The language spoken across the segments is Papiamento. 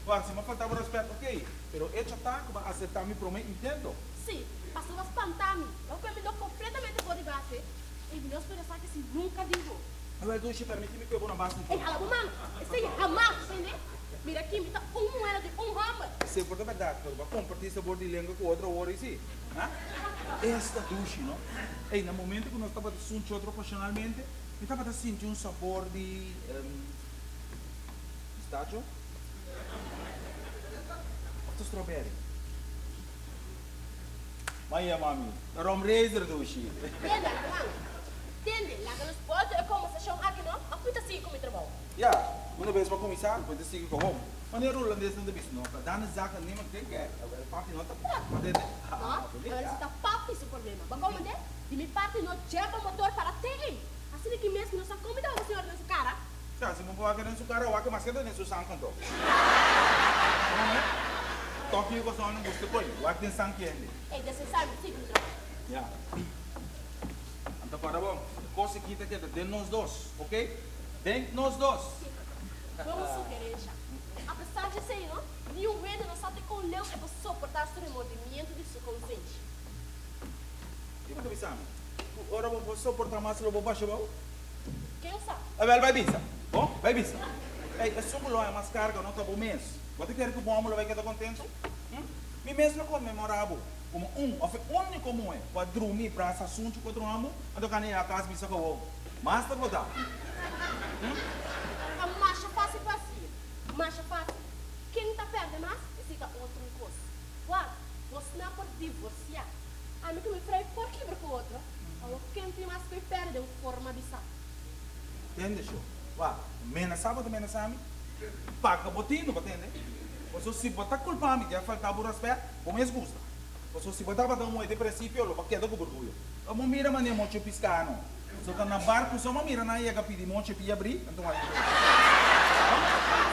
Wak, si mi a falta bo rèspèt, okey, pero echo ta ku bo a aseptá mi promé intento. Sí, pasobra bo a spantá mi. Bo a pone mi no kompletamente for di base i mi no spera esaki si nunka di bo. Awel, Dushi, permití mi kue bo na base un Ey, hala bo man! Esei hamas, tende? Mira aki, mi ta un muhé di un hòmber. Esei por ta bèrdat, pero bo a kompartí sabor di lenga ku otro awor i sí. Ha? Esta dushi, no? Ey, na momento ku nos tabata sunchi otro pasionalmente, mi tabata sinti un sabor di, pistacho? Of ta strawberry? Ma yama mi, ta rum razer dushi. Tende, Armando. Tende, laga nos bolbe e kombersashon aki no, of mi ta sigui ku mi trabou? Ya, una bes bo kuminsá, bo ta sigui ku hom. Manera hulandesnan ta bisa, no ta dana zaka niemand den kèk, awel papi no ta prat, ma den No, awel si ta papi su problema. Bo komende? Di mi parti no djeba motor para te ei. Asina ki mes mi no sa kon mi ta wak e señora den su kara. Ya, si bo por wak den su kara, wak maske ta den su sank anto. Tòg yu kosnan no gusta koy, wak den sank hende. Ei, desensá mi, sigui mi trabou. Ya. Anto kòrda bon, e kos aki ta keda den nos dos, oke? Den nos dos. Bon sugerensha. Apesar di esei, no, niun hende no sa te kon leu e por soportá su remordimiento di su konsenshi. Ki bo ta bisa mi? Ku ora bo por soportá mas lo bo basha bou? Ken sa? Awel, bai bisa. Bon, bai bisa. Ey, esun ku lo haña mas karga no ta bo mes. Bo ta kere ku bo homo lo bai keda kontentu? Hm? Mi mes lo konmemorá bo komo un òf e úniko muhé ku a drumi brasa sunchi ku otro homo, anto kane yega kas bisa ku awor mas ta bo ta. Hm? Ta masha fásil pa hasié. Masha fásil. Ken ta pèrdè mas, esei ta otro un kos. Wak, bosnan por divorsiá. Ami ku mi frei por kibra ku otro. Awor ken tin mas ku e pèrdè den un forma bisá? Tende sho. Wak, menasá bo ta menasá mi? Paga bo tinu, bo tende? Pasobra si bo ta kulpa mi di a faltá bo rèspèt, bo mes gusta. Pasobra si bo tabata un muhé di prinsipio, lo bo a keda ku orguyo. Bo mira manera mochi piská no. So ta na barku so ma mira nan yega pidi mochi pi yabri, anto a yega.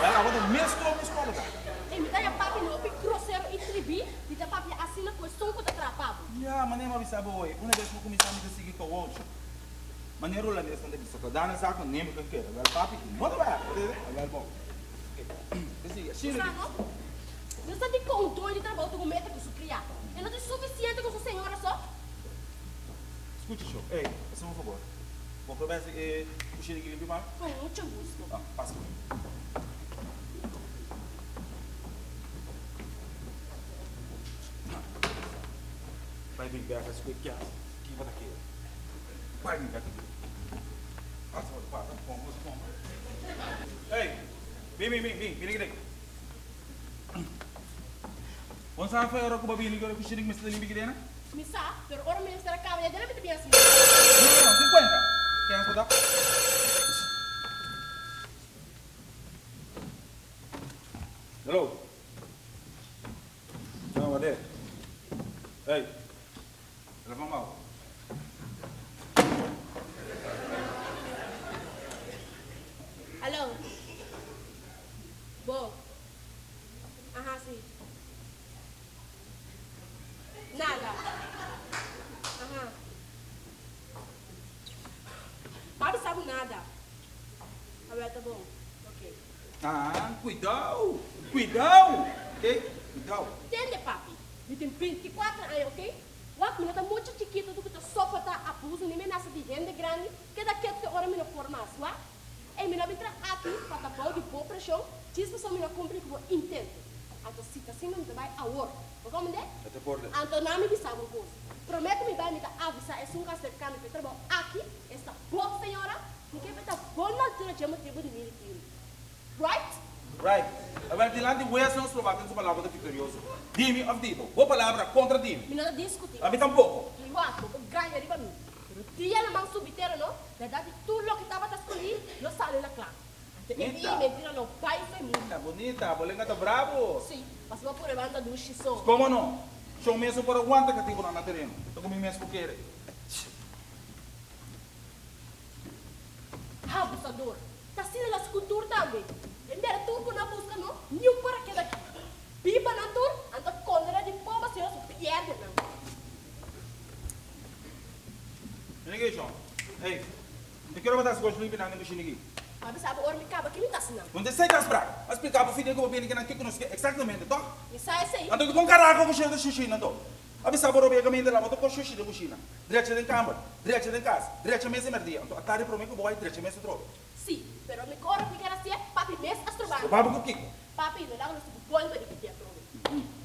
Wel awa ta mes kos mes kos ta. E mi ta ya papi no hopi grosero i tribi, mi ta papia asina ku esun ku ta trapa bo. Ya, manera mi a bisa bo hoy, una bes bo kuminsá mi ta sigui kowochi. Manera hulandesnan ta bisa, ta dana sa ku neme kan kere. Wel papi, no ta bai, bo tende? Wel bon. Oke, ta sigui. Asina Bo sa no? No sa dikon un doño di trabou ta ku meta ku su kriá. E no tin sufisiente ku su señora so? Scucha sho. Ey, haci un favor. Bo por besi e cushina aki limpio pa mi? Con mucho gusto. Ah, pasa. Bai bin bek a scoe kias. Ki bo ta kere? Bai bin bek aki. Pasa, pasa. Pon, pon. Ey, bin, bin, bin, bin. Bini aki den. Bon sa fe ora ku bo bini ku e kushina ku mester ta limpi kidena? Mi sa, pero ora mi mester a kaba ya dena mi ta bin hasi. No, no, no, tin kuenta. Kens bo ta? Hello. No, wade. Hey. Telefon bou. Hallo. Bo. Aha, si. Nada. Aha. Papi sa bo nada. Awel ta bon. Ok. Ah, cuidao! Cuidao! Ok? Cuidao. Tende, papi. Mi tin binticuater aña, ok? Wak, mi no ta mucha chikito ku ta soporta abuso ni menasa di hende grandi. Keda ketu te ora mi no por mas, wak. Ey, mi no a bin traha aki pa ta bou di bo preshon, djis pasobra mi no a kumpli ku bo intento. Anto si ta asina mi ta bai awor. Bo komprendé? E ta por de. Anto na mi bisa bo un kos. Promé ku mi bai mi ta avisá esun ku a serká mi pa e trabou aki, esta bo, señora, mi ke pa e ta bon na altura dje motibu di mi retiru. Right? Right. Awel, dilanti hues nos proba ken su palabra ta viktorioso. Di mi òf di bo. Bo palabra kontra di mi. Mi no ta diskutí. Ami tampoko. Mi wak, bo por gaña riba mi. Pero dia na man subitero no, berdad di tur loke tabata skondí lo sali na kla. Ante e i mentira lo bai fo'i mundu. Bunita, bunita, bo lenga ta brabo. Sí, pasobra por e banda dushi so. Komo no? Shon mes no por a wanta katibunan na tereno. Ta ku mi mes ku kere. Abusador. Ta asina na su tur tambe. Den bera tur ku nan buska no, niun por a keda aki. Biba nan tur, anto kondena di poba si nos pierde nan. Mira ki shon. Ey, mi ta kere bo ta hasi goshi limpi nan den kushina aki. Ma bisa bo ora mi kaba ki mi ta hasi nan. No ta esei ta afsprak. A splika bo Fidel ku bo bini kinan kiko nos ke eksaktamente, tòg? Mi sa esei. Anto dikon karago ku sheu ta shushi nan to? A bisa bo Robia kaminda la bo ta kos shushi den kushina, drecha den kamber, drecha den kas, drecha mes e merdia. Anto atardi promé ku bo bai drecha mes atrobe. Sí, pero mi ora mi ker hasié, papi mes a stroba mi. Stroba bo ku kiko? Papi, no laga nos tin ku bolbe di pidi atrobe.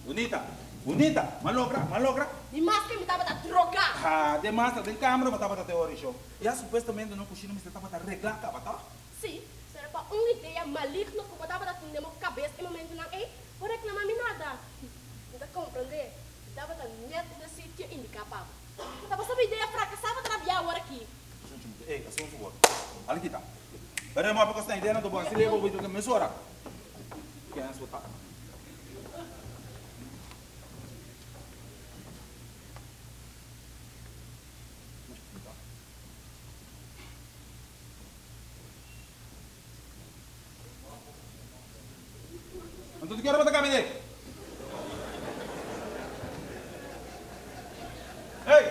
Bunita, bunita, m'a logra, m'a logra. Mi maske mi tabata drogá. Ha, demas ta den kamber bo tabata te ora i show. Ya supuestamente no kushina mester tabata reglá kaba, tòg? Sí, pero pa un idea maligno ku bo tabata tin den bo kabes e momentunan ei, bo reklamá mi nada. Mi ta komprendé, mi tabata nèt na sitio indiká pa bo. Ta bo sabi idea frakasá bo ta rabia awor aki. Ey, hasi un fabor. Hala kita. Pero e moa pa kosta idea nan bo hasi lebo bo ta mesora. Kens bo ta. Anto di ki ora bo ta kami dei? Ey!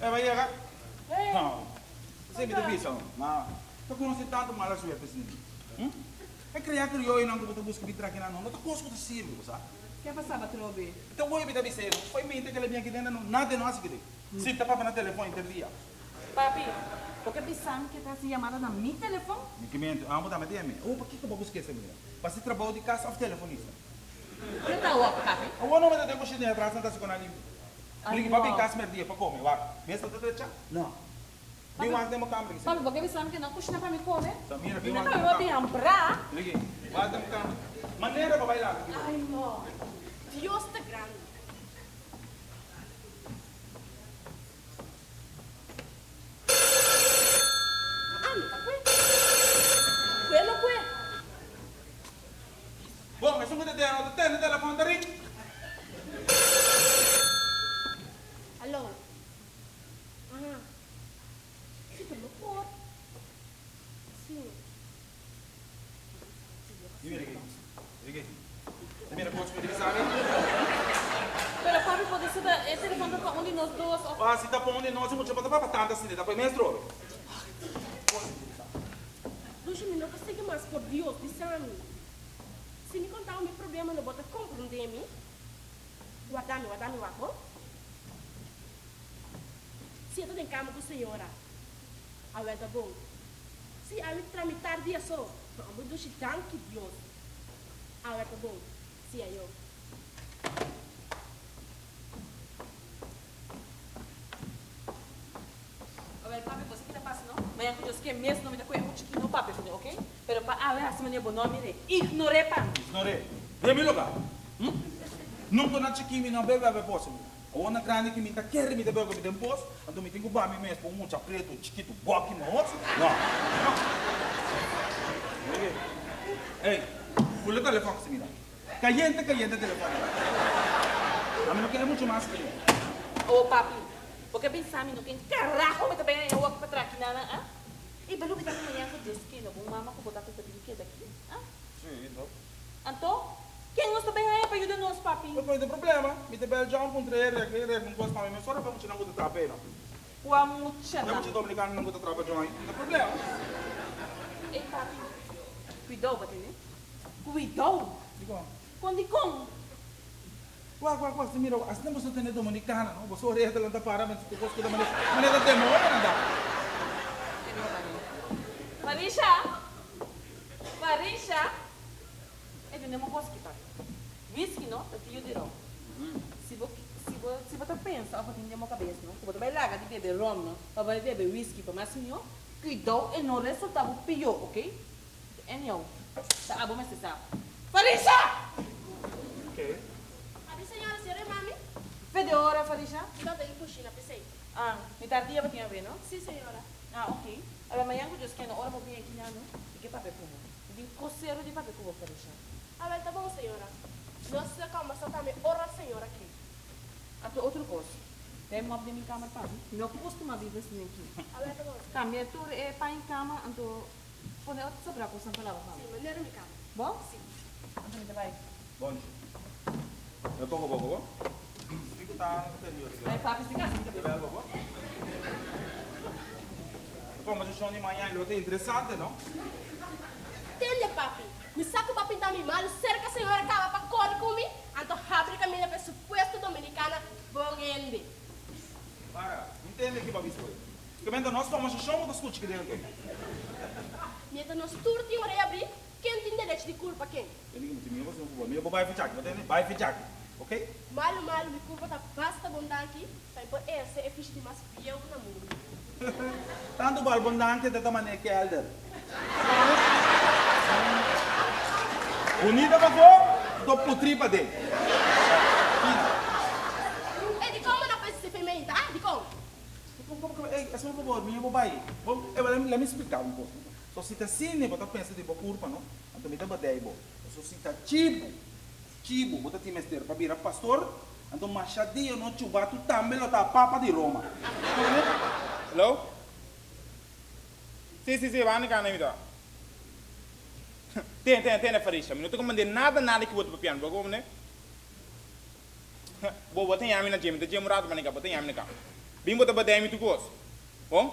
Ey, bai yega? Hey! Esei mi ta bisa, ma ta konosé tantu mala suerte asina. Hm? E krea krioyonan ku bo ta buska bin traha kinan no, no ta kos ku ta sirbi, bo sa. Ke a pasaba atrobe? Ta woy mi ta bisa e no. Fo'i mente kila bin aki den no, nada no hasi kede. Si ta papia na telefon inter dia. Papi, bo ke bisa mi ke ta hasi yamada na mi telefon? Mi ke mente, amo tambe tin e mi. Oh, pakiko bo buska esa mira? Pa hasi trabou di kas of telefonista? Ke ta wak, papi? Awor no mi ta den kushina di atras nan ta hasi ku nan limpi. Bliki pa bin kas merdia pa kome, wak. Mesa ta drecha? No. Bin wak den bo kamber ki Papi, bo ke bisa mi ke nan kushina pa mi kome? Samira, Mi bin no wak ta den mi bo bo bin kamber. hambrá. Bliki, wak den bo kamber. Manera pa bai laga ki bo. Ai no. Dios ta grandi. Ah, mi ta kue. Kue no kue. Bon, esun ku ta tene no ta tende telefon ta ring. Alo. Aha. Si, pero no por. Si. Pero papi por disi ta e telefon ta pa un di nos dos of. Ah si ta pa un di nos e mucha por ta papia tantu asina ta pa e mes drobe. Lucia mi no ta sigui mas por Dios bisa mi si mi conta bo mi problema no bo ta comprende mi warda mi warda mi wak bo si e ta den cama cu señora awel ta bon. Si ami tra mitar dia so, ma amo dushi danki Dios. Awe ta bon. Si ayo. Awel papi bo sa kita pasa no? Mañan ku Dios ke mes no mi ta kohe un chikino papia kuné ok? Pero pa awe hasi manera bo no a mir'é. Ignor'é papi. Ignor'é. Den mi lugar. Hm? Nunka na chikí mi no a bebe awe boso mira. Awor na grandi ki mi ta kere mi ta bebe mi den bos, anto mi tin ku ba mi mes pa un mucha pretu chikitu boki mi hos? No, no. Ey, pula telefon si mira. Kayente kayente telefon. Ami no kere muchu mas ki. Oh papi, bo ke pensa mi no ken karaho mi ta bini e wak pa traha kinana, ah? I belu mi ta mañana ku Dios keda bo mama ku bo tata ta bin keda aki, ah? Si, no. Anto, ken nos ta bay haña pa yuda nos, papi? No tin problema. Mi ta bel John puntra e regla i regla un kos pa mi. Mi sora pa muchanan ku ta trapa ei no. Kua muchanan? E mucha dominikanonan ku ta trapa John ei. No tin problema. Ei, papi. Kuidou, bo tende? Kuidou! Dikon? Kon dikon? Wak, wak, wak. Si mira, asina boso tende dominikano, no? Boso oreha ta lanta para mester ku kos ku ta manera, manera demoñonan ta. Marisha! Marisha! E tende un whisky papi. Whisky no ta tio di rom. Si bo si bo si bo ta pensa of bo tin den bo kabes no ku bo ta bai laga di bebe rom no pa bai bebe whisky pa mas mihó, kuidou e no resulta bo pió ok. Anyhow ta abo mester sa. Farisha! Ok. Abi señora sera e mami? Fe de ora Farisha? Mi tabata den kushina p'esei. Ah, mitar dia bo tin awe no? Si señora. Ah ok. Awe mañan ku Dios kende ora bo bin aki na no mi ke papia ku bo. Mi tin kosero di papia ku bo Farisha. Awel ta bon señora. Nos ta kombersa tambe ora señora ke. Anto otro kos. Den mop den mi kamer pa mi. Mi no kostuma biba sin aki. Awel ta bon señora. Kambia tur e pan i kama anto pone otro sobra kosnan pa laba pa mi. Si, manera mi kama. Bon? Si. Anto mi ta bai. Bon. E poko poko bo. Kiko ta anterior. Bai papi si kasa mi ta bai. Bo. kombersashon di mañana lo ta interesante, no? Tende, papi, mi sa ku bo a pinta mi malu serka señora kaba pa kore ku mi, anto habri kaminda pa e supuesto dominikana bon hende. Para, mi tende ki bo a bisa hoy. Kementa nos kombersashon bo ta skucha ki dentro. Mientras nos tur tin orea abrí, ken tin derecho di kulpa ken? Tende ki mi tin miedo ku bo, mi bo bai fichaki, bo tende? Bai fichaki, ok? Malu malu, mi kurpa ta basta bon danki pa mi por ehersé e fishi di mas bieu na mundu. Tantu bal bon danki ta ta manera kelder. Bunita pafó, to putrí paden. Fina. Ey, dikon bo no pensa si femein ta? Dikon? Kom, kom, kom, ey, esma por favor, mi bo bai. Bo, ey, lami, lami splika un kos. So si ta asina bo ta pensa di bo kurpa, no? Anto mi ta badei bo. Paso si ta chibu, chibu bo ta tin mester pa bira pastor, anto masha dia no chubatu tambe lo ta papa di Roma. Hello? Si, si, si, banda cana mi ta. Tene, tene, tene Farisha, mi no ta comprende nada, nada ki bo ta papiando, bo comprende? Bo, bo ta yami na dje, mi ta dje un rato manica, bo ta yami na ca. Bin bo ta badei mi tur cos. Bon?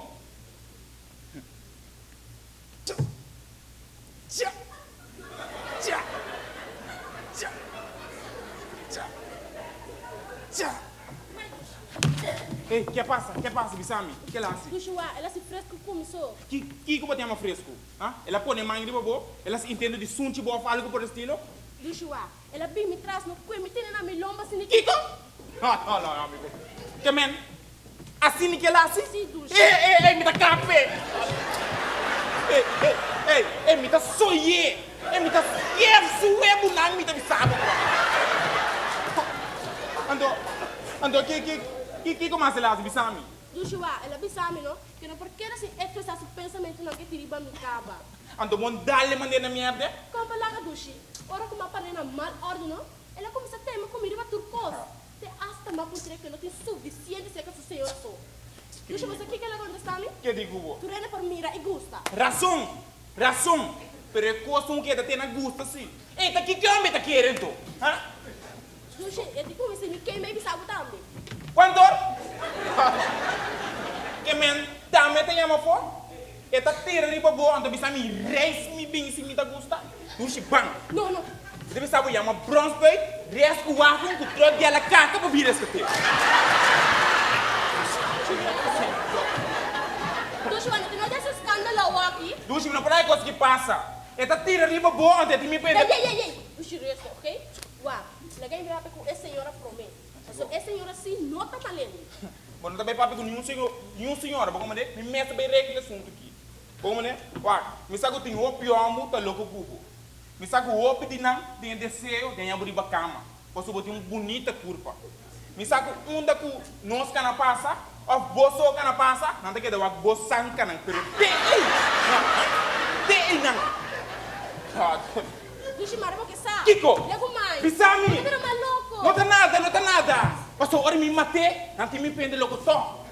Tja! Tja! Tja! Tja! Tja! Tja! Ey, ke pasa? Ke pasa? Bisa mi. Ke el hasi? Joshua, el hasi fresku ku mi so. Ki, kiko bo ta yama fresku? Ha? El a pone man riba bo? El hasi intento di sunchi bo of algu por estilo? Joshua, el a bin mi tras no kue mi tene na mi lomba sini. Kiko? No, no, no, amigo. Ke men? Asina ki el hasi? Sí, dushi. Ey, ey, ey, mi ta kape! Ey, ey, ey, ey, mi ta soyé! Ey, mi ta skier su webunan, mi ta bisa bo. Anto, anto, ki, ki, ki, kiko mas el hasi? Bisa mi. Dushi wak, el a bisa mi no, ke no por keda sin ekspresá su pensamentunan ke tin riba mi kaba. Anto bon dale mand'é na mierde? Kompa laga, dushi. Ora ku mi a par'é na mal òrdu no, el a kuminsá teme ku mi riba tur kos. Te asta m'a puntr'é ke no tin sufisiente serka su señora so. Lucia, bo sa kiko el a kontestá mi? Ke di ku bo? Tur hende por mira i gusta. Rason! Rason! Pero e kos un keda te na gusta si. Ey, ta kiko homber ta kere anto? Ha? Lucia, e di ku mi si mi keme i bisa bo tambe. Kuantor? Ke men tambe ta yama afó? E ta tira riba bo anto bisa mi reis mi bin si mi ta gusta. Dushi ban. No, no. Debe sa bo yama bronspuit, res ku wafel ku tròt di ala kaka pa bira eskat'é. Dushi wak no tin no di hasi eskandalo awaki. Dushi mi no por haña kos ki pasa. E ta tira riba bo anto e tin mi pende. Ey ey ey ey! Dushi resto, ok? Wak, laga mi papia ku e señora promé. Pasobra e señora si no ta malende. Bo no ta bai papia ku niun señor, niun señora, bo komand'é? Mi mes ta bai regla e asuntu aki. Bo komand'é? Wak, mi sa ku tin hopi hòmber ta loko ku bo. Mi sa ku hopi di nan tin e deseo di haña bo riba kama, pasobra bo tin un bunita kurpa. Mi sa ku unda ku nos kana pasa, òf bo so kana pasa, nan ta keda wak bo sankanan, pero te ei nan, te ei nan. Dushi mara bo ke sa. Kiko? Legu mai. Bisa mi. Bo ta bira mal loko. No ta nada, no ta nada. Pasobra ora mi mat'é, nan tin mi pende loko tòg.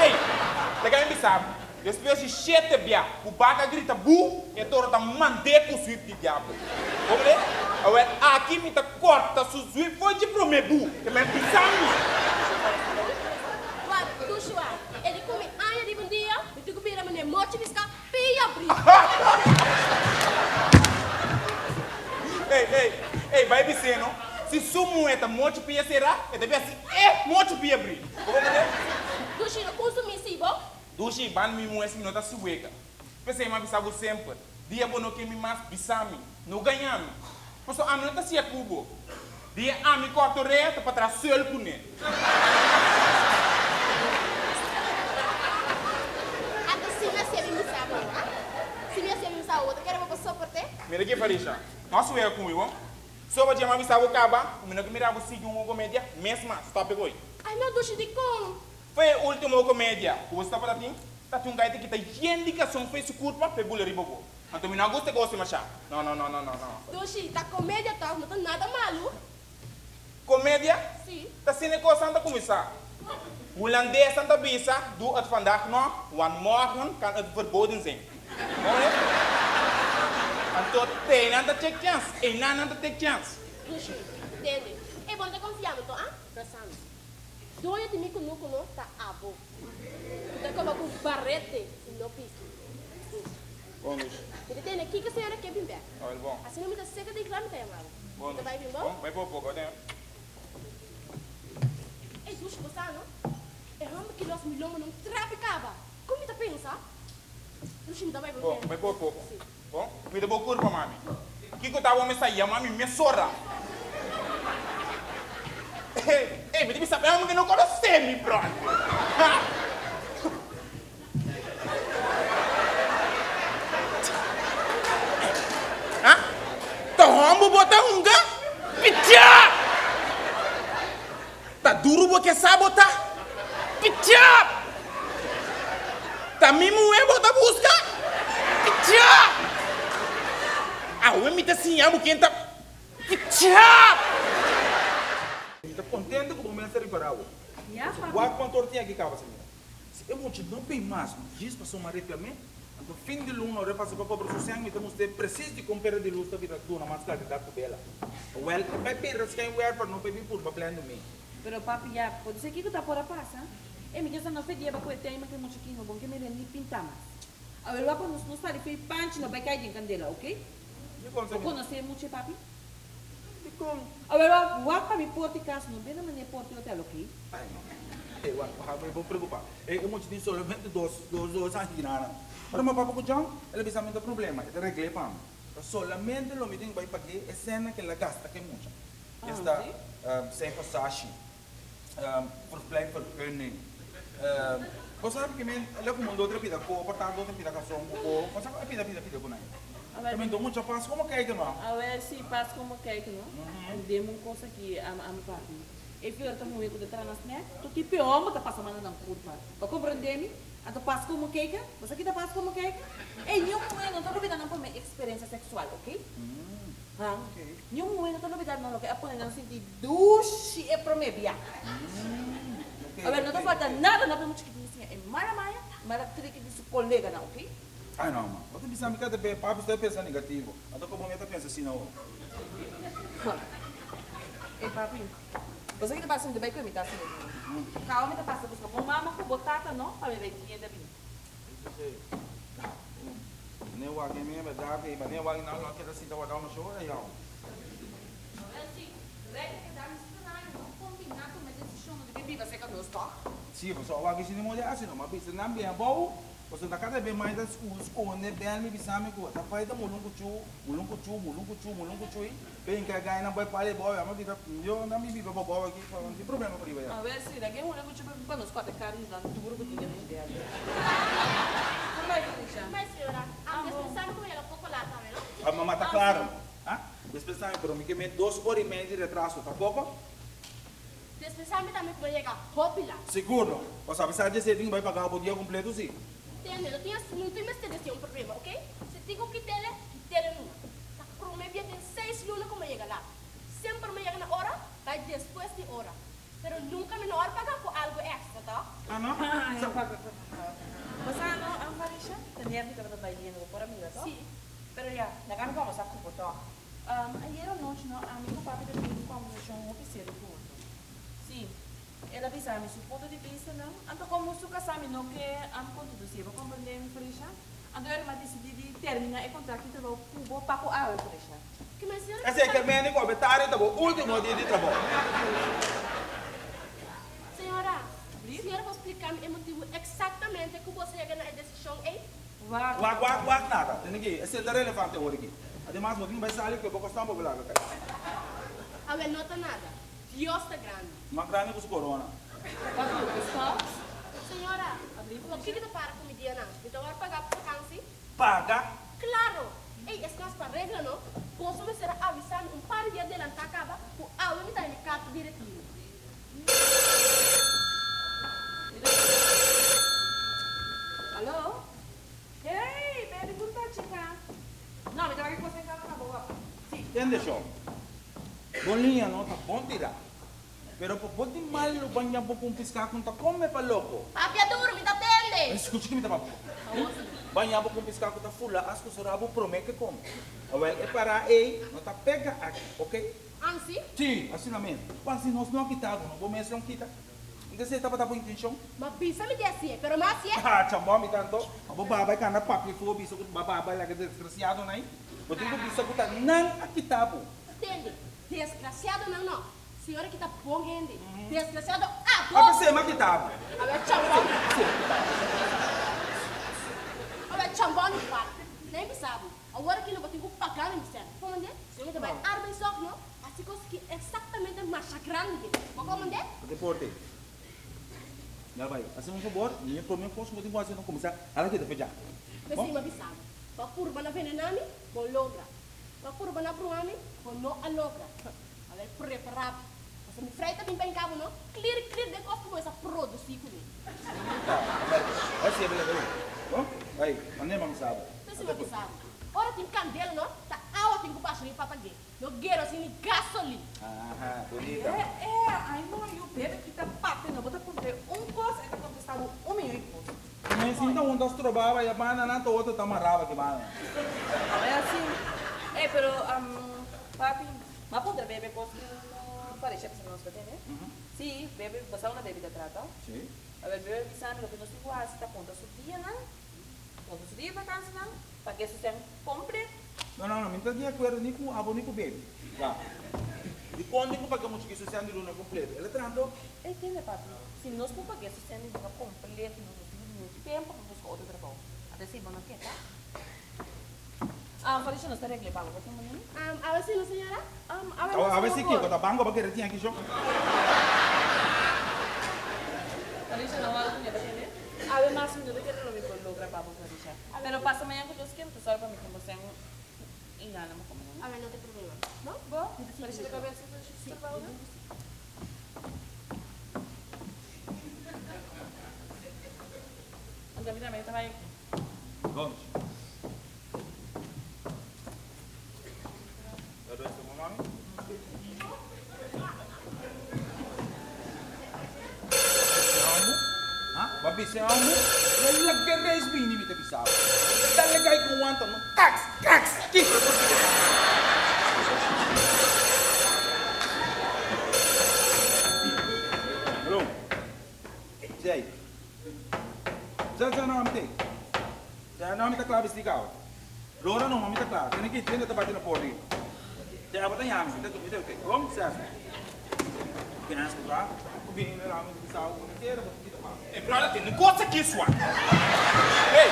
Ei, laga mi bisa bo. Despues di shete bia ku baka a grita bu, e toro ta mand'é ku zuip di diabel. Bo mira? Awel, aki mi ta kòrta su zuip for dje promé bu, e men bisa mi. Wak, Dushua, e di ku mi aña riba un dia, mi tin ku bira manera mochi piská pia bri. Ey, ey, ey, bai bis'é no, si su muhé ta mochi pia será, e ta bia si e mochi pia bri. Bo mira? Dushi, no kunsumí si bo. Dushi, ban mi mues mi no ta suega. P'esei m'a bisa bo semper, dia bo no ke mi mas, bisa mi. No gaña mi. Pasobra ami no ta sia ku bo. Dia ami kòrta orea ta pa traha suel kuné. Anto si mi a sia mi bisa bo, ha? Si mi a sia mi bisa bo, bo ta kere bo por soport'é? Mira ki, Farisha. No a suega ku mi, bo. Soba dje m'a bisa bo kaba, ku mi no ke mira bo sigui un komedia mes mas. Stòp e ko'i. Ai no, Dushi, dikon? Foi e ultimo comedia cu bo tabata tin, ta tin un gaita ki ta yen di cason foi su curpa p'e bula riba bo. Anto mi no a gusta e cosa masha. No, no, no, no, no, no. Dushi, ta comedia toch, no ta nada malu. Comedia? Si. Ta asina e cosnan ta cuminsa. Hulandesnan ta bisa, doe het vandaag nog, want morgen kan het verboden zijn. Hoor? Anto teinan ta take chance, einan nan ta take chance. Dushi, tende. E bo no ta confia mi toch, ah? Brasami. Doño di mi kunukuno ta abo. Mi ta koba ku barete i no. No bisa. Bon dus. Mi ta tende kiko señora ke bin bek. Awel bon. Asina mi ta seka di kla mi ta yama bo. Bon Mi ta dus. bai bin bon? Bon, bai poko poko den. Ey dushi bo sa no? E homber ki los mi lomba no trapi kaba. Kon mi ta pensa? Dushi mi ta bai bin Bon, bek. bai poko poko. Si. Bon, mi ta bo kurpa mami. Kiko ta bo mester yama mi mesora? Ey, mi ta bisa bo mi no konosé mi bròder. Ha? Ta hòmber bo ta hunga? Pichá! Ta duru bo ke sa bo ta? Pichá! Ta mi muhé bo ta buska? Pichá! Awe mi ta siña bo ken ta Pichá! Mi ta kontento ku bo mes ta ripará bo. Ya, papi. Wak kuantu or tin aki kaba, señora. Si e mucha no bin mas, no djis pasobra mi a reklam'é, anto fin di luna ora e pasa pa kobra su sèn mi ta mustr'é presis di kon pera di lus ta bira duna mas klaridat ku bela. Wèl, e bai pera skènwèrper no pa e bin purba blèndu mi. Pero papi ya por dise kiko ta por a pasa? E mi ke sa no fe dieba ku e tema ke mucha kino bon ke mi rende pinta mas. Awel wak pa nos no sali fe panchi no bai kai den kandela ok? Dikon Bo konosé e mucha papi? Dikon? Awel wak wak pa mi porti kas no bira mane porti hotel ok? Ai no. E wak pa mi bo preocupa. E mucha tin solamente dos dos dos anginanan. Ora mi papia ku John el a bisa mi ta problema e ta regle pa mi. Ta solamente lo mi tin bai pag'é e sena ke el a gasta ku e mucha. Esta zijn passashi, verblijfvergunning. Bo sabi ke men el a kuma un otro pida koper, ta otro pida karson ku ko, bo sa ku e pida pida pida ku nan. Ta men mucha pas komo kijk no. Awel si pas komo kijk no. Deme un kos aki ami papi. E fior ta muhe ku ta traha na snack, tur ki pe homber ta pasa manda nan kurpa. Bo komprende mi? Anto pas komo kijk? Bo sa ki ta pas komo kijk? Ey, niun muhe no ta lubida nan prome eksperensia seksual, oké? Ha? Niun muhé no ta lubidá nan loke a pone nan sinti dushi e promé bia. Awor, no ta falta nada na pa e mucha ki tin siña e mala maya, mala triki di su koleganan, oké? Ai no, ma. Bo ta bisa mi kada be papi sta pensa negativo. Anto komo mi ta pensa asina awor? Ha. Ey papi, bo sa ki ta pasa mi ta bai ku e mi ta asina di. Kawa mi ta pasa buska bo mama ku bo tata no, pa mi bai tienda bini. Meneer wak e mi berdad ei, meneer wak nan lo a keda sinta wak un shora yau. Awel si, rei ta keda mi straño no kombiná tuma e desishon no di bin biba serka nos tòg? Si, pasobra wak e si ni modo hasi no, ma bisa nan bien abou, pasobra ta kada be mai ta skonde bel mi bisa mi ku ta bai ta mulun kuchu, mulun kuchu, mulun kuchu, mulun kuchui, ben kai gai nan bai pali abou ya, mi bisa yo nan mi biba abou aki, no tin problema pa riba ya. Awel si, ta gen mulun kuchu pa nos kòrta karni nan duru ku tin den frigider. Kon bai Felicia? Mai señora, am despensami ku mi yega poko lat awe no? A mama ta klaro, ha? Despensami pero mi ke me dos ora i media di retraso ta poko? Despensami tambe ku mi a yega hopi lat. Sigur no, pasobra apesar di esei tin ku bai paga bo dia kompleto si. Tende, no tin no tin mester di hasi un problema, ok? Si tin ku kitele, kitele numa. Ta prome bia den seis luna ku mi a yega lat. Semper mi a yega na ora, bai despues di ora. Pero nunca mi no a paga cu algo extra, toch? Ah, no? Sa. Bo sa no, Aunt Marisha? Ta nervi tabata bayendo, bo por a mira, toch? Si. Pero ya, laga mi combersa cu bo, toch? Ayer anochi no, ami cu papi ta tin un combersacion hopi serio cu otro. Si, el a bisa mi su punto di bista nan, anto como su casa mi no ke am contribuci, bo comprende mi, Felicia? Anto el a dicidi di termina e contract di trabou cu bo pa cu awe, Felicia. Esei ke mende ku awe tardi ta bo ultimo dia di trabou. Señora, señora por spliká mi e motibu eksaktamente ku boso yega na e desishon ei? Wak. Wak, wak, wak nada. Tene ki, esei ta relevante awor aki. Ademas, bo tin bai sali ku e bo kosnan bo belaga kai. Awe no ta nada. Dios ta grandi. Mas grandi ku su korona. Wak ku e stòp. Señora, bo kiko ta para ku mi dianan? Mi ta wòrdu pagá pa vakansi? Paga? Claro! Ey, es mas pa regla no, boso mester a avisa mi un par di dia delantá caba cu awe mi ta den mi carta di retiro. Alo? Hey, baby, con ta chica? No, mi ta wak e cos den cama caba wak. Si. Tende shon, bo liña no ta bon tirá, pero pa bo tin mal lo baña bo cu un piscá cu no ta come pa loco. Papia duro, mi ta tende! Escucha ki mi ta papia. Baña bo cu un piscá cu ta fula as cu su rabo prome ke come. Awel, e pará ey no ta pega aki, ok? Ansi? Si, asina mes. Wan si nos no a kita bo, no bo mes lo kita. N ta esei tabata bo intenshon? Ma bisa mi di hasié, pero mi a hasié. Ha, chambò mi tanto. Ma bo baba e kanda papia for bisa ku bo baba laga desgrasiadonan ei. Bo tin ku bisa ku ta nan a kita bo. Tende, desgrasiadonan no. Señora kita bon hende. Desgrasiado abo! A pesey mi a kita bo. Awe chambon. Awe chambon di kwart. Nan bisa bo. Awor aki lo bo tin ku paga mi bisèn. Bo komandé? Si mi ta bai arbeidzorg no, hasi kos ki eksaktamente masha grandi. Bo komandé? Deporte. Ya bai. Hasi un fabor, mi e prome kos ku bo tin ku hasi no kuminsá hala kita fecha. Pesey mi a bisa bo. Bo a purba na venena mi, bo logra. Bo a purba na bruha mi, bo no a logra. Awel prepará bo. Pasobra mi frei ta bin pa hinká bo no, klir klir den kos ku bo esa produsí ku mi. Ta, awel, bai siña bele bele. Bo, bai, manera mi a bisa bo. P'esei mi a bisa bo, ora tin kandela no, ta awa tin ku basha riba pa pag'é, no gerosin ni gasolin. Aha, bonita. E, e, ai no, yu bebe ki ta papia no, bo ta puntr'é un kos, e ta kontestá bo un miyon i kos. Mi sinta un ta strobaba ya banda nan ta otro ta maraba ki banda. Awel asin. Ey, pero, papi. M'a puntra bebe cos cu no parece bisa nos ta tene. Si, bebe, bo sa una bebe ta trata? Si. Awel bebe bisa mi loke nos tin cu haci ta conta su dianan, conta su dia di vakansinan, pa ke su sen completo. No, no, no, mi no ta di acuerdo ni cu abo ni cu bebe. Ya. Dicon tin cu paga mucho ki su sen di luna completo? El a trando. Ey tende papi, si nos por paga su sen di luna completo nos no tin cu duna tempo pa busca otro trabao. Ata esey bo no ke ta? Ah, Felicia nos ta regle banco pa tin mañana. Um, awe si no señora? Um, awe nos Awe no si por. kiko ta banco pa kere tin aki sho. Felicia no wou kuné pa tende. Awe mas mi no ta kere lo mi por logra pa bo Felicia. Pero pasa mañana ku Dios kier mi ta sòru pa mi tin bo sen i gana bo kome nan. Awe no tin problema. No? Bo? Felicia ta kabia su su trabao nan? Anto mi tambe ta bai aki. Vamos. Ya doy esta mami. Ha? Ba bise amo? La la reis bini mi te bisaba. Dale gai con wanta no. Kaks, kaks, kiko. Hello. Jay. Zet zijn naam te. Zijn naam ta klaar bestika awe. Lora no, mami ta klaar. Tene ki tene ta bati na porta aki. Jay abo ta yami, mi ta mi ta oké. Kom, Cesar. Kens ku ta ku bini na rami di bisao ku mi kere bo ta kita pa. E brother tene kos aki swa. Hey,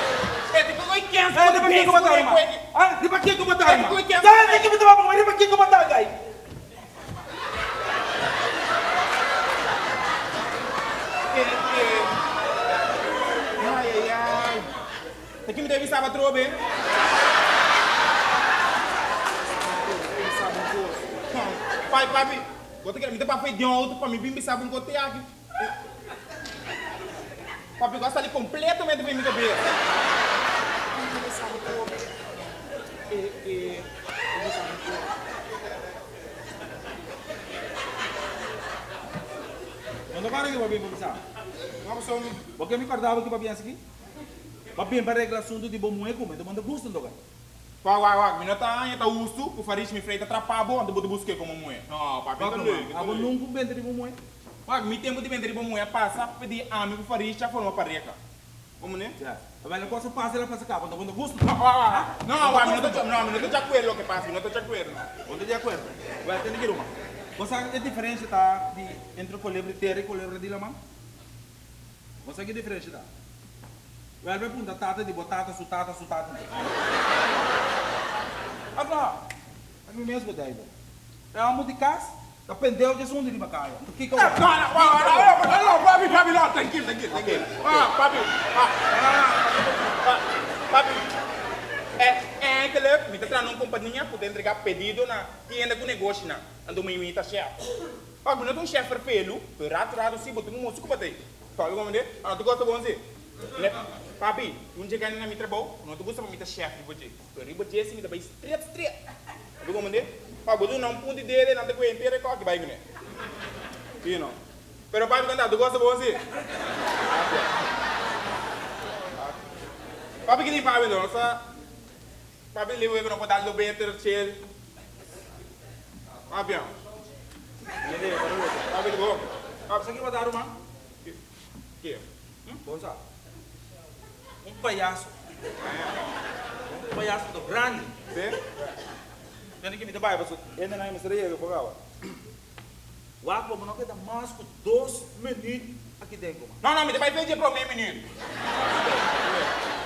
e te koi kens Hey, ku riba bes kiko bo ta ku rima? e Ah, riba kiko bo ta E te rima? koi kens Dale di ki bo ta papia, riba kiko bo ta gai? Ai ai ai. Ta ki mi ta bisa atrobe? Pai papi, bo ta kere mi ta papia den auto pa mi bin bisa bo un kote aki. Papi ku a sali kompletamente for mi kabes. No ta kòrda ki bo a bin pa bisa. No pasobra mi. Bo ke mi kòrda bo ki bo a bin hasi aki? Bo a bin pa regla asuntu di bo muhé ku mi, anto bo no ta gusta anto kai. Wak, wak, wak, mi no ta haña ta hustu ku Farish mi frei ta trapá bo anto bo ta busk'é komo muhé. No, papi, Wak ta no, leuk, ta abo leuk. nunka benta di bo muhé. Wak, mi tempu di benta di bo muhé a pasa p'e di ami ku Farish a forma pareha. Komo ne? Ya. Awel e kos a pasa el a pasa kaba, anto bo no gusta. No, wak, wak, no, wak, mi no ta, no, mi no ta di akuerdo loke pasa, mi no ta di akuerdo. Bo no ta di akuerdo? Wèl, tende ki ruman. Bo sa e diferensha ta di entre kolebra di tera i kolebra di laman? Bo sa ki diferensha ta? Wèl, bai punta tata di bo tata su tata su tata. Afla, mi mes bo dei bo. E amo di kas ta pendeu dje asuntu riba kaya. Anto kiko No, no, no, no, papi, papi, no, trankil, trankil, trankil. Ah, papi, ah, ah, papi. Eh, eigenlijk, mi ta traha na un kompania ku ta entrega pedido na tienda ku negoshinan. Anto mi mi ta chef. Papi, mi no ta un chef ferfelu, pero rato rato si bo tin un mosi ku batei. Sabi komo mi ta? Ah, no ta gosta bon si. Papi, un dje gana na mi trabou, no ta gusta pa mi ta chef riba dje. Pero riba dje si mi ta bai stret stret. Sabi komo mi ta? Papi, bo duna un punti dede, nan ta kohe henter e koki bai kuné. Si no. Pero papi kanta, ta gosta bon si. Papi, kini papi no? Sa papi liwe ku no por dal lo beter chill. Papi, ah. Papi, bo. Papi, sa ki bo ta ruman? Ke? Bon sa. Un payaso. Un payaso to grandi. Si? Tende ki mi ta bai paso hendenan mester a yega por awa. Wak bo no keda mas ku dos minuut aki den kuma. No, no, mi ta bai fecha e prome minuut.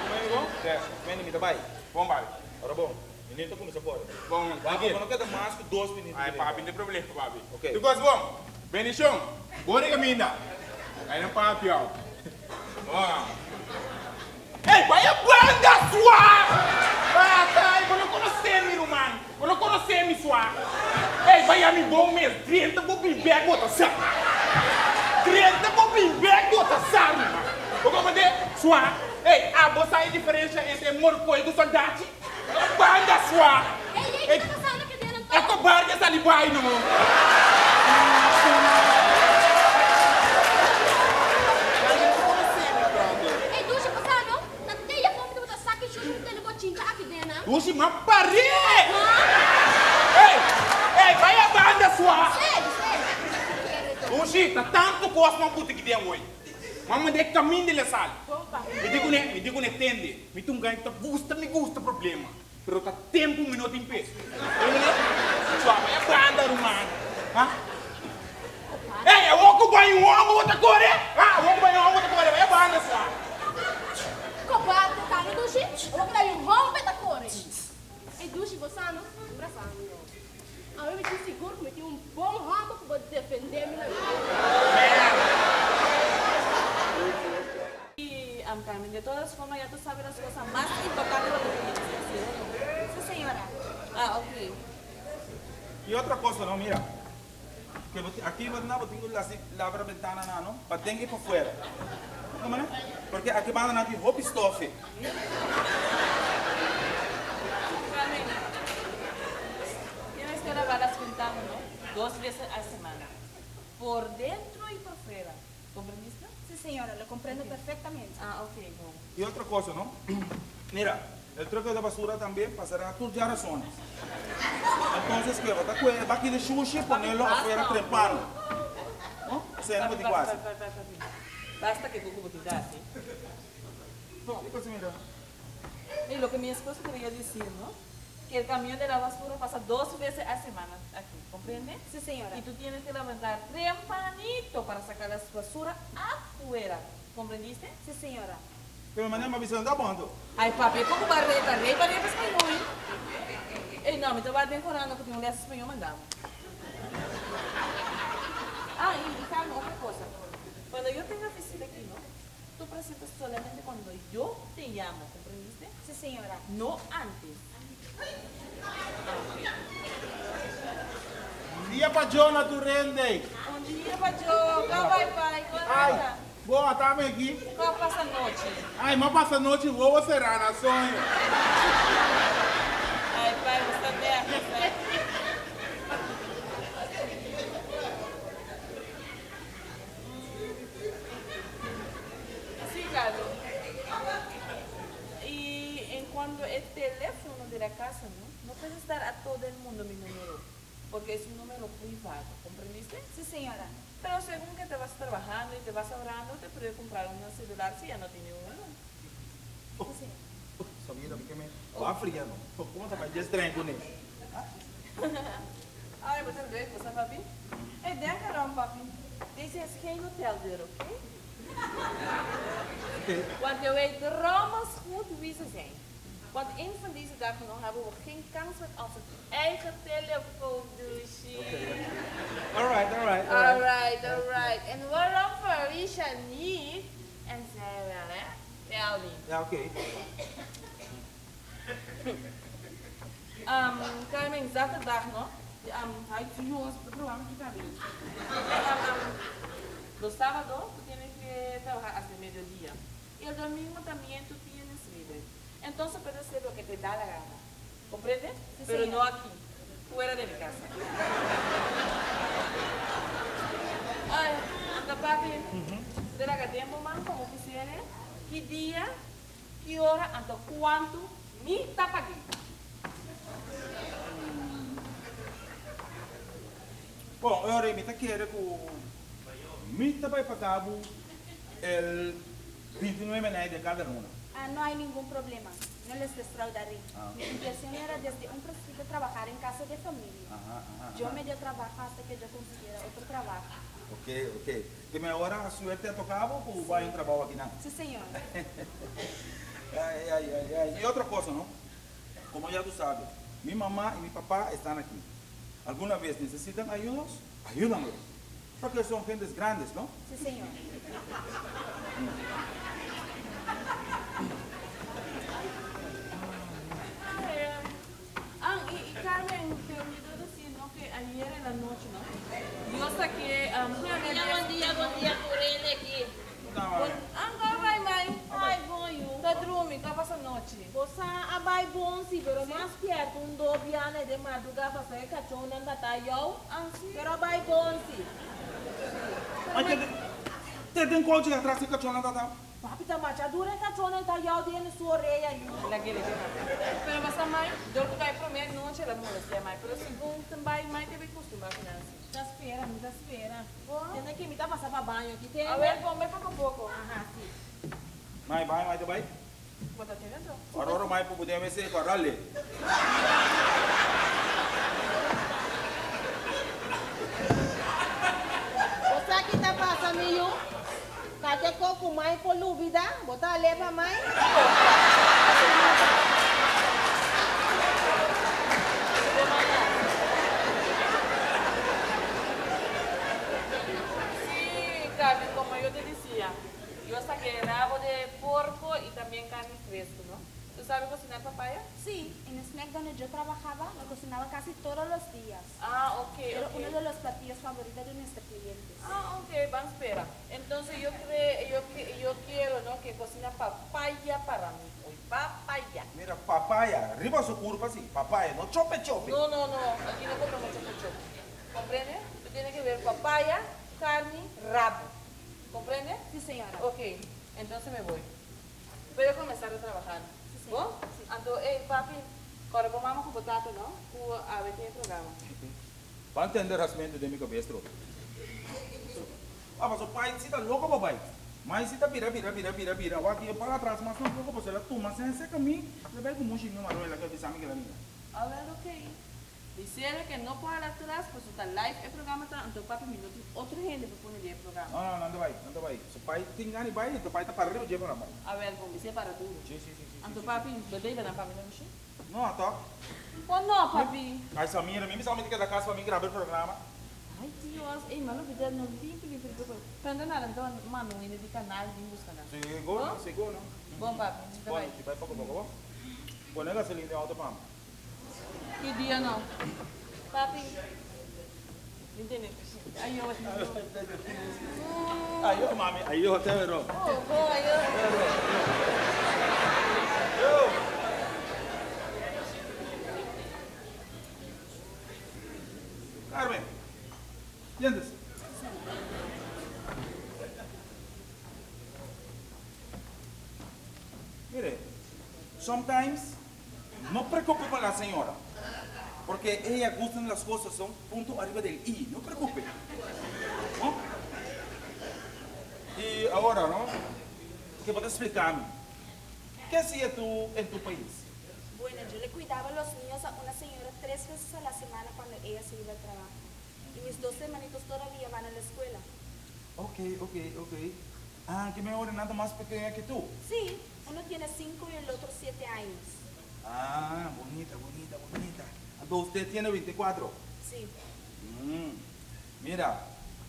Kuma mi bon? Si. Mende mi ta bai. Bon bai. Ora bon, minuut ta kuminsa kore. Bon, Wak bo no keda mas ku dos minuut Ai aki den. papi, no tin problema papi. Ok. Because bon, bendishon, bo riga minda. Ai nan papi aw. Bon. Ey, bai a banda sua! Batay, bo no konosé mi ruman. Bo no konosé mi sua. Ey, bai a mi bon mes. Drenta bo bin bek bo ta sa. Drenta bo bin bek bo ta sa, ruman. Bo komprendé? Sua. Ey, abo sa e diferensha entre morkoi ku soldachi? Banda sua! Ey, ey, ki ta pasando aki den anto? E kobardi a sali bai no. Ey, Dushi, pasando? Ta teya for mi tabata sa ki shushi mi tene bochincha aki den nan. Dushi, m'a par'é! Ey, ey, bai a banda sua! Seri, seri. Kere do. Dushi, ta tantu kos m'a buta aki den hoy. M'a mand'é kaminda el a sali. Mi di kuné, mi di kuné, tende. Mi ta un guy ku ta gusta mi gusta problema, pero ta tempu mi no tin p'e. Chua bai a banda ruman. Ha? Ey, awor ku bai un hòmber bo ta kore? Ha? Awor ku bai un hòmber bo ta kore? Bai a banda sua. Kobarde ta no dushi? Awor ku bai un hòmber ta kore? Ey dushi bo sa no? Brasa mi no. Awe mi tin sigur ku mi tin un bon hòmber ku bo defendé mi na mi. Y am Carmen, de todas formas ya tu sabe las cosas más importante lo que tienes que hacer, o no? Si señora. Ah, ok. Y otra cosa no, mira, que bo tin, aki bo na bo tin cu labra bentana na no, pa den y pa fuera. No mane? Porque aki banda nan tin hopi stofi. Carmen, tienes que lavar las ventanas, no? Dos veces a semana. Por dentro y por fuera. Comprendiste? Si señora, lo comprendo perfectamente. Ah, ok, bon. Y otro cosa, no? Mira, el truco de basura también pasará tur diarazones. Entonces, que bo ta cue e baki di shushi, ponelo afuera trempano. No? Esei no bo tin cu haci. Papi, papi, papi. Basta ke cu bo tin ta haci. Bon. Kico si mira? Y lo que mi esposo quería decir, no? Que el camión de la basura pasa dos veces a semana aquí, comprende? Sí, señora. Y tú tienes que levantar tempranito para sacar las basura afuera, comprendiste? Sí, señora. Pero manera m'a bisa no ta bon anto. Ay papi, con cu ba reta? Rey pa reta español. Ey no, mi ta wak den corant cu tin un les español mandamo. Ah, y, y Carmen, otra cosa. Cuando yo tenga visita aquí, no? Tú presentas solamente cuando yo te llamo, comprendiste? Sí, señora. No antes. Un dia pa Joe na tur rende. Un dia pa Joe. Go bai bai. Go Ai, anda. bo a taba aki? Go a pasa nochi. Ai, m'a pasa nochi wowo será na soño. Ai pai, bo sta bek. Sí, Carlos. Y en cuanto el teléfono de la casa, ¿no? No puedes dar a todo el mundo mi número, porque es un número privado, ¿comprendiste? Sí, señora. Pero según que te vas trabajando y te vas ahorrando, te puedes comprar un celular si ya no tiene uno. Sí, señora. Sabina, mi ke me bo a fria no. Como ta bai djes tren cu ne? Ay, bo ta leuk, bo sa papi? Ey, denk erom papi, deze is geen hoteldeur, oké? Oké. Want je weet drommels goed wie ze zijn. Want een van deze dagen nog hebben we geen kans met onze eigen telefoon, douche. Alright, alright, alright. Alright, alright. En waarom Felicia niet? En zij wel, hè? Wel niet. Ja, oké. Um, Carmen, zaterdag no? Um, ay Dios, bo ta proba mi kita bin. Um, um, los sábado tú tienes que trabajar hasta el mediodía. Y el domingo también tú tienes libre. Entonces puedes hacer lo que te da la gana. Comprende? Sí, Pero no señora. aquí, fuera de mi casa. Ay, anda papi. De laga den bo man como quisiere. Ki dia, ki ora, anto cuanto mi ta pag'é. Bon, ora mi ta kere ku mi ta bai paga bo. El 29 nai de cada luna. Ah, no hay ningún problema. No les defraudaré. Ah. Mi intención era desde un principio trabajar en casa de familia. Ajá, ajá, Yo ajá. me dio trabajo hasta que yo consiguiera otro trabajo. Ok, ok. Te me ahora suerte a tocar o vai un trabajo aquí nada. Sí, señor. Ay, ay, ay, ay. Y otra cosa, ¿no? Como ya tú sabes, mi mamá y mi papá están aquí. ¿Alguna vez necesitan ayudas? Ayúdanlos. Porque son gentes grandes, ¿no? Sí, señor. Ah, y, y Carmen, te olvidó decir, ¿no? Que ayer en la noche, ¿no? Yo saqué... Um, Bom dia, bom dia, bom dia, Turene aqui. Ah, vai, mãe. Ai, bom, you. Tá dormindo, tá passando noite. Você abai bom sim, pero mais perto um do biana de madrugada passar cachorro não tá eu. Ah, sim. Pero abai bom sim. Mas te, te tem coach atrás de cachorro, tá? Papi tá machadura cachorro tá eu dentro sua orelha. you. La que le Pero basta mãe, dor que vai para mim noite ela molestia mãe, pero segundo também mãe teve costume finança. Tá espera, me tá espera. Tem que me tá passar para banho aqui, tem. A ver, bom, vai pouco a pouco. Aham, sim. Mai, vai, mai, vai. Bota atendendo? Agora mai para poder ver se agora lê. Você que tá passando, you? Kate coco mãe por lúbida, bota a leva mãe. Sí, Carmen, como yo te decía, yo saqué rabo de porco y también carne fresca, ¿no? ¿Tú sabes cocinar papaya? Sí, en el snack donde yo trabajaba, lo cocinaba casi todos los días. Ah, ok, Era ok. uno de los platillos favoritos de nuestros clientes. Ah, ok, van, espera. Entonces yo creo, yo, yo quiero, ¿no? Que cocina papaya para mí hoy. Papaya. Mira, papaya, arriba su curva, sí, papaya, no chope, chope. No, no, no, aquí no comemos chope chope. ¿Comprende? Tú tienes que ver papaya, carne, rabo. ¿Comprende? Sí, señora. Ok, entonces me voy. Voy a comenzar a trabajar. Sí, ¿Vos? sí. Entonces, hey, papi, ahora vamos con potato, ¿no? Cu- A ver, tiene programa. Va a entender rasmento de mi cabeça, tropa. Ah, mas o pai se tá louco, papai. Mas se tá vira, vira, vira, vira, vira. O aqui para atrás, mas não pouco, você ela toma sem esse caminho. Le vai com muito meu marola que avisar-me que ela minha. A ver, ok. Dice que no puede atrás, pues está live el programa, está, entonces papi, minuto, otro gente propone el programa. Não, não, não, vai, não vai. Seu pai tem gana e vai, teu pai tá para arriba, lleva na mão. A ver, bom, dice para duro. Sim, sim, sim, sim. Entonces papi, bebê, vai na papi, não mexe? Não, tá. Oh, no, papi. Ai, Samira, mesmo somente que da casa para mim gravar o programa. Ay, Dios, ey, mano, vida no limpio, limpio, limpio. Pero nada, então, mano, ainda de canal, de buscar nada. Seguro, seguro, não. Bom, papi, Bom, vai. vai pouco a pouco, bom? Põe a gasolina de alto para mim. Que dia não? Papi. Entende? Aí eu Aí, ó, mami, aí, ó, até verão. Oh, bom, aí eu. Carmen, siéntese. Mire, sometimes no preocupe con la señora, porque ella gustan las cosas, son punto arriba del i, no preocupe. ¿No? Y ahora, ¿no? ¿Qué puedes explicarme? ¿Qué hacías tú en tu país? Bueno, yo le cuidaba a los niños a una señora tres veces a la semana cuando ella se iba al trabajo. Y mis dos hermanitos todavía van a la escuela. Ok, ok, ok. Ah, que mejor nada más pequeña que tú. Sí, uno tiene 5 y el otro 7 años. Ah, bonita, bonita, bonita. Entonces usted tiene 24. Sí. Mira,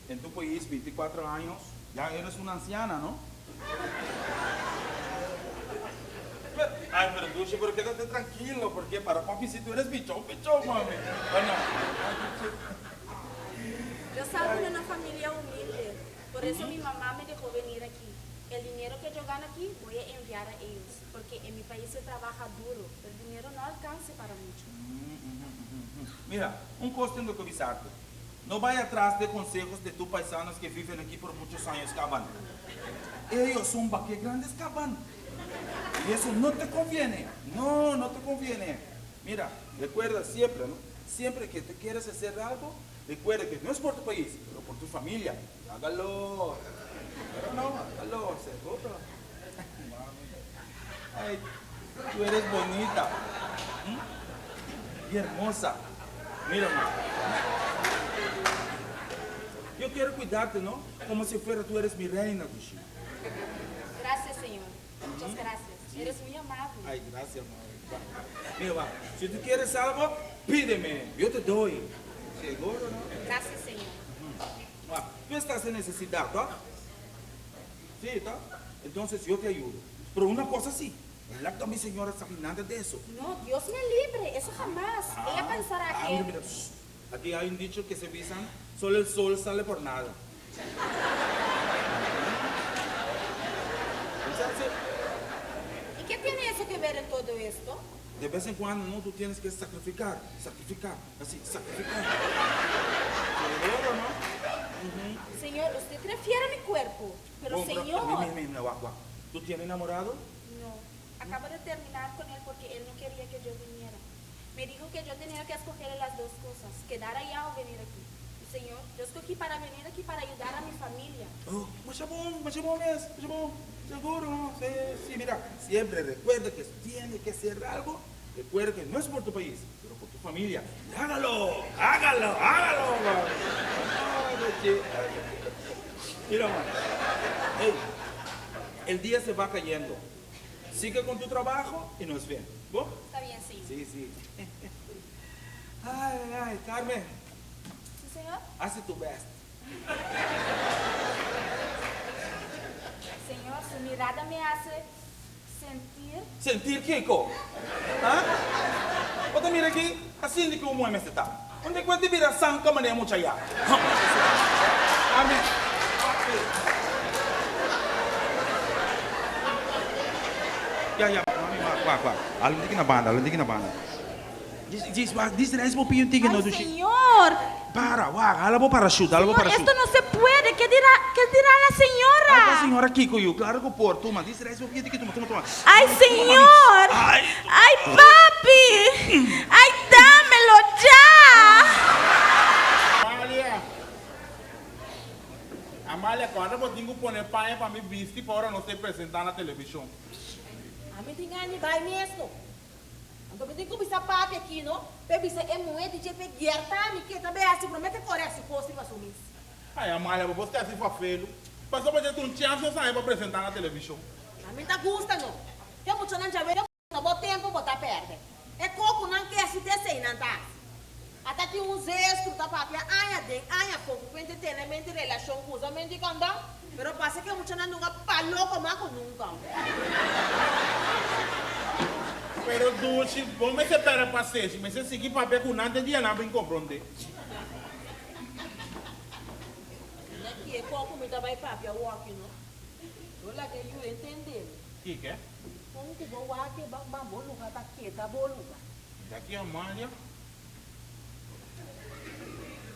en tu país, 24 años, ya eres una anciana, ¿no? Pero- ay, pero Dushi, pero quédate tranquilo, porque para papi si tú eres pichón, pichón, mami. Bueno, Yo salgo de una familia humilde, por eso mi mamá me dejó venir aquí. El dinero que yo gano aquí voy a enviar a ellos, porque en mi país se trabaja duro, el dinero no alcanza para mucho. Mira, un cosa tengo que avisarte. No vaya atrás de consejos de tus paisanos que viven aquí por muchos años, caban. Ellos son vaque grandes, caban. Y eso no te conviene. No, no te conviene. Mira, recuerda siempre, ¿no? Siempre que te quieres hacer algo, recuerda que no es por tu país, pero por tu familia. Hágalo. Pero no, aló, seguro. Mami. Ay, tú eres bonita. ¿Mm? Y hermosa. Mira, mami. Yo quiero cuidarte, ¿no? Como si fuera tú eres mi reina, Dushi. Gracias, señor. Muchas gracias. Eres muy amable. Ay, gracias, mami. Va. Mira, va. Si tú quieres algo, pídeme. Yo te doy. Seguro, ¿no? Gracias, señor. Va. Tú estás en necesidad, ¿no? Sí, ¿está? Entonces yo te ayudo. Pero una cosa sí. La mi señora sabe nada de eso. No, Dios me libre, eso jamás. Ella pensará Ah, que... mira, mira, shh. Aquí hay un dicho que se dicen, solo el sol sale por nada. Entonces, ¿Y qué tiene eso que ver en todo esto? de vez en cuando, ¿no? Tú tienes que sacrificar, sacrificar, así, sacrificar. Seguro, ¿no? Señor, usted refiere a mi cuerpo, pero Bueno, pero, señor... Mira, mira, mira, guau, guau. ¿Tú tienes enamorado? No, acabo de terminar con él porque él no quería que yo viniera. Me dijo que yo tenía que escoger las dos cosas, quedar allá o venir aquí. Y señor, yo escogí para venir aquí para ayudar a mi familia. Oh, machabón, machabón es, machabón, seguro, ¿no? Sí, sí, mira, siempre recuerda que tiene que hacer algo. Recuerda que no es por tu país, pero por tu familia. Y hágalo, hágalo, hágalo. man. Ay, che, ay. Mira, man. Ey, el día se va cayendo. Sigue con tu trabajo y nos ven. ¿Vos? Está bien, señor. Sí, sí. Ay, ay, Carmen, ¿Sí, señor? hace tu best. Señor, su mirada me hace sentir... Sentir Kiko. ¿Ah? Bota mira aqui, assim de que o homem está. Onde é que vira sanca mané mucha ya? Amém. Ya, ya, mami, wa, wa, wa. Alun tiki na banda, alun tiki na banda. Dis, dis, wa, dis reis mo piun tiki no Ay, dushi. señor! Para, wa, hala bo parachute, hala bo Señor, parachute. esto no se puede. ¿Qué dirá, qué dirá la Ah, señora? señora Kiko, yo, claro que por, toma, dis reis mo piun tiki, toma, toma, toma. ¡Ay, señor! Ay, ¡Ay, papi! ¡Ay, dámelo ya! Amalia. Amalia, cuando eu tenho que pôr pai para me vestir para não se apresentar na televisão. A mim tem gana de vai mesmo. Então me tem que começar papi aqui, não? Pe bisa é moeda de pe guerta mi que também assim promete correr se fosse para sumir. Ai, Amalia, você assim fafelo. Passou para ter um chance eu sair para apresentar na televisão. A mim tá gusta não. Que muito não já veio, não bom tempo botar perde. É coco não quer se ter sem não tá. Até que um zestro tá papi, anha den, anha fogo, quente tem mente relação com os homens de condão. Pero pasa que mucho não nunca paloco mais com nunca. Pero Dulce, vamos se pera paciência, mas você seguir papel com nada de nada bem compreender. Aqui é coco me tá vai papi, eu aqui não. Eu lá que eu entender. Que que é? Como que vou aqui, bam bom lugar tá aqui, tá bom lugar. Daqui Amalia.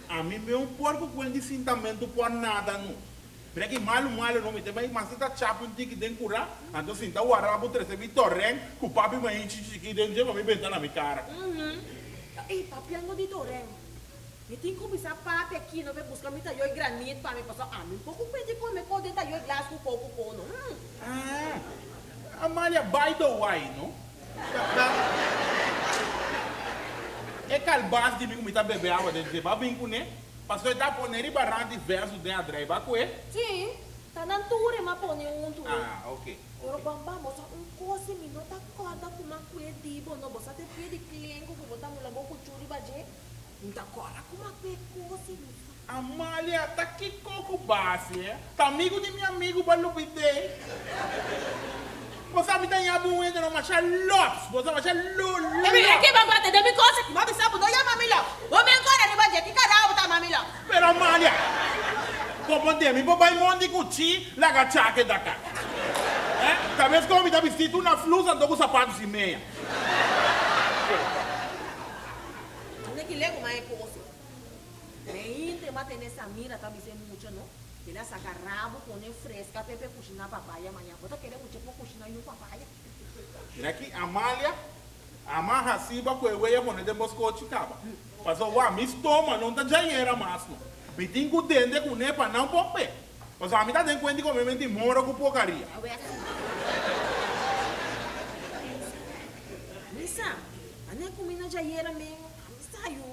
A mim meu porco com endicintamento por nada não. Mira que malo malo não me tem mas mas tá chapo um tique den curar, então sinta o arabo trece torren, com papi mãe chichi den je me benta na minha cara. Uhum. Ei, papi, ando de torrent. Me tem que começar papi aqui, não vai buscar me talhou granito para me passar. Ah, me pouco pede come com dentro talhou glass com pouco cono. Hum. Ah, Amalia by the way, não? É calbas de mim que me tá bebendo água dentro de babinho com né? Pastor tá pondo barrante verso de André, vai com ele. Sim, tá na ture, mas põe um ture. Ah, ok. Pero bamba, moça, um coisa me não tá corda com uma cuia de bo, não, você te pede cliente que botar no labo com churi baje. Não tá corda com uma cuia coisa, Amália, tá que coco base, é? Tá amigo de meu amigo, Balubide. Você me tem abu ainda não, mas é Lopes, você vai ser Lula. Ei, que bamba, te dê coisa, que mami sabe, não é mami lá. Vou me agora, ne baje, que caralho tá mami lá. Pero Amália, como de mim, papai monde cuti, laga chaque da cá. É? Talvez como me tá vestido uma flusa, andou com sapatos e meia. Não que lego mais coisa. Nem te mate nessa mira, tá dizendo muito, não? Ele saca rabo, pone fresca, pepe cozinhar papaya amanhã. Bota querer muito para cozinhar e um papaya. Mira aqui, Amália, amarra siba com eu ia poner de moscote caba. Passou, ué, me estoma, não tá já era mais, não. Me tem que dende com nepa, não pompe. Pasobra mi ta den kuenta di kome menti moro ku porkaria. Misa, ane kuminda djayera men, mi sa yu.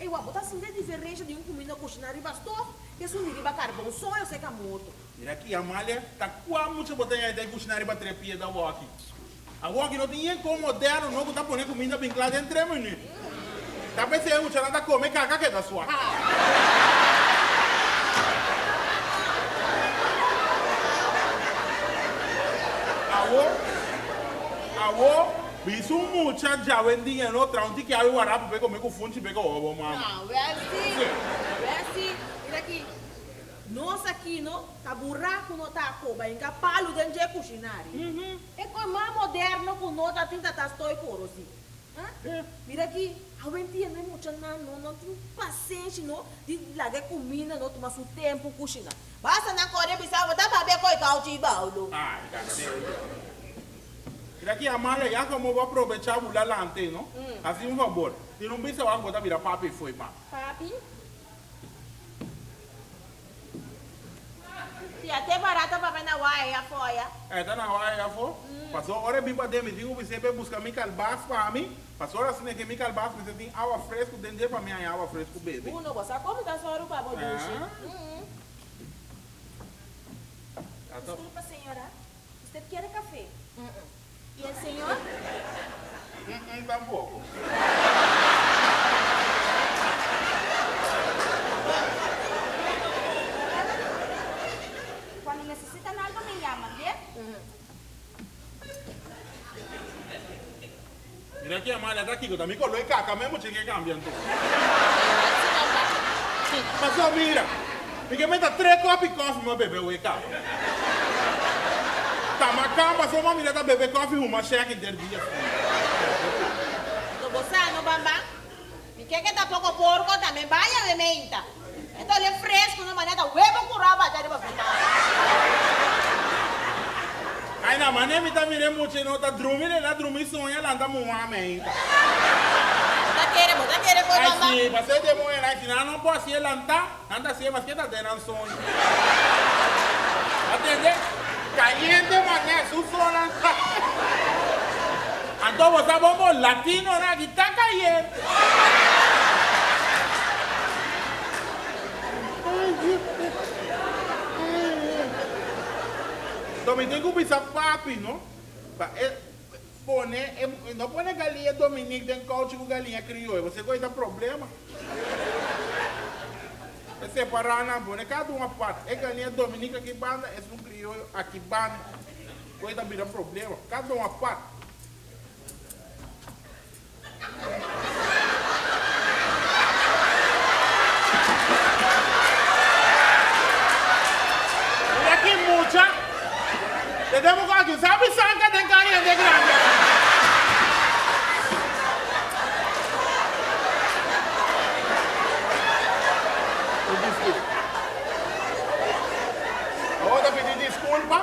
Ey wak, bo ta sinti e diferensha di un kuminda kushiná riba stof ku esun di riba karbon soyo seka morto. Mira aki, Amalia, ta kua mucha bo ta yai ta e kushiná riba tre pieda awaki? Awaki no tin yen kon moderno no ku ta pone kuminda bin kla den tre minüt. Ta p'esei e muchanan ta kome kaka keda sua. Awo, awo, Bisa un mucha djawendia no traha un tiki awe warapu p'e kome ku funchi p'e koho bo mama. Ah, wèl si, wèl si. Mira aki, nos aki no ta burá ku no ta koba hinka palu den dje kushinari. E kos mas moderno ku no ta tin ta ta stoi koro si. Ah, mira aki, awendia no e muchanan no no tin pasenshi no di laga e kuminda no tuma su tempu kushina. Basta nan kore bisa bo ta papia koi kouchi i boulo. Ay, kante. Mira ki Amalia, ya como bo a probecha bula lante, no? Haci un fabor, tira un bista wak bo ta bira papi fo'i papi. Papi? Si a te barata papia na waya ya afo ya. E ta na waya ya afo? Paso ora e bin paden mi tin ku bis'é p'e buska mi kalbas pa mi, paso ora asina ke mi kalbas mester tin awa fresku den dje pa mi haña awa fresku bebe. Uno, bo sa komo ta sòru pa bo dushi. Disculpa señora. Usted quiere café? Y el señor? Mm tampoco. Cuando necesitan algo me llaman, bien? Mira ki Amalia ta kiko ta mi color e caca memo chin ke cambia anto. Paso mira, mi ke meta tres copi koffie ma bebe awe caba. Ta makan paso ma mira ta bebe koffie huma shek henter dia. Anto bo sa no Bambam? Mi ke ke ta poko porko tambe baya we meinta. E ta ole fresco no manera ta webo curao bacha riba su mano. Ay na mane mi ta mira e mucha no ta drumi le la drumi soña lanta muha meinta. Bo ta kere bo ta kere koe Ay bamba. si pasé de muhe nan si nan no por hacié lanta nan ta hacié maske ta den nan soño. Atende cayente mane su so nan ta. Anto bo sa bon bon latino nan aki ta cayente. Anto mi tin ku bisa papi no pa e pone e no pone galiña Dominique den kouchi ku galiña krioyo pasobra ku ei ta problema. E separá nan pone kada un apart e galiña Dominique aki banda esun krioyo aki banda ku ei ta bira problema kada un apart. Mira ki mucha. Te debo cu aki. Sabi sanka den cari hende grandi aki. Awor ta pidi disculpa.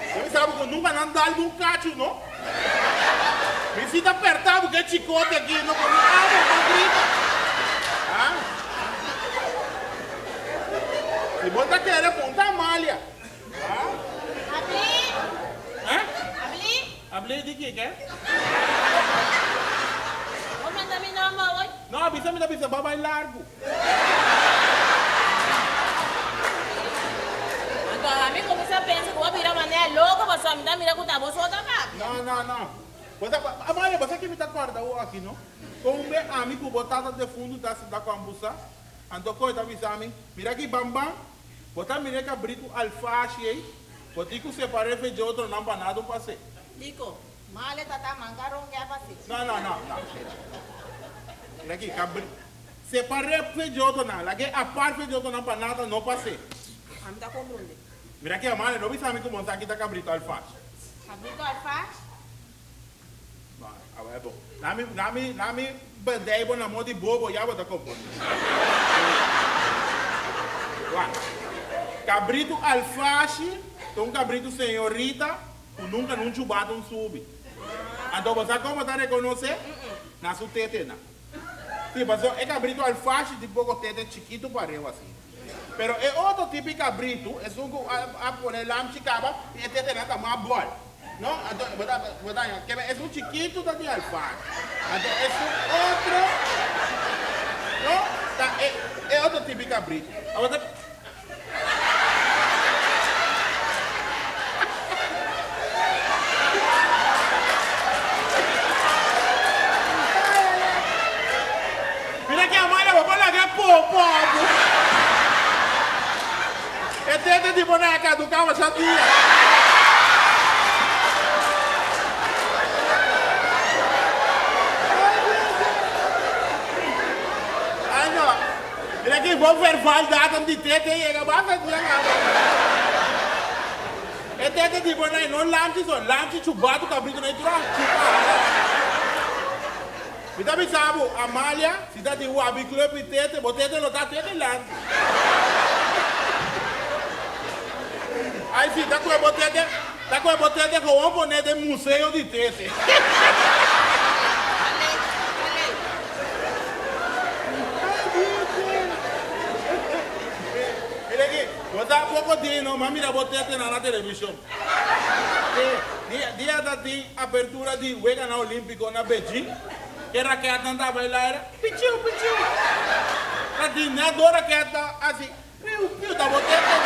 Bo mi sabi ku nunka nan dal bo un kachu no. Mi si ta perta bo ke chikote aki no por mi amo bo grita. Ha? Si bo ta kere punta Amalia. Ha? Abli! Eh? Abli! Abli di kiko? Bo manda mi nomber hoy? No, bisa mi ta bisa bo a bai largu. Anto ami kuminsá pensa ku bo a bira manera loko pasobra mi ta mira ku ta bo so ta papia. No, no, no. Bo sa, Amalia, bo sa ke mi ta kòrda awor aki, no? Kon un be ami ku bo tata defuntu ta sinta kòmbusa, anto koe ta bisa mi, Mira aki, Bamban, bo ta mira e kabritu alfashi ei? Bo tin ku separ'é fe dje otronan pa nada un pas'é. Diko, Male tata manka ronke a pas'é. No, no, no, no. Mira aki, kabri. Separ'é fe dje otronan, lag'é apart fe dje otronan pa nada no pas'é. Ami ta komprondé. Mira ki amane, no bisa mi ku bo sa kita kabrito alfash. Kabrito alfash? No, awe e bon. Lami, lami, lami berdei bo na mo di bobo, ya bo ta komprondé. Wak. Kabrito alfashi ta un kabrito señorita ku nunka nun chubata un subi. Anto bo sa kon bo ta rekonosé? Na su tetenan. Sí, pasobra e kabrito alfashi tin poko tete chikitu pareu asina. Pero e otro tipo di kabritu, esun ku a pone lamchi kaba i e tetenan ta mas bòl. No? Anto bo ta bo ta haña keme esun chikitu ta di alfanja. Anto esun otro no ta e e otro tipo di kabritu. Abo ta. Mira ki Amalia bo por laga e popo bo. E tete di bo na a caduca masha dia. Ay no. Mira ki bo verval datum di tete yega basta dia caba. E tete di bo na no lamchi so, lamchi chubatu cabrito na e tura chupa hala. Mi ta bisa bo, Amalia, si ta di wabi club di tete, bo tete lo ta tete lamchi. Ay si, ta coe bo tete, ta coe bo tete gewoon pone den museo di tete. Mira aki, bo ta poko di no, m'a mira bo tetenan na televishon. E dia ta tin apertura di Weganan Olímpiko na Beijing, e raketnan ta bai laira, pichiu pichiu. Ta tin net dos raket ta hasi piu piu, ta bo tetenan.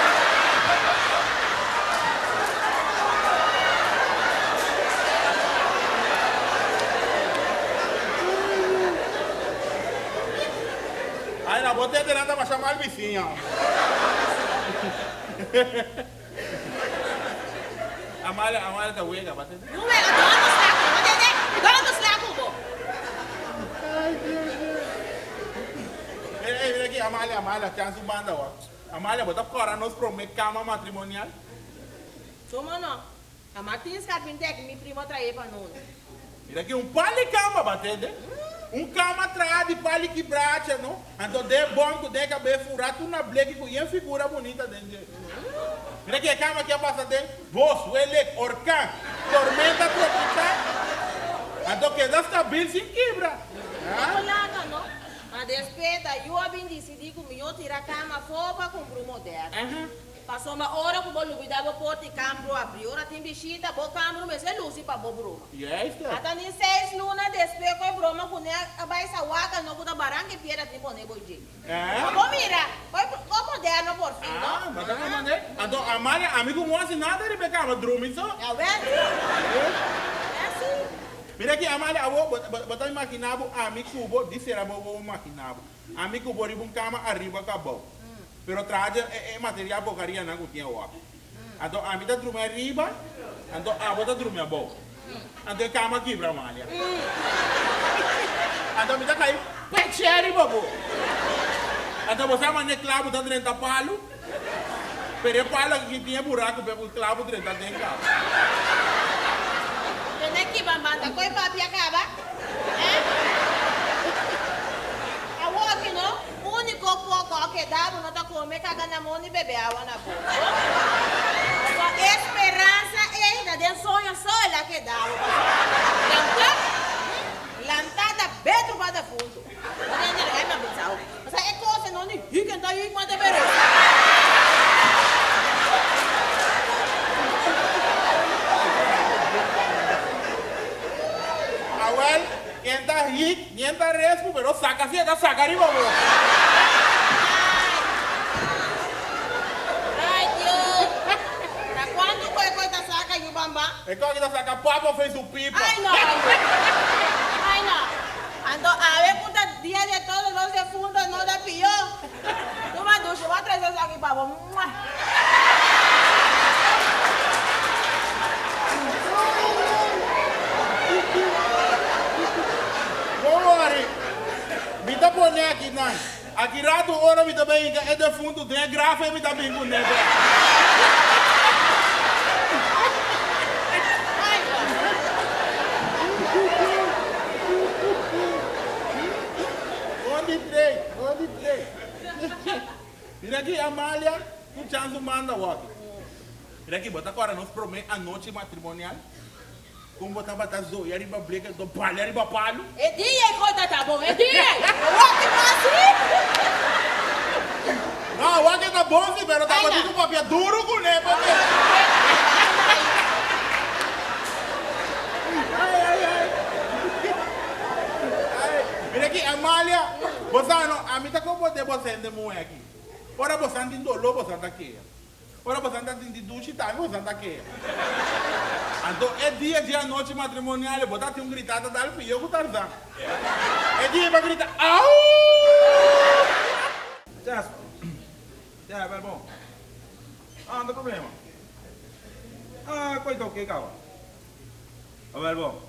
Ai na bo tetenan ta masha mal bisiña. Amalia, Amalia ta wega, ba tende? No wega, dona ta sla ku bo, ba tende? Dona ta sla ku bo. Ai, Dios mío. Mira, ey, mira aki, Amalia, Amalia, chan su banda awor. Amalia, bo ta kòrda nos promé kama matrimonial? Komo no? Ta Martins Carpinter ki mi primo a trae pa nos. Mira aki un pal di kama ba tende. Un kama traha di pal di kibracha no. Anto den bon ku den kabe fura tur na bleki ku yen figura bunita den dje. Mira aki e kama aki a pasa den bos, welek, orkan, tormenta tropical. Anto keda stabil sin kibra. No por laga no. Ma despues ta yu a bin disidi ku mihó tira kama afó pa kumpra un moderno. Pasobra ora ku bo lubidá bo porta i kambro abrí, ora tin bishita, bo kambro mester lusi pa bo broma. Ata ni seis luna despues ku e broma kuné a bai sa wak no ku ta baranka e piedra tin pone bo dje. Ma bo mira, ko moderno por fin, no? Ah, ma ta komand'é. Anto Amalia, ami ku no hasi nada riba e kama, drumi so. Awèl, si. Mira aki, Amalia, awor bo ta imaginá bo ami ku bo, di sera bo bo imaginá bo. Ami ku bo riba un kama ariba ku abou. Pero traha dje e material porkarianan ku tin awor. Anto ami ta drumi ariba, anto abo ta drumi abou. Anto e kama kibra, Amalia. Anto mi ta kai pech'é riba bo. Anto bo sa manera e klabu ta drenta palu? Pero e palu aki tin e buraku p'e klabu drenta den kaba. Tene kiba manda koe papia kaba? Eh? Awor aki no, uniko poko a keda bo no ta kome kaga na mon ni bebe awa na boka. Pasobra e speransa ei ta den soño so el a keda bo pasobra lanta, lanta ta betro pa defunto. Bo ta hende laga mi a pensa awo. Pasobra e kos ei no ni hiken ta hik ma ta beresa. Awel, ken ta hik, nien ta respu, pero saka si e ta saka riba bo. Ay, Dios! Ta cuantu cu e coy ta saca yu bamba? E coy ta saca papa fe su pipa. Ay no, ay no. Anto awe cu ta dia de todos los defuntos no ta pio. Tuma dushi, bo a trece esaki pa bo. Mua! No worry, mi ta pone aki nan. Aki rato ora mi ta bin hinca e defunto den e graf e mi ta bin cu ne bek. Un di tres, un di tres. Mira aki Amalia cu Chansu manda waki. Mira aki bo ta cora nos prome anochi matrimonial. Con bo tabata zoya riba blek anto balia riba palu? E dia ei con ta ta bon, e dia ei! Wak ki pasi! No, awor ke ta bon si, pero tabatin ku papia duru kuné pape. Ai, ai, ai. Ai, mira aki, Amalia, bo sa no, ami ta komprondé bo hende muhé aki. Ora bosan tin doló, bosan ta kea. Ora bosan ta sinti dushi tambe bosan ta keha. Anto e dia dje anochi matrimonial bo ta tin un grita ta dal pio ku Tarzan. E dia bo a grita Auu! Jasper, Ya, bel bon. Ah, no ta problema. Ah, koe ta oke kawa. Abel bon.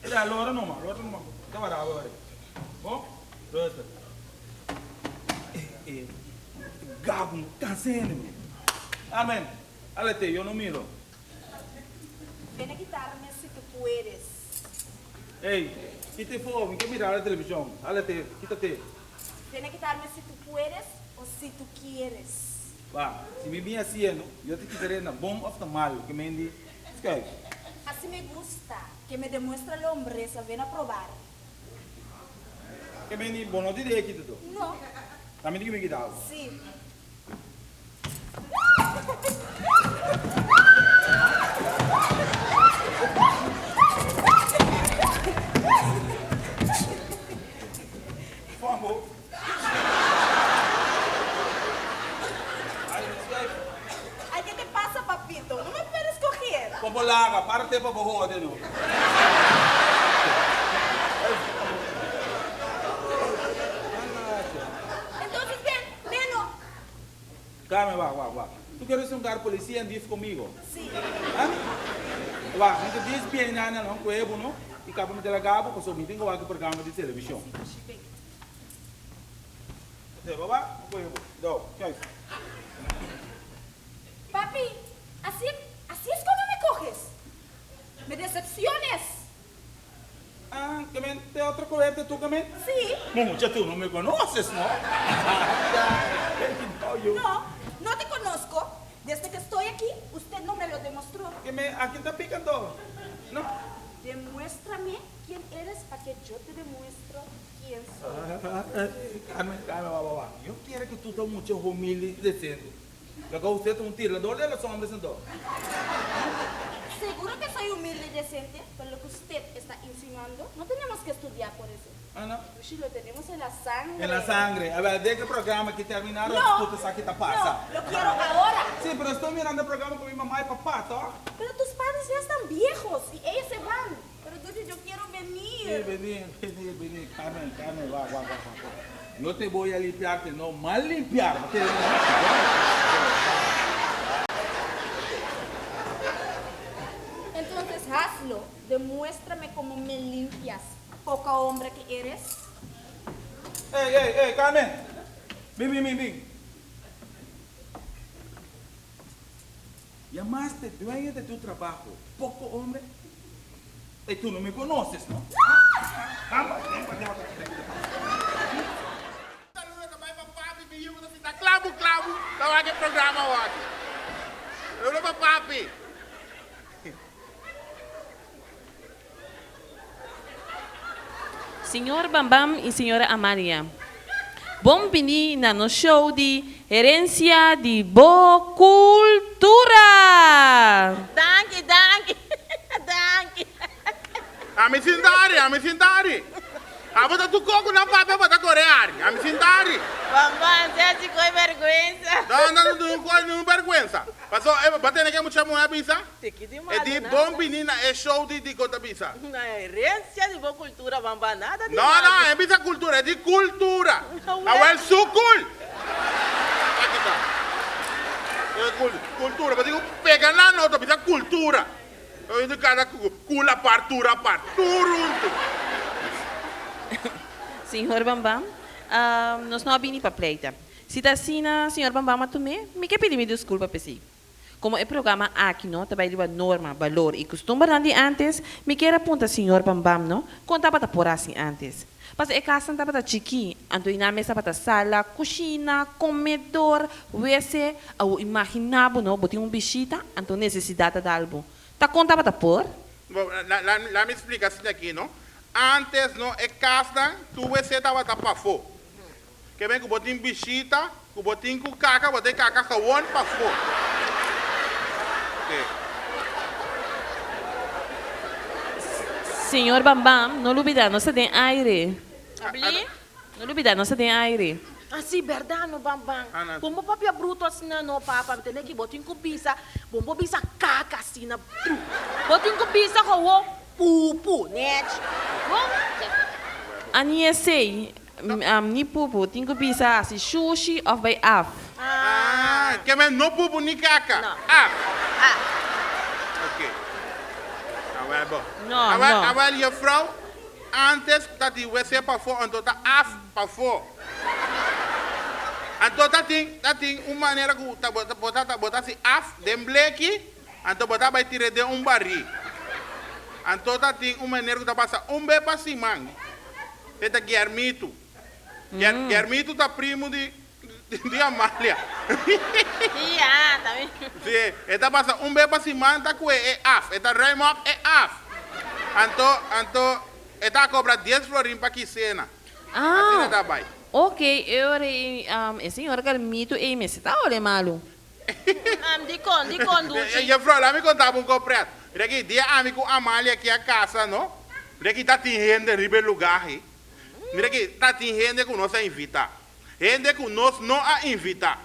Ya, lora numa, lora numa. Ta wara awe wari. Bon? Rustig. Eh, eh. Gabu no cansa hende, man. Amen. Alete, yo no miro. Ven a quitarme si tu puedes. Ey, kita e for, mi ke mira la television. Alete, kita-te. Ven a quitarme si tu puedes o si tu quieres. Ba, si mi bin haciendo, yo te quitaré na bon of na malo, ke men di, Schuif. Así me gusta, que me demuestra la hombreza, ven a probar. Ke men di, bo no di de kita to? No. Ta mi di ke mi kita bo? Si. Fumble. Ay, ke te pasa, papito? No me puedes coger. Popo laga, para te pa bo hode no. Entonces ven, ven no. Carmen, wak, wak, wak. Tu quieres un gar policía en dif conmigo? Sí. Ah? Wak, mi ta dis bien nana no, cu ebo no, y caba mi ta laga bo, pasobra mi tin cu wak e programa di television. Te baba, no coge bo. Do, kijk. Papi, así, así es como me coges? Me decepciones. Ah, ke men te otro cohete tu ke men? Sí. Mucha, tu no me conoces, no? No, no te conozco. Desde que estoy aquí, usted no me lo demostró. Ke men, aki ta pica anto? No. Demuéstrame quién eres pa que yo te demuestro quién soy. Carmen, Carmen, wak, wak, wak. Yo kier cu tu ta mucha humilde y decente. Loke usted ta un tirador de los hombres anto. Seguro que soy humilde y decente, pero lo que usted está insinuando, no tenemos que estudiar por eso. Ah, no. Dushi, lo tenemos en la sangre. En la sangre. A ver, deja e programa aki termina, No, tú te sa ki ta pasa. no, lo quiero ahora. Sí, pero estoy mirando e programa cu mi mamá y papá, toch? Pero tus padres ya están viejos y ellos se van. Pero Dushi, yo quiero venir. Sí, vení, vení, vení. Carmen, Carmen, wak, wak, wak, wak. No te voy a limpiarte, no, mal limpiar. Entonces hazlo, demuéstrame cómo me limpias, poco hombre que eres. Ey, ey, ey, Carmen. Bin, bin, bin, bin. Llamaste dueño de tu trabajo, poco hombre? Ey, tu no me conoces, no? Saludo ta bai pa papi, mi yu ku ta sinta klabu klabu ta wak e programa awaki. Saludo pa papi. Señor Bambam y señora Amalia, bon bini na nos show di Herencia di Bo Cultura! Danki, danki, danki. Ami sinta ari, ami sinta ari. Abo ta tu koko nan papia bo ta kore ari. Ami sinta ari. Bambam, sea si koe berguensa. No, no, no, no koe niun berguensa. Paso e bo tene ke mucha muhe a bisa? Tiki di E malu di nada. bon bini na e show di diko ta bisa. Na herencia di bo cultura bamba nada di No, malu. no, e bisa cultura, e di cultura. Awel. Awel su cul. Aki ta. E cul, cultura, bo tin cu pega nan no ta bisa cultura. E di cada cul apart, tur apart, tur hunto. Señor Bambam, nos no a bini pa pleita. Si ta asina, señor Bambam a tum'é, mi ke pidi mi disculpa p'esei. Komo e programa aki no ta bai riba norma, balor i kustumbernan di ántes, mi kier a punta señor Bambam no kon tabata por hasi ántes. Pasobra e kasnan tabata chikí, anto i nan mes tabata sala, kushina, komedor, wese. Awor imaginá bo no, bo tin un bishita, anto nesesidat ta dal bo. Ta kon tabata por? Bo, la mi splika asina aki no. Ántes no e kasnan tur wese tabata pafó. Ke ben ku bo tin bishita. Ku bo tin ku kaka, bo ta e kaka gewon pafó. Oke. Señor Bambam, no lubida, nos ta den aire. Abli? No lubida, nos ta den aire. Ah, si, berdad no, Bambam. Bo no papia bruto asina no, papa. Mi tende ki bo tin ku bisa, bo no por bisa kaka asina bru. Bo tin ku bisa gewon pupu, nèchi. Bon? Ani esei, Ni pupu, tin ku bisa hasi shushi of bai af. Ah, ke men no pupu ni kaka. Af. Ok. Awel bo. No, Awel, no. awel juffrouw, antes ta tin wc pafó anto ta af pafó. Anto ta tin, ta tin un manera ku ta bo ta bo ta bo ta hasi af den bleki, anto bo ta bai tir'é den un barí. Anto ta tin un manera ku ta pasa un be pa siman. E ta Guermito. Guermito ta primo di di Amalia. Sí, ah, ta bien. Sí, e ta pasa un be pa siman ta kue e af. E ta ruim op e af. Anto, anto e ta cobra dies florin pa kisena. Asina Ah, ta bai. ok, e ora ei, e señor Guermito ei mester ta ole malu. Dikon, dikon, Dushi? Juffrouw, laat mi conta bo un copret. Mira aki, dia ami cu Amalia aki a casa, no? Mira aki, ta tin hende riba e lugar ei. Mira aki, ta tin hende cu nos a invita. Hende cu nos no a invita.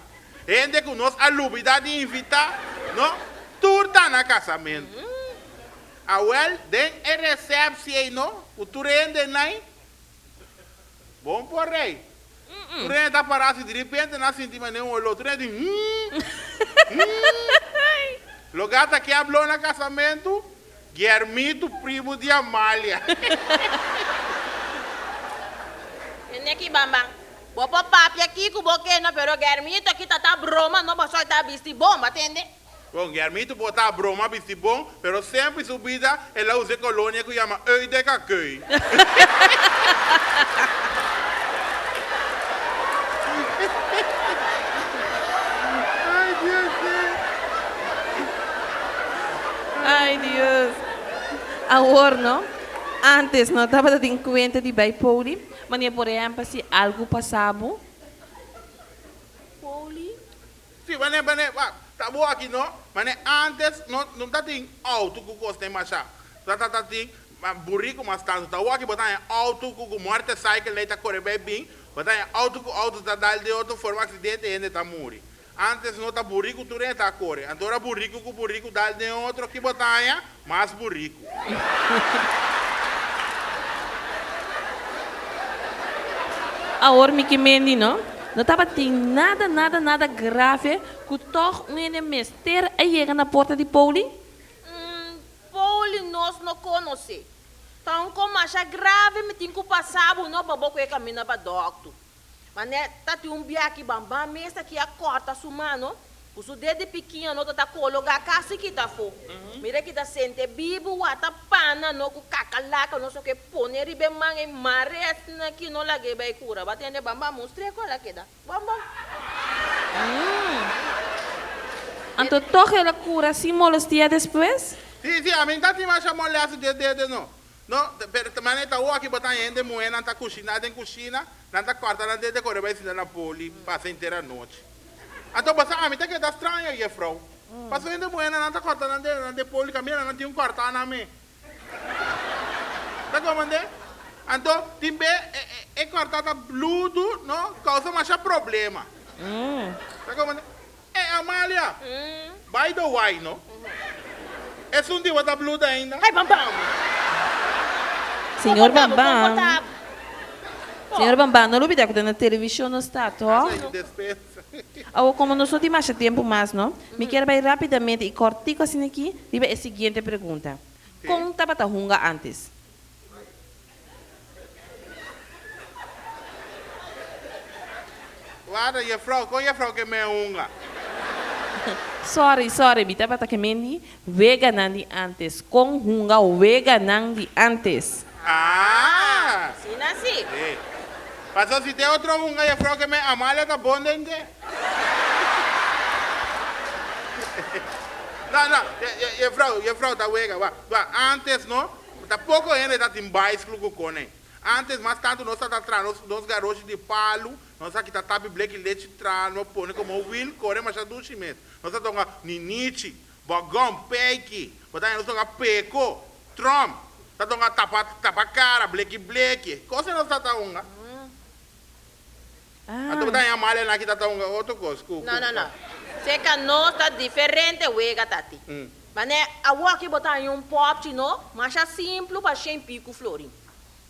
Hende cu nos a lubida di invita, no? Tur ta na casamento. Awel, den e receptie ei, no? Cu tur hendenan. Bon por rei. Tur hende ta para asi, diripente nan sinti manera un olor. Tur hende di hum, hum. Loga ta ke habló na kasamentu, Guermito primu di Amalia. Tende aki Bambam, bo por papia kiko bo ke no, pero Guermito aki ta ta broma no, boso ta bisti bon, bo a tende? Bon, Guermito por ta broma bisti bon, pero semper su bida el a usa e colonia cu yama Ui de Kakui. Ay, Dios mío. Ay, Dios. Awor no, antes no tabata tin cuenta di bay poli, manera por ehempel si algo pasa bo. Poli? Sí, mane, mane, wak, ta bo aki no, mane antes no, no ta tin auto ku kos den masha, ta ta ta tin buriku mas tantu, ta awor aki bo ta haña auto ku ku motorcycle lei ta kore bai bin, bo ta haña auto ku auto ta dal den otro forma aksidente hende ta muri. Antes no ta buriku tur hende ta kore, anto ora buriku ku buriku dal den otro ki bo ta haña? Mas buriku. Awor mi ke mendi no, no tabatin nada nada nada grave ku tòg un hende mester a yega na porta di Pouli? Mm, Pouli nos no konosé. Ta un kos masha grave mi tin ku pasa bo no pa bo ku e kaminda pa dòkter. Manera ta tin un bia ki Bambam mes aki a corta su mano cu su ded di pikiña no ta ta cologa casi kita afo. Mira ki ta sente bibu wata pana no cu cacalaca no so ke pone riba e man e mare asina ki no lag'e bay cura. Ba tende Bambam mustr'e con el a keda. Bambam. Anto toch el a cura sin molestia despues? Sí, sí, ami ta tin masha molestia di e dede no. No, pero ta manera ta awor aki bo ta haña hende muhé nan ta kushiná den kushina, nan ta kòrta nan dede kore bai sinta na poli pasa henter anochi. Anto bo sa ami ta keda straño jefrou. Pasobra hende muhénan nan ta kòrta nan dede nan den poli kaminda nan tin un kòrtá nan me. Ta komandé? Anto tin be e kòrtá ta bludu no kousa masha problema. Ta komandé? E Amalia! By the way no, esun di bo ta bluda ainda? Hey Bambam! Señor Comporta bo, Bambam, comporta bo. Señor Bambam, no lubida cu ta na television nos ta, toch? Asa y despensa. Awor, como nos no tin masha tempo mas, no, mi kier bay rapidamente y cortico asina aki riba e siguiente pregunta. Con tabata hunga antes? Warda, jefrouw, kon jefrouw ke me hunga? Sorry, sorry, mi tabata ke men di weganan di antes. Kon hunga weganan di antes? Ah! Asina si. Sí. Paso si te otro hunga jefrouw ke me Amalia ta bon den dje. No, no, jefrouw, jefrouw ta wega. Wa, wa, antes no, Ta poko hende ta tin baisklu ku kone. Antes mas tantu nos ta traha nos nos garoshi di palu, nos a kita tapi bleki lechi traha, nos pone komo wil kore masha dushi mes. Nos ta tonga ninichi, bògòn, peiki, bo ta haña nos tonga peko, tròm, ta tonga tapa tapa kara, bleki bleki, kos nos ta ta hunga. Anto bo ta haña mal elaki ta ta hunga otro kos ku. No, no, no. Seka nos ta diferente wega tati. Mane awoki bo ta haña un popchi no, masha simplu pa shen piku florin.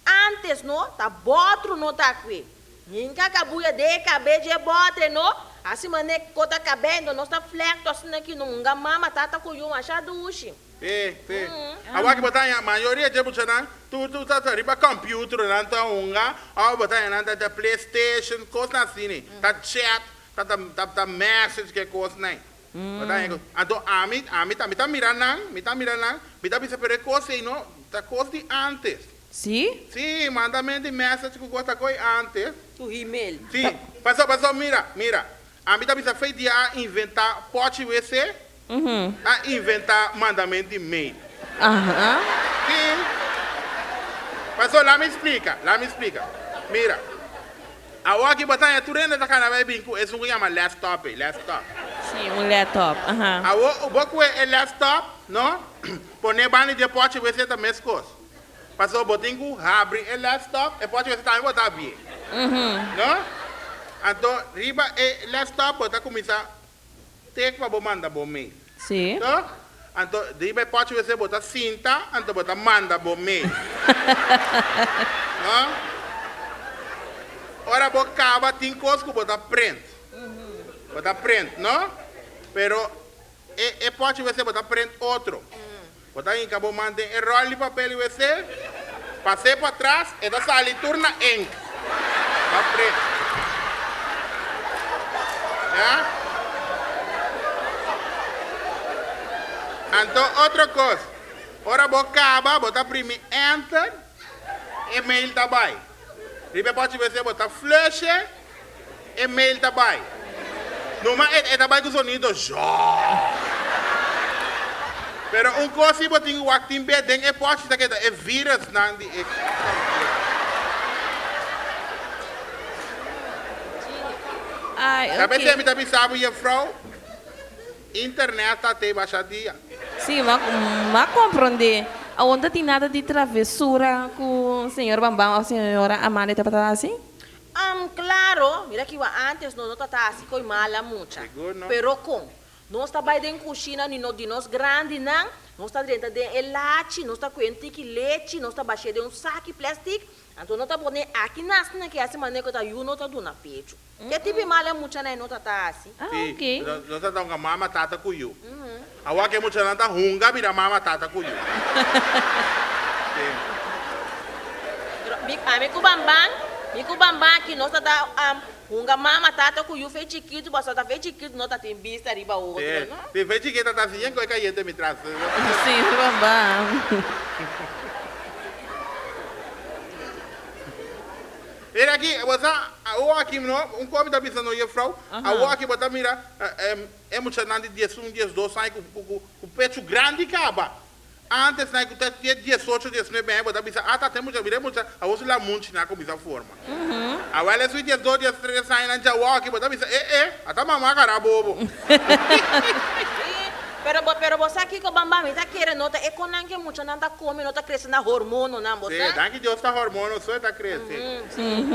Antes no, ta botru no ta kwe. Hinka kabuya den e kabe dje botre no, hasi mane ko ta kabendo nos ta flekto asina ki no hunga mama tata ku yu masha dushi. Sí, sí. Awor ki bo ta haña mayoria dje muchanan tur tur ta riba computer nan ta hunga of bo ta haña nan ta ta playstation kosnan asina ta chat ta ta ta message ke kosnan bo ta haña ku anto ami ami ta mi ta mira nan mi ta mira nan mi ta bisa pero e kos ei no ta kos di antes. Sí? Sí, mandament di message ku kos ta ko'i antes. Tu email. Sí, paso paso mira mira ami ta bisa fei dia a inventa pochi wc A inventá mandament di mail. Sí. Pasó, laat mi splika, laat mi splika. Mira, awor aki bo ta haña tur hende ta kana bai bin ku esun ku yama laptop ei, laptop. Sí, un laptop, aha. Awor, bo kue e laptop, no, pone banda di e pòchi wc ta meskos. Pasó bo tin ku habri e laptop, e pòchi wc tambe bo ta habrié, no? Anto riba e laptop bo ta kuminsá Tek pa bo manda bo mail. Sí. Toh? Anto riba e pochi wc bo ta sinta, anto bo ta manda bo mail. No? Ora bo kaba tin kos ku bo ta print. Bo ta print, no? Pero e e pochi wc bo ta print otro. Bo ta hinka bo man den e ròl di papel wc, pas'é patras, e ta sali tur na ink. Ba print. Ya? Anto otro kos, ora bo kaba, bo ta primi enter, e mail ta bai. Riba e pòchi wc bo ta flush'e, E mail ta bai. Numa e ta bai ku sonido zhòò. Pero un kos si bo tin ku wak tin be den e pòchi ta keda e virusnan di e computer. Ai, Ta ok. p'esei mi ta bisa bo jefrou, internet ta te basha dia. Sí, m'a m'a komprondé. Awor no ta tin nada di travesura ku señor Bambam òf señora Amalia tabata hasi? Am, claro, mira kiwa antes nos no ta ta haci coy mala mucha. Sigur no. Pero con? Nos ta bay den cushina ni no di nos grandinan, nos ta drenta den e lachi, nos ta coge un tiki lechi, nos ta bash'é den un saki plastic, anto no ta pone aki na asina ke haci manera cu ta yu no ta duna pecho. Ke tipo mala muchanan e no ta ta haci? Ah, Sí, ok. nos ta ta hunga mama tata cu yu. Awor ke muchanan ta hunga bira mama tata cu yu. Sí. Pero mi, ami cu Bamban, mi cu Bamban aki nos ta ta hunga mama tata cu yu fe chikitu, pasobra ta fe chikitu no ta tin bista riba otro, Sí, no? sí, fe chikita ta siña cu e cayente mi tras. Sí, Bamban. Mira aki, bo sa, awor aki no, un cos mi ta bisa no juffrouw, awor aki bo ta mira e muchanan di diesun, diesdos aña cu cu cu pecho grandi caba. Antes nan cu ta tie diesocho, diesnuebe aña bo ta bisa, ah ta te mucha, mira e mucha, awor su lamunchi nan a cuminsa forma. Awor el e diesdos, diestres aña nan dja awor aki bo ta bisa, eh eh, ata mama a gara bobo. Sí, pero bo, pero bo sa kiko Bamba, mi ta kere no ta e konan ke muchanan ta kome no ta krese na hormononan, bo Sí, sa? danki Dios ta hormono so e ta krese. Sí.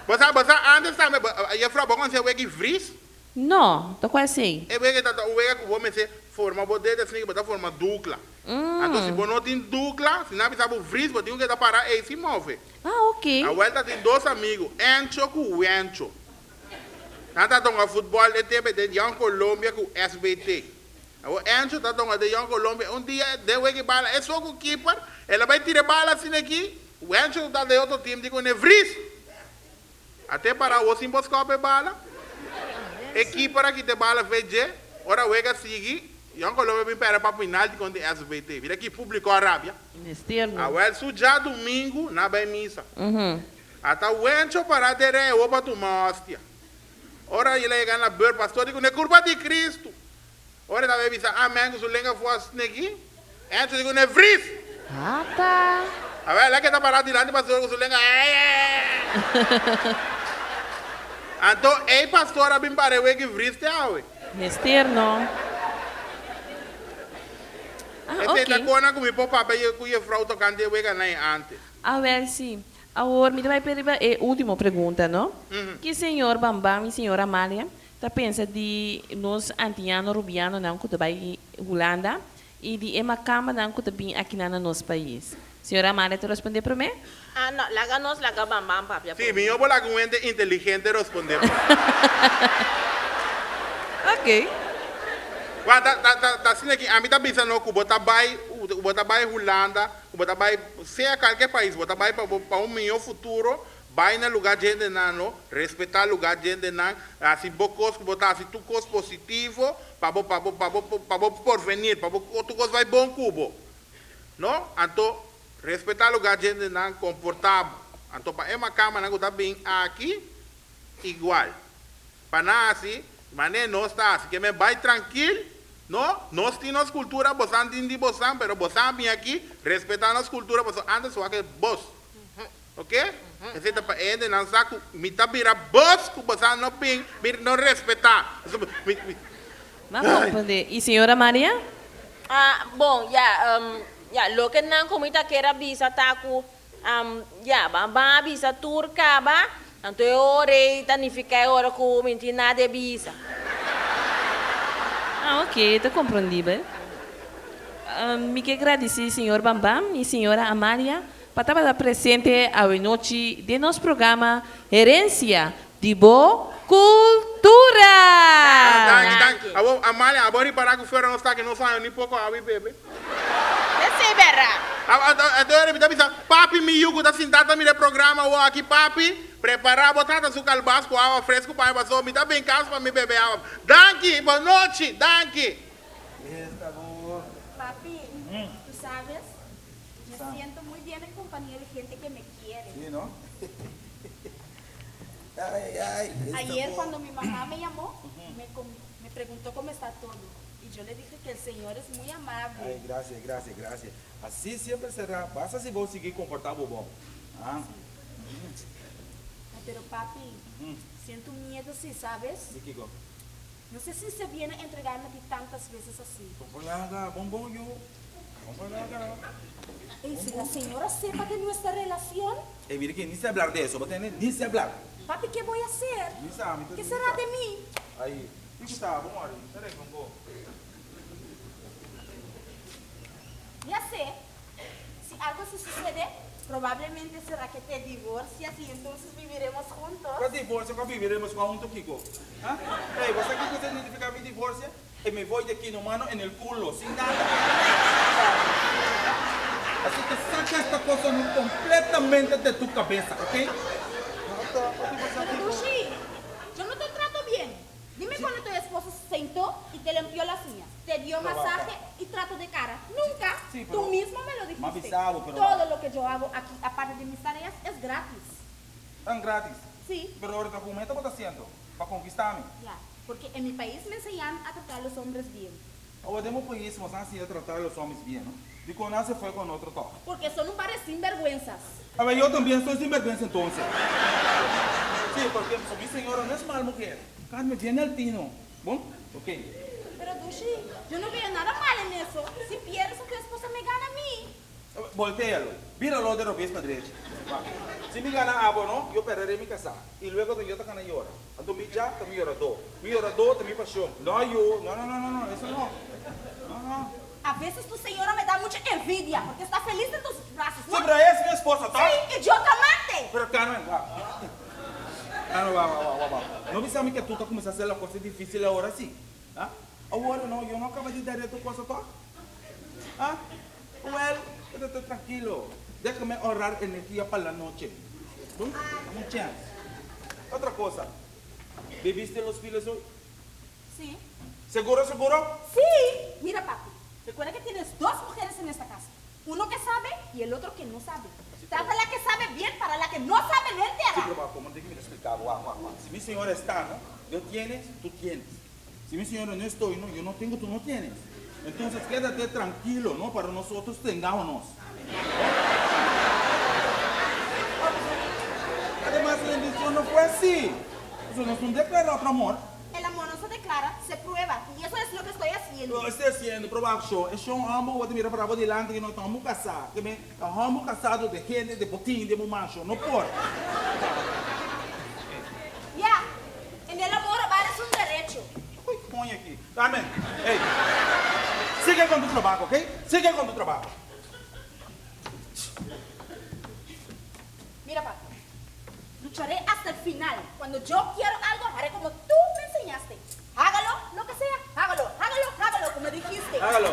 Bo sa, bo sa antes tambe, bo, juffrouw bo konoce wegi vries? No, ta kua esei? E wega ta ta un wega ku bo mester forma bo dedo asina ke bo ta forma dukla. Anto si bo no tin dukla, si nan bisa bo vries, bo tin ku keda para ei sin move. Ah, ok. Awel ta tin dos amigu, Encho ku Wencho. Nan ta tonga futbòl den tempu den Jong Colombia ku SBT. Awor Encho ta tonga den Jong Colombia. Un dia den wega e bala e so ku kiper, el a bai tira e bala asina aki, Wencho ta den otro tim di ku ne vries. A te para awor sin por skòp e bala. E kiper a kita e bala fe dje. Ora wega sigui, Jong Colombia bin pèrdè pa penalti kontra SBT. Mira ki públiko a rabia. Mester no. Awel su djadumingu nan bai misa. Ata Wencho para den rei awor pa tuma hostia. Ora el a yega na beur, pastor di ku ne kurpa di Kristu. Ora e tabata bisa amen ku su lenga for a sneki, Encho di ku ne vris! Ata. Awel, el a keda pará dilanti pastor ku su lenga, Eeeeee! Anto ei pastor a bin para e weki vriste awe. Mester no. Ah, Esei ta ok. kona ku mi por papia ku jefrou tokante e weganan ei antes. Awel, si. Awor mi ta bai p'e riba e ultimo pregunta, no? Ki señor Bambam i señora Amalia ta pensa di nos antiano rubianonan ku ta bai Hulanda i di e makambanan ku ta bin akinan na nos pais? Señora Amalia ta rospondé promé? Ah, no, laga nos laga Bambam papia Sí, promé. mihó bo laga un hende inteligente rospondé promé. Ok. Wak, ta, ta, ta, ta asina ki ami ta bisa no ku bo ta bai, ku bo ta bai Hulanda, Ku bo ta bai sea kalke pais, bo ta bai pa bo pa un mihó futuro, bai na lugá djendenan no, respetá lugá djendenan, hasi bo kos ku bo ta hasi tur kos positivo pa bo pa bo pa bo pa bo porvenir, pa bo tur kos bai bon ku bo no. Anto respetá lugá djendenan, komportá bo. Anto pa e makamanan ku ta bin aki igual. Pa nan hasi manera nos ta hasi, ke men bai trankil, no, nos tin nos kultura, bosan tin di bosan, pero bosan a bin aki, respetá nos kultura, pasobra antes wak e bos, ok? Esei ta pa e hendenan sa ku mi ta bira bos ku bosan no bin, mi no respetá, pasobra mi, mi, M'a komprendé. I señora Maria? Ah, bon, ya, ya, loke nan ku mi ta kier a bisa ta ku Ya, ban ban a bisa tur kaba, anto e ora ei ta nifiká e ora ku mi tin nada e bisa. Ah, ok, ta komprondibel. Mi ke gradisí señor Bambam i señora Amalia pa tabata presente awenochi den nos programa Herensia di bo Kultura! Danki, danki. Awor, Amalia, abo ripará ku fuera nos ta aki no sabe ni poko awa i bebe. Esei bèrdat. Anto e mi ta bisa, Papi, mi yu ku ta sintá ta mira e programa awor aki. Papi, prepará bo tata su kalbas ku awa fresku pa mi pasobra mi ta bin kas pa mi bebe awa. Danki! Bon nochi! Danki! Papi, tu sabes, me siento muy bien en compañía de gente que me quiere. Ayer cuando mi mamá me llamó, me, me preguntó cómo está todo. Y yo le dije que el Señor es muy amable. Ay, gracias, gracias, gracias. Así siempre será. Basta si bo sigui comportá bo bon. Ah. Ay, pero papi, siento miedo sí, sabes? Di kiko? No sé si se viene a entregarme a ti tantas veces así. Bon bon bon yu. Bon laga. Ey, si la señora sepa de nuestra relación. Ey, mira ki, ni se hablar de eso, bo tende? Ni se hablar. Papi, ke voy a hacer? Ni sa, mi ta Ke será de mi? Ay, kiko ta? Bo mori, ta regla un bo. Ya sé, si algo así sucede, probablemente será que te divorcias y entonces viviremos juntos. Kua divorcio? Kua viviremos juntos, kiko? Ha? Ey, bo sa kiko significa mi divorcia? E me voy de aquí no mano en el culo, sin nada. Así que saca esta cosa no completamente de tu cabeza, ok? Pero Dushi, yo no te trato bien. Dime cuando tu esposo se sentó y te limpió las uñas, te dio masaje y trato de cara. Nunca. Sí, pero Tú mismo me lo dijiste. Bisabo, pero Todo lo que yo hago aquí, aparte de mis tareas, es gratis. Tan gratis? Sí. Pero ahora ta con meta bo ta haciendo? Pa conquistami? Ya, porque en mi país me enseñan a tratar a los hombres bien. Awa den bo pais nos a siña tratar a los hombres bien, no? Dicon nan se fue con otro toch? Porque son un par de sinvergüenzas. Awe yo tambien soy sinvergüenza entonces. Sí, porque mi señora no es mal mujer. Carmen, viene al tino. Bon? Ok. Pero Dushi, yo no veo nada mal en eso. Si pierdes a tu esposa me gana a mi. Voltéalo. Bíralo de robes pa drechi. Wak. Si mi gana abo no, yo perderé mi kasá. I luego ta yo ta gana yora. Anto mi ja ta mi yoradó. Mi yoradó ta mi pashon. No yu. No, no, no, no, no. Eso no. No, no. A veces tu señora me da mucha envidia porque está feliz en tus brazos, no? Sí, pero ella es mi esposa, ta? Sí, y yo tu amante. Pero Carmen, wak. Carmen, wak, wak, wak, wak. No bisa mi ke tu ta kuminsá hacer la cosa difícil awor así. Ah? Awor no, yo no a kaba di dare tu cosa, tòg? Ah? Well, quédate tranquilo. Déjame ahorrar energía pa la noche. Bon? Dame un chance. Otra cosa, ¿bebiste los files hoy? Sí. ¿Seguro, seguro? Sí. Mira, papi, recuerda que tienes dos mujeres en esta casa. Uno que sabe y el otro que no sabe. Trata a la que sabe bien para la que no sabe no Sí, entera. pero va, como te mira, explicaba, guau, guau, guau. Si mi señora está, ¿no? Yo tienes, tú tienes. Si mi señora no estoy, no, yo no tengo, tú no tienes. Entonces quédate tranquilo, ¿no? Para nosotros tengámonos. intención no fue así. Eso no es un declarar otro amor. El amor no se declara, se prueba. Y eso es lo que estoy haciendo. Lo estoy haciendo, pero bajo. Es un hombre que mira para adelante que no estamos casados. Que me, estamos casados de gente, de botín, de macho. No por. Ya, en el amor amar es un derecho. Uy, coño aquí. Dame. Hey. Sigue con tu trabajo, ¿ok? Sigue con tu trabajo. Mira, papi, lucharé hasta el final. Cuando yo quiero algo, haré como tú me enseñaste. Hágalo, lo que sea, hágalo, hágalo, hágalo, como dijiste. Hágalo.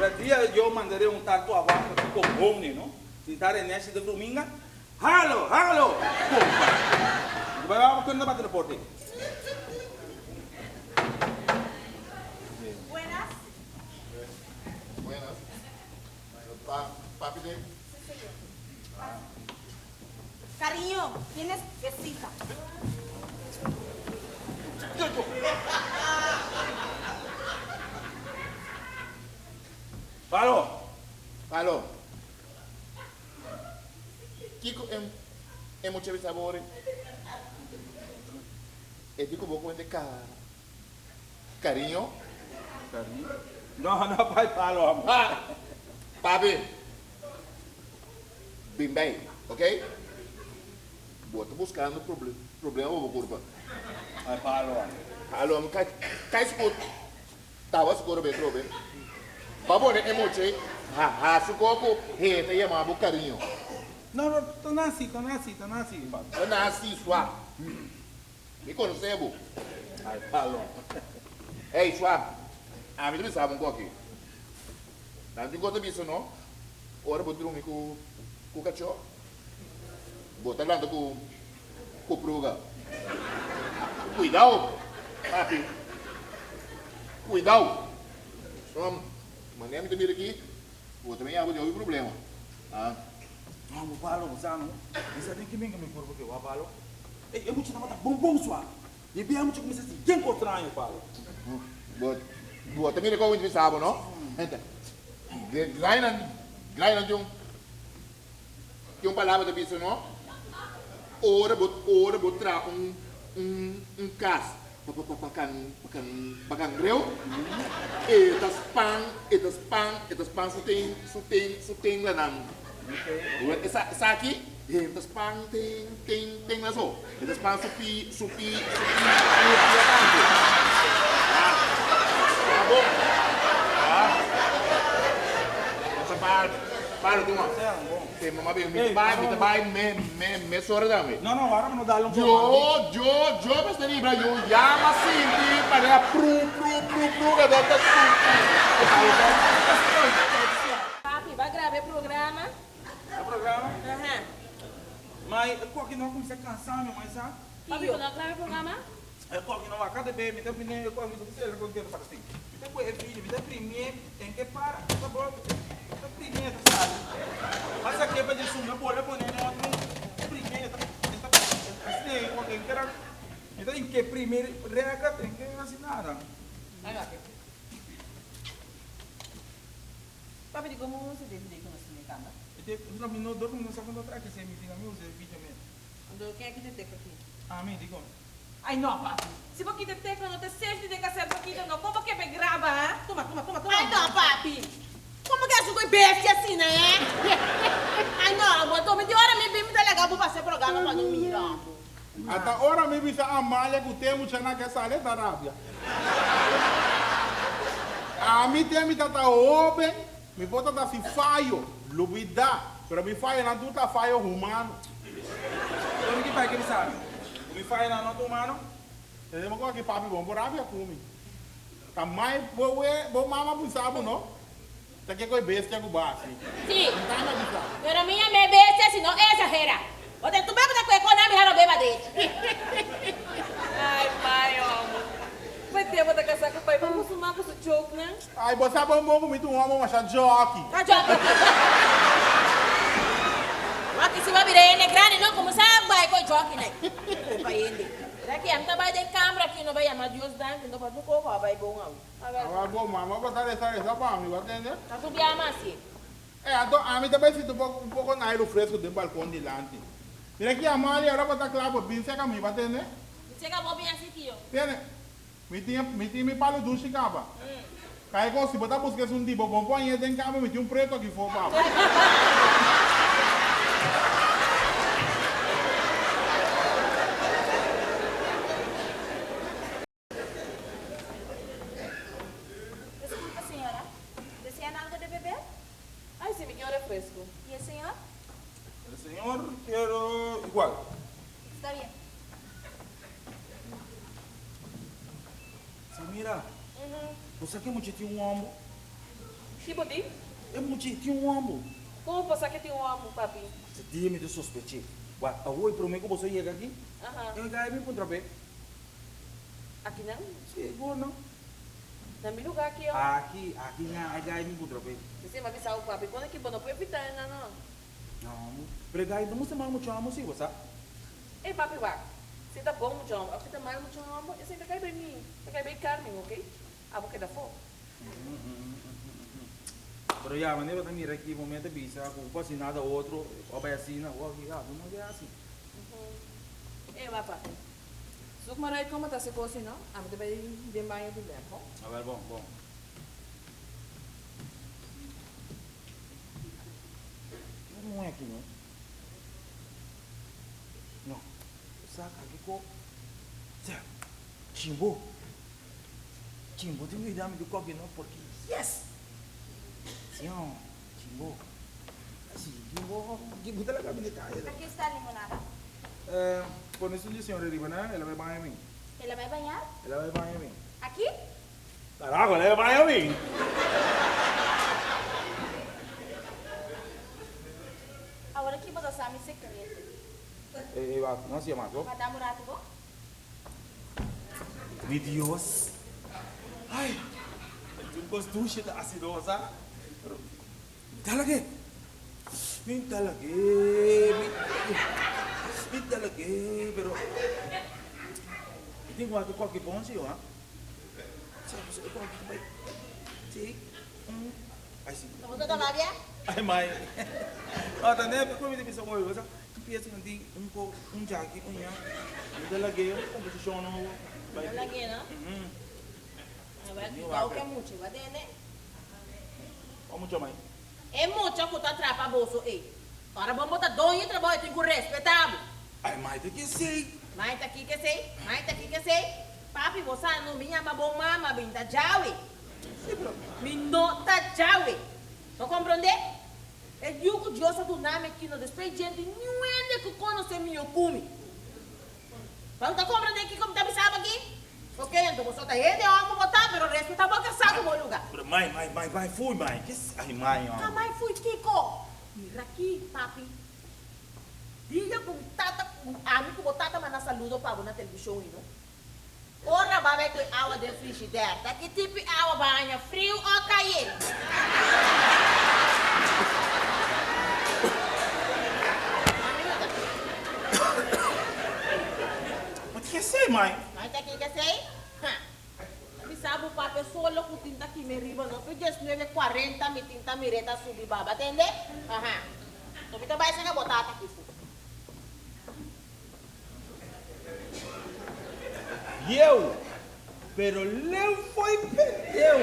El día yo mandaré un tarto abajo con hombre, ¿no? Si está en ese de domingo, hágalo, hágalo. Vamos con el reporte. Buenas. Buenas. Papi, de. Sí, señor. Cariño, tienes visita. Palo. Palo. Kiko em em mucho sabores. E dico boco de ca cariño. Cariño. No, no, pai palo, amor. Ah, papi. Bimbay, ok? Bota buscando problema, problema bobo curva. Ai palo. Palo, am kai kai scoot. Tava score be trobe. Babone emoche. Ha ha su coco, he te llama bu cariño. No, no, tan así, tan así, tan así. Tan así, suave. Me conocemos. Ai palo. Ei, suave. A mim também sabe um pouco aqui. Não tem conta disso, não? Ora, vou dormir com o cachorro. Bota lá com com pruga. Cuidado, papi. Cuidado. Só, mané me também aqui. Vou também abrir o problema. Ah. Vamos, palo, usando. Isso tem que vir com meu corpo aqui, ó, palo. Ei, eu vou te dar uma bom suave. E bem, muito começa assim, quem estranho, palo. Boa, também é como a sabe, não? Então, Klein jong. Tem uma palavra de isso, não? Ora, bot, ora, bot tra um um um cas. Pakan pakan pakan greu. Etas pan, etas pan, etas pan suting, suting, suting lá não. Essa essa aqui, etas pan ting ting ting lá só. Etas pan supi, supi, supi, supi tanto. Tá bom? Tá. Essa parte. Para, tu Te mamá me me vai, me vai, me me me sorda me. No, no, ahora no dá um Yo, yo, yo me estoy libra, yo llama Cindy para pru pru pru pru que tá Papi, vai gravar programa. O programa? Aham. Mas eu aqui não começa a cansar, meu mãe, sabe? Papi, quando grava programa? Eu aqui não acaba de bem, me dá primeiro, eu aqui não sei o que eu quero fazer. Me dá coisa, filho, me dá primeiro, tem que parar, tá bom? Primeiro, sabe? Mas aqui é para dizer, eu vou pôr no outro primeiro, assim, tem que era, então em que primeiro regra tem que assinar. Papi, como você deve que nós me cama? Eu não dormo, não sei quando atrás que você me diga, meu, você vídeo mesmo. Quando quem é que te tecla aqui? Ah, me digo. Ai, não, papi. Se você te tecla, não te safety de cassete aqui, não. Como que me grava, hein? Toma, toma, toma, toma. Ai, não, papi. Como que é isso bestia assim, né? Ai, não, botou me de hora me bem muito legal vou fazer programa para não mirar. Até hora me visa Amália que tem muita na que sale da Arábia. A mim tem me tata open, me bota da fi falho, lubida, pero mi falho não tu tá falho humano. Então que vai que ele sabe? Mi falho não é humano? Eu vou aqui papi bom por Arábia comi. Tá mais boa, boa mama pensava não? Tá que coi bestia com base. Sim. Pero minha me bestia si no exagera. O te tu bebe da cuecona, mira no beba de. Ai, pai, homem. Vai ter vou casar com o pai, vamos sumar com o joke, né? Ai, você é bom bom comigo, um homem, mas jockey. Tá jockey. Mas que se vai virar ele grande, não, como sabe, vai com jockey, né? Opa, ele. Será que anta vai de câmera aqui, não vai chamar Deus danke, não vai do corpo, vai bom, Vai bom, mama, vou botar essa essa para mim, vai entender? Tá tudo bem, assim. É, então, a mim também sinto um pouco na aire fresco do balcão de lante. Mira ki Amalia, ora bo ta kla bo bin seka mi, bo a tende? Mi seka bo bin asi, tio. Tende, mi tin mi tin mi palu dushi kaba. Kai kos, si bo ta buska esun di bo, bon pon añe den kama, mi tin un preto aki for pa bo. Disculpa señora, desean algo de beber? Ay si, mi quiero refresco. Y el señor? El señor quiero igual. Está bien. Samira, bo sa ke mucha tin un hombo? Ki bo di? E mucha tin un hombo. Como bo sa ke tin un hombo, papi? Ese dia mi ta sospeché. Wak, awor e prome ku boso yega aki, e gai mi puntra p'e. Akinan? Sigur no. Na mi lugar aki oh. Aki, aki nan a gai mi puntra p'e. Esei m'a bisa bo papi, con aki bo no por evita e nan no. No, pero e gai no musta mal mucho amo si, bo sa. Ey papi wak, si ta bon mucho homber of si ta mal mucho homber, esei ta kai bay mi, ta kai bay Carmen, ok? Abo keda afo. Pero ya, manera bo ta mira aki, momento bisa cu bo por haci nada otro, bo a bay asina, bo aki, ya, bo no ke haci. Ey wak papi, Zoek maar uit como ta haci cos si no, ami ta bay den baño di bek, bon? Awel, bon, bon. Ki muhe aki no? No, sa aki ko, sa, chimbo, chimbo tin cuidado mi di koki no, porque yes! Sion, chimbo, si, chimbo, chimbo ta laga mi den caya. Aki esta limonada. Eh, pone su dicion riba na, el a bai baña mi. El a bai bañar? El a bai baña mi. Aki? Carajo, el a bai baña mi. Awor aki bo ta sa mi secreto. Ey, ey, wak, no hacia mas, bo. Pa dam un rato, bo. Mi Dios. Ay, un cos dushi ta acido, sa? Pero. Mi ta lag'é. Mi ta lag'é. Mi ta lag'é, pero mi tin ku wak koki bon si, ha? Sa pasobra e koki ta bai si un ai si. Bo ta toma bia? Ai mai. No, ta nèt ku mi ta bisa oye, bo sa ki piesa nan tin un ko un djaki un ña. Mi ta lag'é un komposishon nobo. Bo ta lag'é, no? Awel, cuidao cu e mucha, bo a tende? Kua mucha mai? E mucha ku ta trapa boso ei. Ora bo bo ta doño di trabou e tin ku respetá bo. Ai mai ta kesei. Mai ta ki kesei? Mai ta ki kesei? Papi bo sa no mi yama bo mama bin ta djawe. Si pero. Mi no ta djawe. Bo komprondé? E yu ku Dios a duna mi aki no despues djente niun hende ku konosé mihó ku mi. Bo no ta comprende kico mi ta bisa bo aki? Ok, anto bo so ta hende homber bo ta, pero respeta bo casa cu bo luga. Pero mai, mai, mai, mai fui, mai, ki ai mai homber. Ka mai fui kico? Mira aki, papi. Dia cu mi tata, ami cu bo tata manda saludo pa bo na television y no. Ora bo a bay cu e awa den frigidair, ta ki tipo awa bo a haña, friu o cayente? Wat ke esei, mai? Mai ta ki ke esei? Ha! Ta bisa bo papia solo cu tin ta kime riba no pe diesnuebe cuarenta mi tin ta mir'é ta subi baba, tende? Aha. So mi ta bay saca bo tata aki fu. Bieu, pero leu foi perdeu.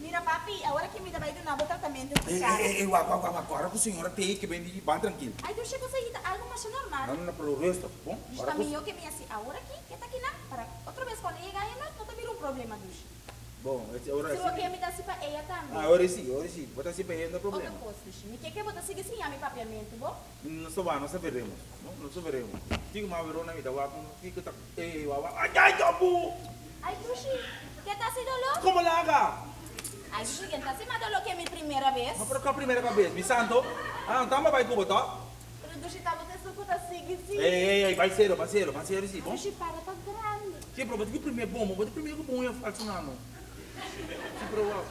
Mira papi, awor aki mi ta bai duna bo tratamento di Ey, cara. ey, ey, wak, wak, wak, wak, ora cu señora te ke ben di ban trankil. Ay Dusha, cosa ei ta algo masha normal. No, no, no, pero rustig, bon? Dusha, ta mihó ke mi hasi awor aki, ke ta kinan, para otro bes cuando e yega aña no ta bira un problema, Dusha. Bon, e ora Si si. bo ke mi ta hasi pa eya tambe. Ah, ora si, ora si. Bo ta hasi pa eya no problema. Otro kos, Lushi. Mi ke ke bo ta sigui siña mi papiamentu, bo? Nos ta wak, nos ta veremos. No, nos ta veremos. Kiko mas Verona mi ta wak kiko ta ey wak wak. Ay, ay, kabu! Ay, Lushi, ke ta hasi doló? Komo laga? Ay, Lushi, ken ta hasi mas doló ke mi primera bes? No, pero kua primera bes? Mi santo? Ah, no ta bai ku bo, to? Pero Dushi tabata esun ku ta sigui si. Ey, ey, ey, bai serio, bai serio, bai serio si, bon? Dushi para ta grandi. Si, pero bo tin ku primer bon, bo tin primer ku bon ya falso nan no. Si, pero wak,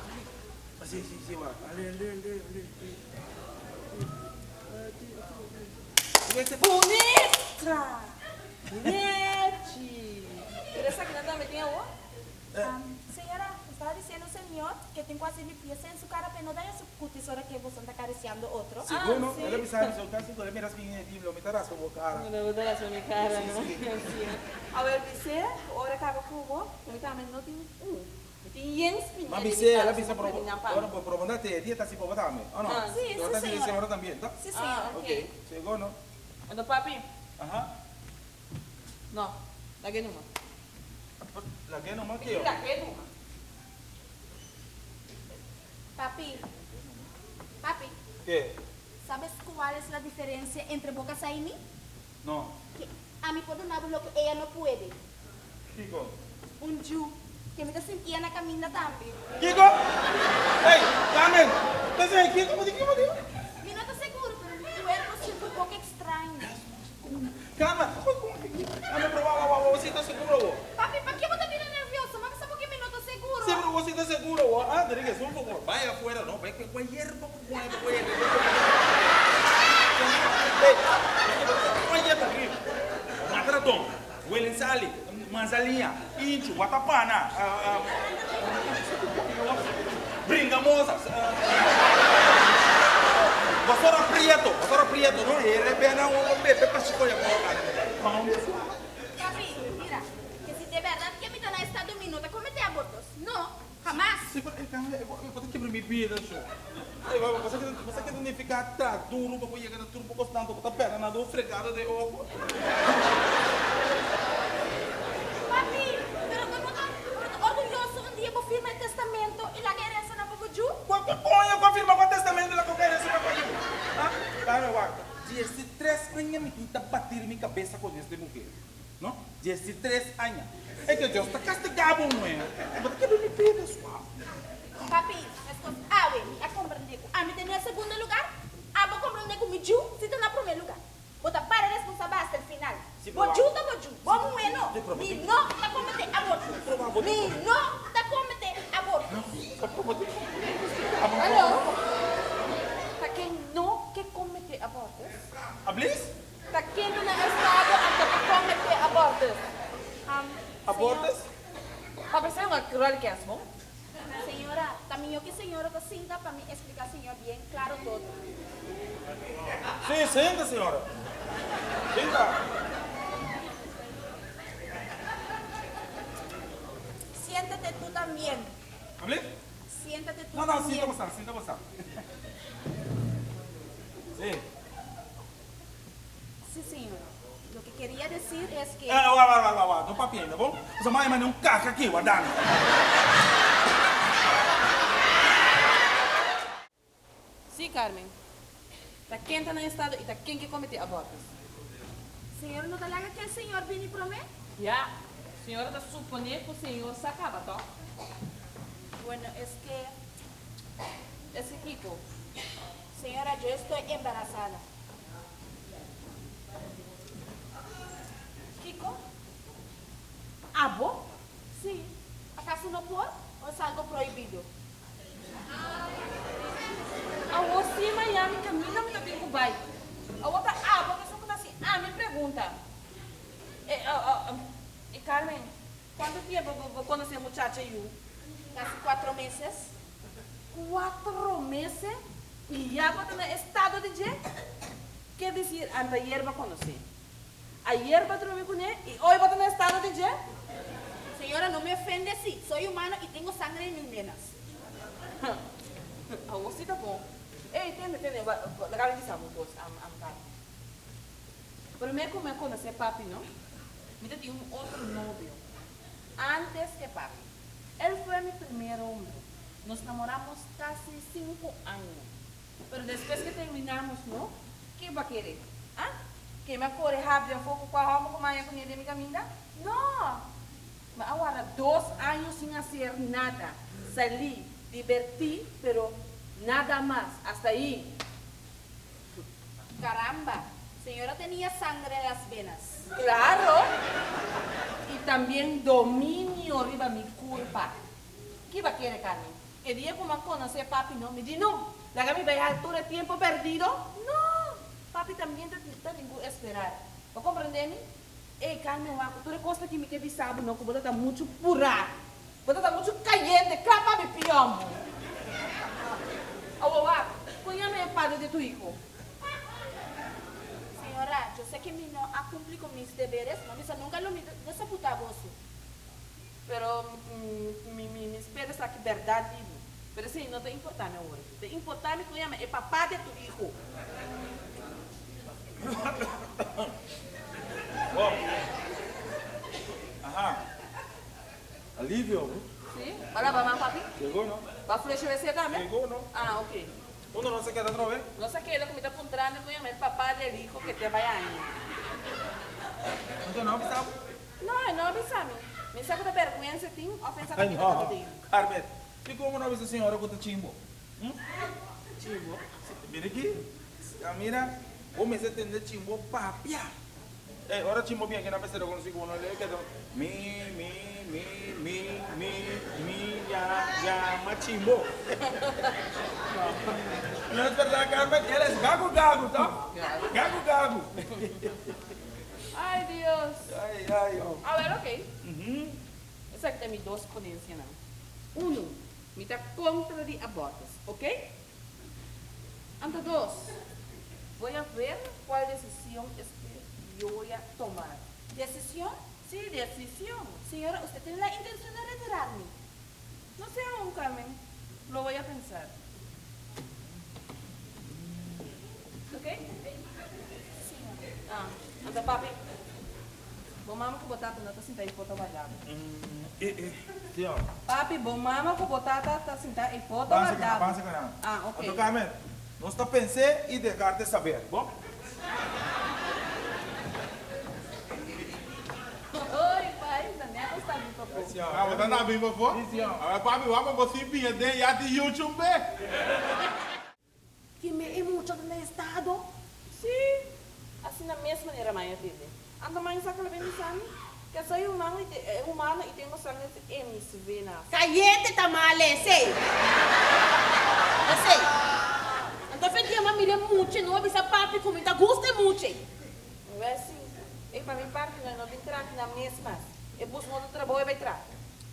si, si, si, wak, ale, ale, ale, ale, ale. Bunita! Nechi! Pero esaki nan tambe tin awor? Señora, estaba diciendo señor. señor que tin cu haci limpieza en su cara pa e no daña su cutis ora que boso ta acariciando otro? Sigur no, el a bisa mi, so casi cu el a mira spin e di lo mi ta raspa bo cara. Lo bo ta raspa mi cara, no? Si, si. Si. Awer bis'é cu ora caba cu bo, cu mi tambe no tin un. Mi tin yen spinia Ma den mi bis'é, el a cara, bisa so pero bo bo, prende nan pa mi. ora bo pero bo no ta te, e dia ta si pa bo tambe, o no? Ah, Si, Bo si ta si señora. señora también, ta? Si señora. Ah, ok. Ok, sigur no. Anto papi. Aha. No, lag'é numa. Lag'é numa ke? Lag'é numa. Papi, papi. Ke? Sabes cual es la diferencia entre bo casa y mi? No. Ke ami por duna bo loke ella no puede. Kiko? Un ju ke mi ta sintia na caminda tambe. Kiko? Ey, Carmen! Ta esei kiko? Bo di kiko bo di? Mi no ta seguro, pero mi cuerpo sinti un poco extraño. Calma, Ame pero wa wa wa si ta seguro wo. Papi, p'akie bo ta bira nervioso? Mami sa por ke mi no ta seguro. Si pero bo si ta seguro wo. Ah, deri ke sun poco. Bai afuera no, bai kue yerba ku pone pa kue yerba. Ey, kue yerba aki. Mata raton, welen sali, manzaliña, inchi, watapana, bringamosa, basora prieto, basora prieto no, e rebena un bebe pa chico ya Papi, mira, que si de verdad que mi ta na estado mi no ta comete abortos, no, jamás. Si, pero e kan e bo ta kebra mi bida sho. Ey, bo sa bo sa ke ta nifica tra duro pa bo yega na tur bo cosnan bo ta perde na dos fregado de ojo. Papi, pero bo no ta orguyoso un dia bo firma e testamento y laga herencia na bo bo ju? Cu ke coño cu a firma cua testamento y laga cua herencia na bo ju? Ha? Dame wak. Diesitres aña mi tin ta batir mi cabeza con este mujer, no? Diesitres aña. E ke Dios ta castiga bo muhe. Bo ta kebra mi bida suave. Papi, meskos awe mi a comprende cu ami ta na segundo lugar, abo comprende cu mi ju si ta na primer lugar. Bo ta para responsabel hasta el final. Bo ju ta bo ju, bo muhe no. Mi no ta comete aborto. Mi no ta comete aborto. Aló, ta ken no ke comete abortus? Ablis? Ta ken ta na estado anto ke comete abortus? Abortus? Pa pensá un rol kes bon. Señora, ta mihó ke señora ta sinta pa mi explica señor bien claro todo. Sí, sinta señora. Sinta. Siéntate tú también. Hablé? Siéntate tú No, no, también. sinta bosa, sinta bosa. Sí. Sí, señora. Lo que quería decir es que... Eh, wa, wa, wa, wa, wa, no papia ainda, bon? Pasobra mami manda un caja aki, wardami. Sí, Carmen. Ta ken ta na estado y ta ken ke comete abortus? Señora no ta laga ke señor bini prome? Ya. Señora ta supone cu señor sa caba, toch? Bueno, es que. Es que kico? Señora, yo estoy embarazada. Kico? Abo? Sí. Acaso no por o es algo prohibido? Awor sí Miami caminda mi ta tin cu bay. Awor ta abo ta esun cu ta haci ami pregunta. E, e Carmen, cuanto tiempo bo conoce e muchacha yu? Casi cuatro meses. Cuatro meses? Y ya bo ta na estado di dje? Ker dicir antayer bo a conoce. Ayer bo a drumi cune y hoy bo ta na estado di dje? Señora, no me ofende así. Soy humano y tengo sangre en mis venas. Awor sí ta bon. Ey, tende, tende, laga mi bisa bo un cos, am Carmen. Prome cu mi a conoce papi, no, mi ta tin un otro novio antes que papi. El fue mi primer hombre. Nos namoramos casi cinco aña. Pero despues que terminamos, no, ke bo a kere? Ah? Ke mi a kore habri afó ku kua hòmber ku maya kuné den mi kaminda? No! Mi a warda dos año sin hacer nada. Salí, dibertí, pero nada mas. Hasta ahí. Caramba! Señora tenía sangre en las venas. Claro! Y tambien dominio riba mi curpa. Ki bo a kere, Carmen? E dia ku mi a konosé papi no, mi di no, laga mi bai hal tur e tiempo perdido? No! Papi tambien ta ta tin ku esperar. Bo komprendé mi? Ey, Carmen, wak, tur e kos aki mi ke bisa bo no, ku bo ta ta muchu purá. Bo ta ta muchu kayente, kla pa mi pion. bisa nunka lo mi desapuntá boso. Pero mi mi mi spera esaki berdad di bo. Pero esei no ta importa mi awor aki. Ta importa mi cu yama e papa de tu hijo. Bon. Aha. Alivio. Si? Ba laba man papi? Llegó no. Ba flush wc tambe? Llegó no. Ah, ok. Unda nos a keda atrobe? Nos a keda cu mi ta puntrando cu yama e papa del hijo que te bay aña. Anto no a bisa bo? No, e no a bisa mi. Mi sa cu ta berguensa tin of e sa cu mi ta No, tin. Carmen, di como no a bisa señora cu ta chimbo? Hm? Chimbo? Mira aki, Samira, bo mester tende chimbo papia. Ey, ora chimbo bien kina mester reconoci cu bo no ley keda mi, mi, mi, mi, mi, mi, ya, ya, ma chimbo. No es verdad, Carmen? El es gagu gagu, toch? Gagu gagu. Ay, Dios. Ay, ay, oh. Awel, ok. Esaki ta mi dos ponencianan. Uno, mi ta contra di abortus, ok? Anto dos, voy a ver cual decision es que yo voy a tomar. Decision? Sí, decision. Señora, usted tiene la intencion de retirarmi? No sé aun, Carmen. Lo voy a pensar. Ok? Señora. Ah, anto papi, bo mama cu bo tata no ta sinta ei foto guardado. Eh, eh, señor. Papi, bo mama cu bo tata ta sinta ei foto Bansa cana, guardado. bansa cana. Ah, ok. Anto Carmen, nos ta pens'é y dejarte saber, bo? Oi, pai, ta net nos ta bin pafó. Ah, bo ta na bin pafó? Sí, señor. A ber, papi, wak pa bo sin piña den ya di YouTube be. Kime e mucha ta na estado? Sí, asina mes manera mai a tende. Anto mai sa kla ben bisa mi, ke soy humano y te humano y tengo sangre en mis venas. Cayente ta mal esey. Esey. Anto fe dia m'a mira e mucha y no a bisa papi cu mi ta gusta e mucha. Wè si, e pa mi parti no e no bin traha na mes mas. E busca un otro trabou e bai traha.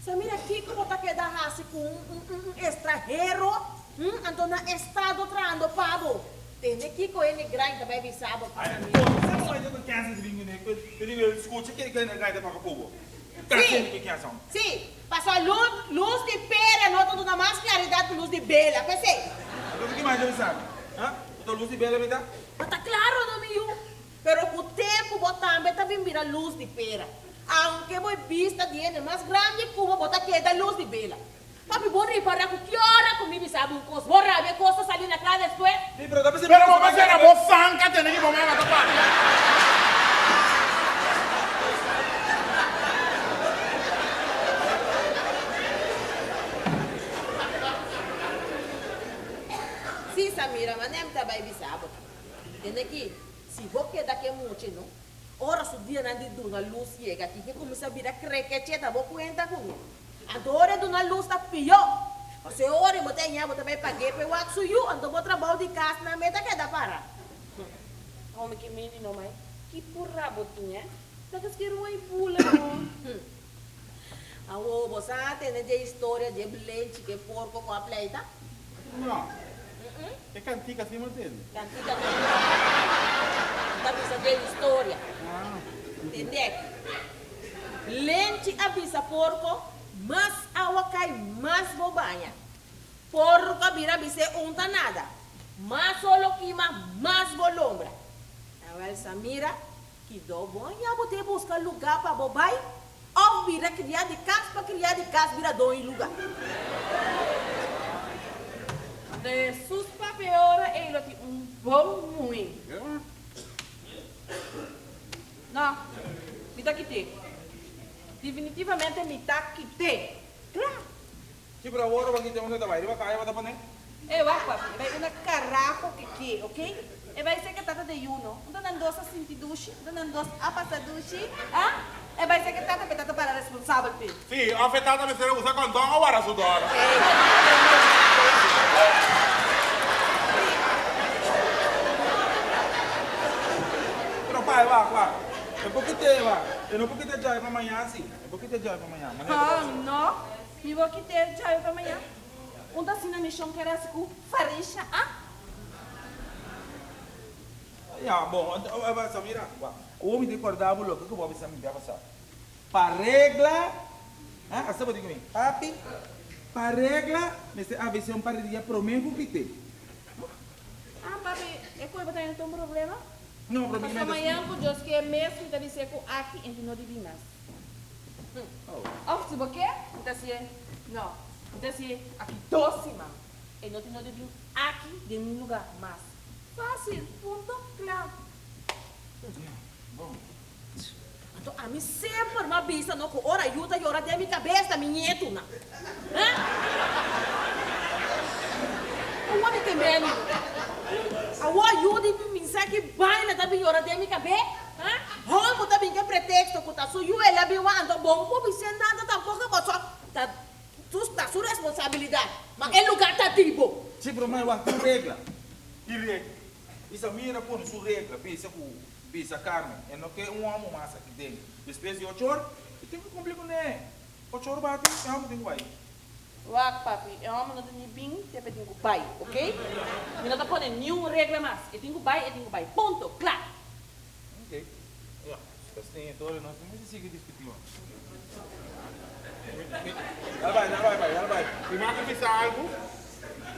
Sa mira kico bo ta keda haci cu un un estrahero, hm, anto na estado trahando pa bo. Tende kico hende grandi ta bai bisa bo. Ay, bo sa como hende ta kensa di bin cu ne, di bin scucha ke hende grandi ta papia cu bo. Sí, sí, pasobra luz, luz di pera no ta duna mas claridad cu luz di bela, p'esey. Anto ki mas debe sabi? Ha? Bo ta luz di bela mi ta? Bo ta claro no mi yu, pero cu tempo bo tambe ta bin bira luz di pera. Aunke bo e bista di hende mas grandi cu bo, bo ta keda luz di bela. Papi, bo ripara cu ki ora cu mi bisa bo un cos, bo rabia e cos ta sali na cla despues? Sí, pero ta bisa Pero bo mester na bo sanka tene ki bo mama ta papia. Sí, Samira, manera mi ta bay bisa bo. Tende ki, si bo keda ke mucha no, ora su dianan di duna lus yega aki, ke cuminsa bira krekeche ta bo cuenta cu mi. Anto ora e duna lus ta pió. Pasobra e ora bo ta haña bo ta bai pag'é pa e wak su yu, anto bo trabou di kas nan meta keda para. Home ki mindi no mai, ki purá bo tin eh? Ta kaske rua i bula no. Awo bo sa tende dje historia dje blenchi ku e porko ku a pleita? No. E kantika si bo tende. Kantika no. Ta bisa dje historia. Tende aki. Lenchi a bisa porko, Mas awa kai, mas bo baña. Porko a bira bis'é un ta nada. Mas solo kima, mas bo lombra. Awel Samira, kido bo a ña bo te buska lugá pa bo bai òf bira kriá di kas pa kriá di kas bira doño lugá. De sus papia e ora ei lo tin un bon muhé. No, mi ta kit'é. Definitivamente mi ta kit'é. Kla! Si, pero awor bo a kit'é unda ta bai? Riba kaya bo ta pon'é? E wak, papi, e bai una karaho ke ke, oke? E bai ser ke tata de yuno. Unda nan dos a sinti dushi? Unda nan dos a pasa dushi? Ah? E bai ser ke tata, pe tata para responsabel p'e. Si, of e tata mester a usa kondon a wara su dòler. Pero pai, wak, wak. E por kite, wak. E no por kite djai pa maña si. E por kite djai pa maña. Manera ta Ah, bisa. no. Mi bo kite djai pa maña. Un ta asina mi shon kere hasi ku Farisha, ah? Ya, bon, anto, Samira, wak, awor mi ta kòrda bo loke ku bo a bisa mi bia pasá. Pa regla, ha, asina bo di ku mi, papi, pa regla mester avis'é un par di dia promé ku kit'é. Ah, papi, e koe bo ta hende un problema? No, pero mi Pasobra mañan ku Dios ke mes mi ta bis'é ku aki enti no dibi mas. Òf si bo ke, mi ta hasié, no, mi ta hasié aki dos siman. E no tin no di bin aki den mi lugá mas. Fásil, punto, kla. Bon. Anto ami semper m'a bisa no ku ora yu ta yora den mi kabes ta mi ñetunan. Hè? Awor mi tembé mi. Awor yu di mi sa ki baina ta bin yora den mi kabes? Hè? Hòmber ta bin ke preteksto ku ta su yu el a bin wak anto bo no por bis'é nada tampoko pasobra ta ta su responsabilidat ma e lugá ta di bo. Sí, pero mai wak tin regla. Ki regla? I Samira pone su regla bisa ku Bisa Carmen, e no ke un homo mas aki den. Despues di ocho or, e tin ku kumpli kuné. Ocho or bati, e homo tin ku bai. Wak, papi, e homo no ta ni bin te pa e tin ku bai, ok? Mi no ta pone niun regla mas. E tin ku bai, e tin ku bai. Punto! Kla! Ok. Ya, si ta asina enton nos no mester sigui diskutí mas. Dal bai, dal bai, bai, dal bai. Mi mag a bisa algu?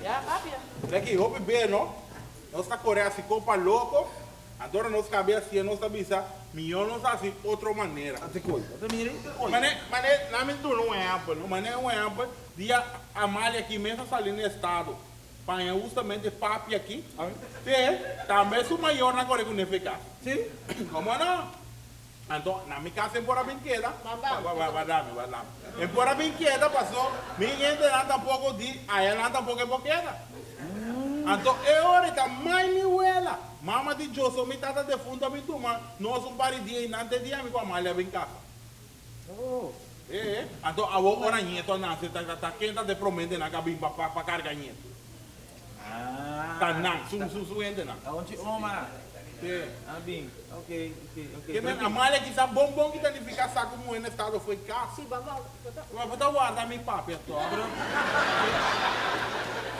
Ya, papia. Reki, hopi be, no? Nos ta kore hasi kopa loko. Anto ora nos kabia hacié nos ta bisa, Mihó nos haci otro manera. Mane, mane, laat mi duna un ehempel, no? Mane un ehempel, dia Amalia aki mes a sali na estado, paña hustamente papi aki, sí, tambe su mayornan a kore ku nefe kas. Sí, komo no? Anto, na mi kas en por a bin keda, wardami, wardami, en por a bin keda paso mi hendenan tampoko di ayanan tampoko e por keda. Anto e ora e ta mai mi wela, mama di Joso, mi tata defunto a bin tuma nos un par di dia einan te dia mi ku Amalia a bin kasa. E, anto awor ora ñeto a nase ta ta ken ta de prome hendenan ku a bin pa pa karga ñeto? Ta nan, su su su hendenan. Ta un chi oma. Sí. A bin. Ok, ok, ok. Ke men Amalia kisa bon bon ki ta nifiká sa ku muhé na estado fo'i kas. Sí, bam bam. Ma bo ta warda mi papia tòg. Pero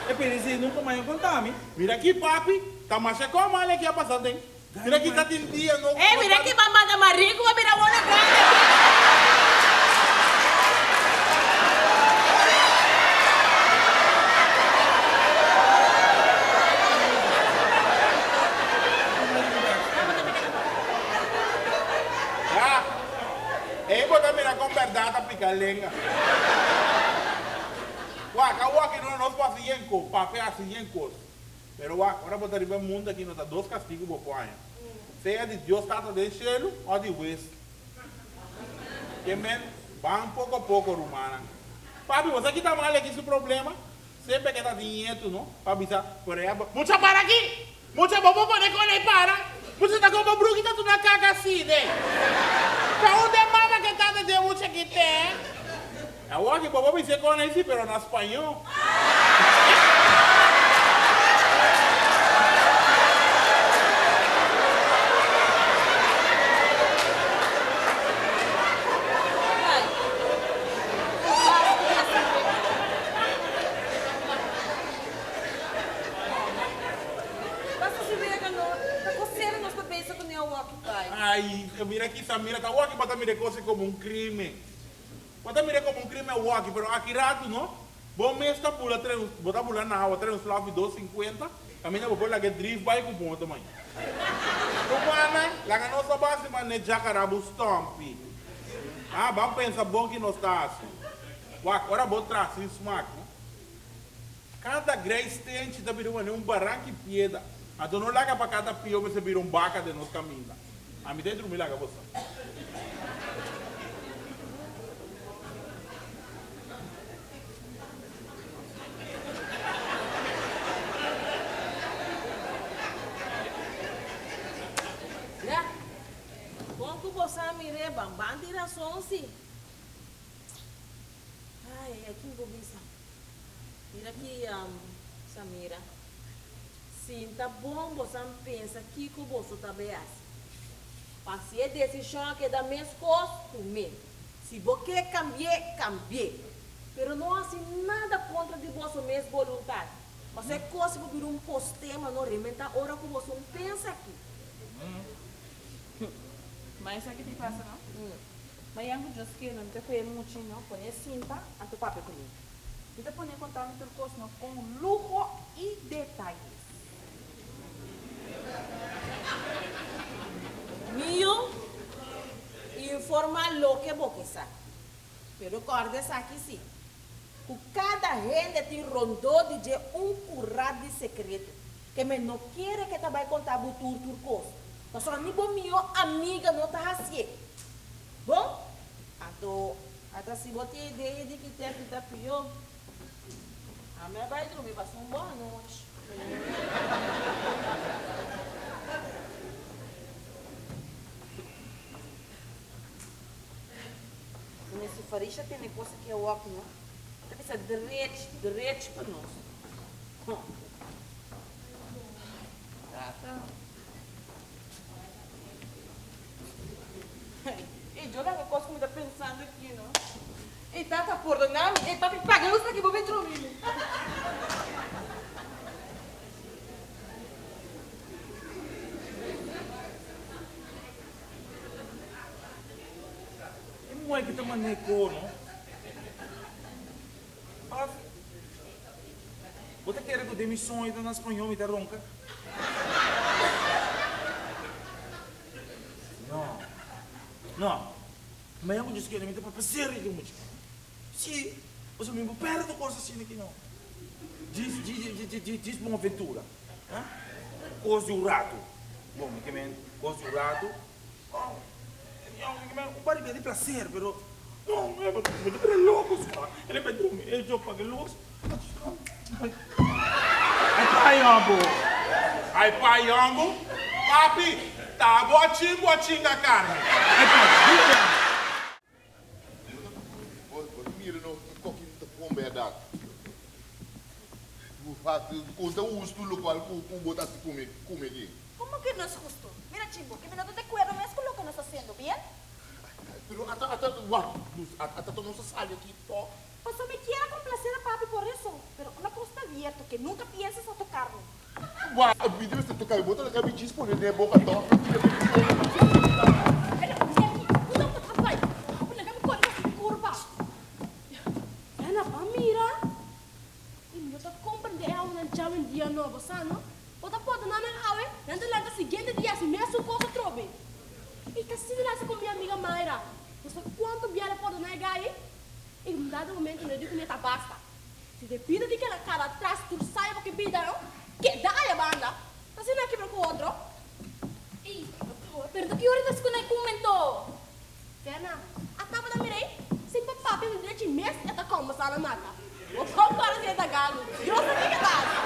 e pidi si nunka mai a konta mi. Mira aki papi, ta masha kon Amalia ki a pasa den. Mira aki ta tin dia no. Ey, mira aki bam manda Marie ku a bira wòrdu grandi aki. Ya, ey bo ta mira kon bèrdat ta pika lenga. Wak, awor aki no nos por hasi yen kos, papia hasi yen kos. Pero wak, ora bo ta riba e mundu aki no ta dos kastigu bo por haña, sea di Dios Tata den shelu òf di hues. Ke men, ban poko poko, rumannan. Papi, bo sa kita mal aki su problema? Semper ke ta tin ñetu, no? Pa bisa, por ehempel, Mucha para aki! Mucha bo por pone kon ei para? Mucha ta kon bo bruki ta tuna kaka asina ei. Ta unda e mama ke tata dje mucha ki te? Awor aki bo por bis'é kon ei si pero na spañó. Basta si wega no ta cosera nos ta bezig cu ne awaki bai. Ay, mira aki Samira ta awaki bo ta mira e cosa como un crimen. Bo ta mira como un crimen awaki pero aki rato no. Bo mes ta bula trae un bo ta bula na awa trae un slafi dos cincuenta caminda bo por laga e drief bai cu moto maña. Rumannan, laga nos a basi mane djacarabu stompi. Ah, ban pensa bon ki nos ta haci. Wak, ora bo traha sin smak no. Kada grei stenchi ta bira manera un baranki pieda. Anto no laga pa kada pio mester bira un baka den nos kaminda. Ami ta e drumi laga boso. Ya, bon ku bo sa mir'é, Bamban tin rason si. Ai, ai, kin bo bisa? Mira ki Samira. Sinta bon bosan pensa kiko boso ta bay hasi. Pa si e desishon a keda meskos, tum'é. Si bo ke kambi'é, kambi'é. Pero no hasi nada kontra di boso mes boluntat. Pasobra e kos por bira un postema no rementá ora ku boso un pensa aki. Ma esaki tin pasa no? Mañan ku Dios kere no mi ta kohe muchi no pone sinta anto papia ku mi. Mi ta pone konta mi tur kos no kon luho i detayes. Mi yu, informa loke bo ke sa. Pero kòrda esaki sí, ku kada hende tin rondó di dje un kurat di sekreto, ke men no kere ke ta bai konta bo tur tur kos, pasobra ni bo mihó amiga no ta hasié. Bon, anto ata si bo tin idea di ki tempu ta pió, ami a bai drumi pasa un bon anochi. Mester si Farisha tende cos aki awor no, e ta bisa drech, drech pa nos. Huh. Tata. Ey, yo laga cos cu mi ta pensando aki no. Ey, tata, pordona mi. Ey, papi, paga luz aki bo bin drumi mi. E muhé ki ta man'é kono. Of bo ta kere ku den mi soño ta na spañó mi ta ronka? No, no. Mañana ku Dios kere mi ta papia serio ku e mucha. Si, pasobra mi bo pèrdè tur kos asina aki no. Djis, djis, djis, djis bon aventura. Ha? Kos di un ratu. Bon, mi ke men kos di un ratu. Oh, mi ke men un par di bia di placer, pero no, mi ta bira loko so. El e bai drumi, e yo paga lus. Ai pai yòmbu! Ai pai yòmbu! Papi, ta bo a chin bo a chinga carne. Ai pai, dime. Bo ta mira no koki ta kon bèrdat. Kon ta hustu lokual ku bo ta hasi ku mi aki? Komo ke no es hustu? Mira Chimbo, ke mi no ta di akuerdo mes ku loke nos ta hasiendo, bien? Pero ata ata wak, ata ta nos a sali aki tòg. Paso mi kier a complacer a papi por eso, pero una cos ta abierto, que nunca pienses a tocarme. Wak, mi debe sta toca mi, bo ta laga mi djis pone den boca tòg. Pero Jackie, unda bo ta bai? Bo laga mi kore pa su kurpa. Ana, ban mira. I mi no ta comprende e awonan djawendia no, bo sa no? Bo ta pordoná nan awe, nan ta lanta siguiente dia hasi mesun kos atrobe. I ta asina nan hasi ku mi amiga Mayra. Bo sa kuantu bia el a pordoná e gai ei? I un dado momento no di ku mi ta basta. Si de bida di keda kara atras tur sai bo ke bida no, keda aya banda. Ta asina kibra ku otro. Ey, pero ta ki ora ta skuna e kumento? Fernan, a tabata mira ei, sin pa papia di drechi mes e ta kombersá na mata. Bo por para si e ta galu. Dios sa kiko ta hasi.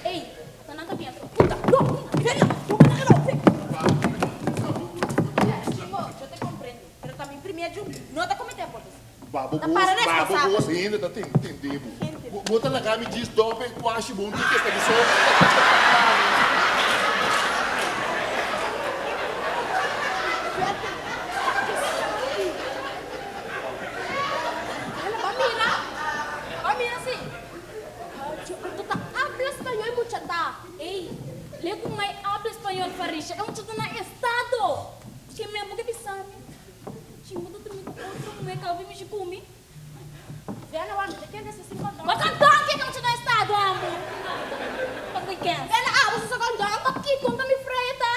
Ey, ata nan ta biento. Puta, no, Fernan, bo por ta keda ofe. Chimbo, yo te comprendo, pero ta mi primer djun, no ta comete aborto. Babo Ta bos, para babo responsabel. bos hende ta tende bo. Hende. Bo bo ta laga mi djis dòp e kwashi bon tin kesta di so. Ana, ba mira, ba mira si. Yo anto ta habla spañol mucha ta. Ey, le ku mai habla spañol Farisha, e mucha ta na estado. Ke men bo ke bisa mi? Chimbo ta drumi ku otro muhé kaba bin mishi ku mi. Vena wak, mi ta kende si sin kondon. Bo kondon ke mucha na estado amo. Pa ku kens. Vena abo si sa kondon. Pa kiko nta mi frei ta?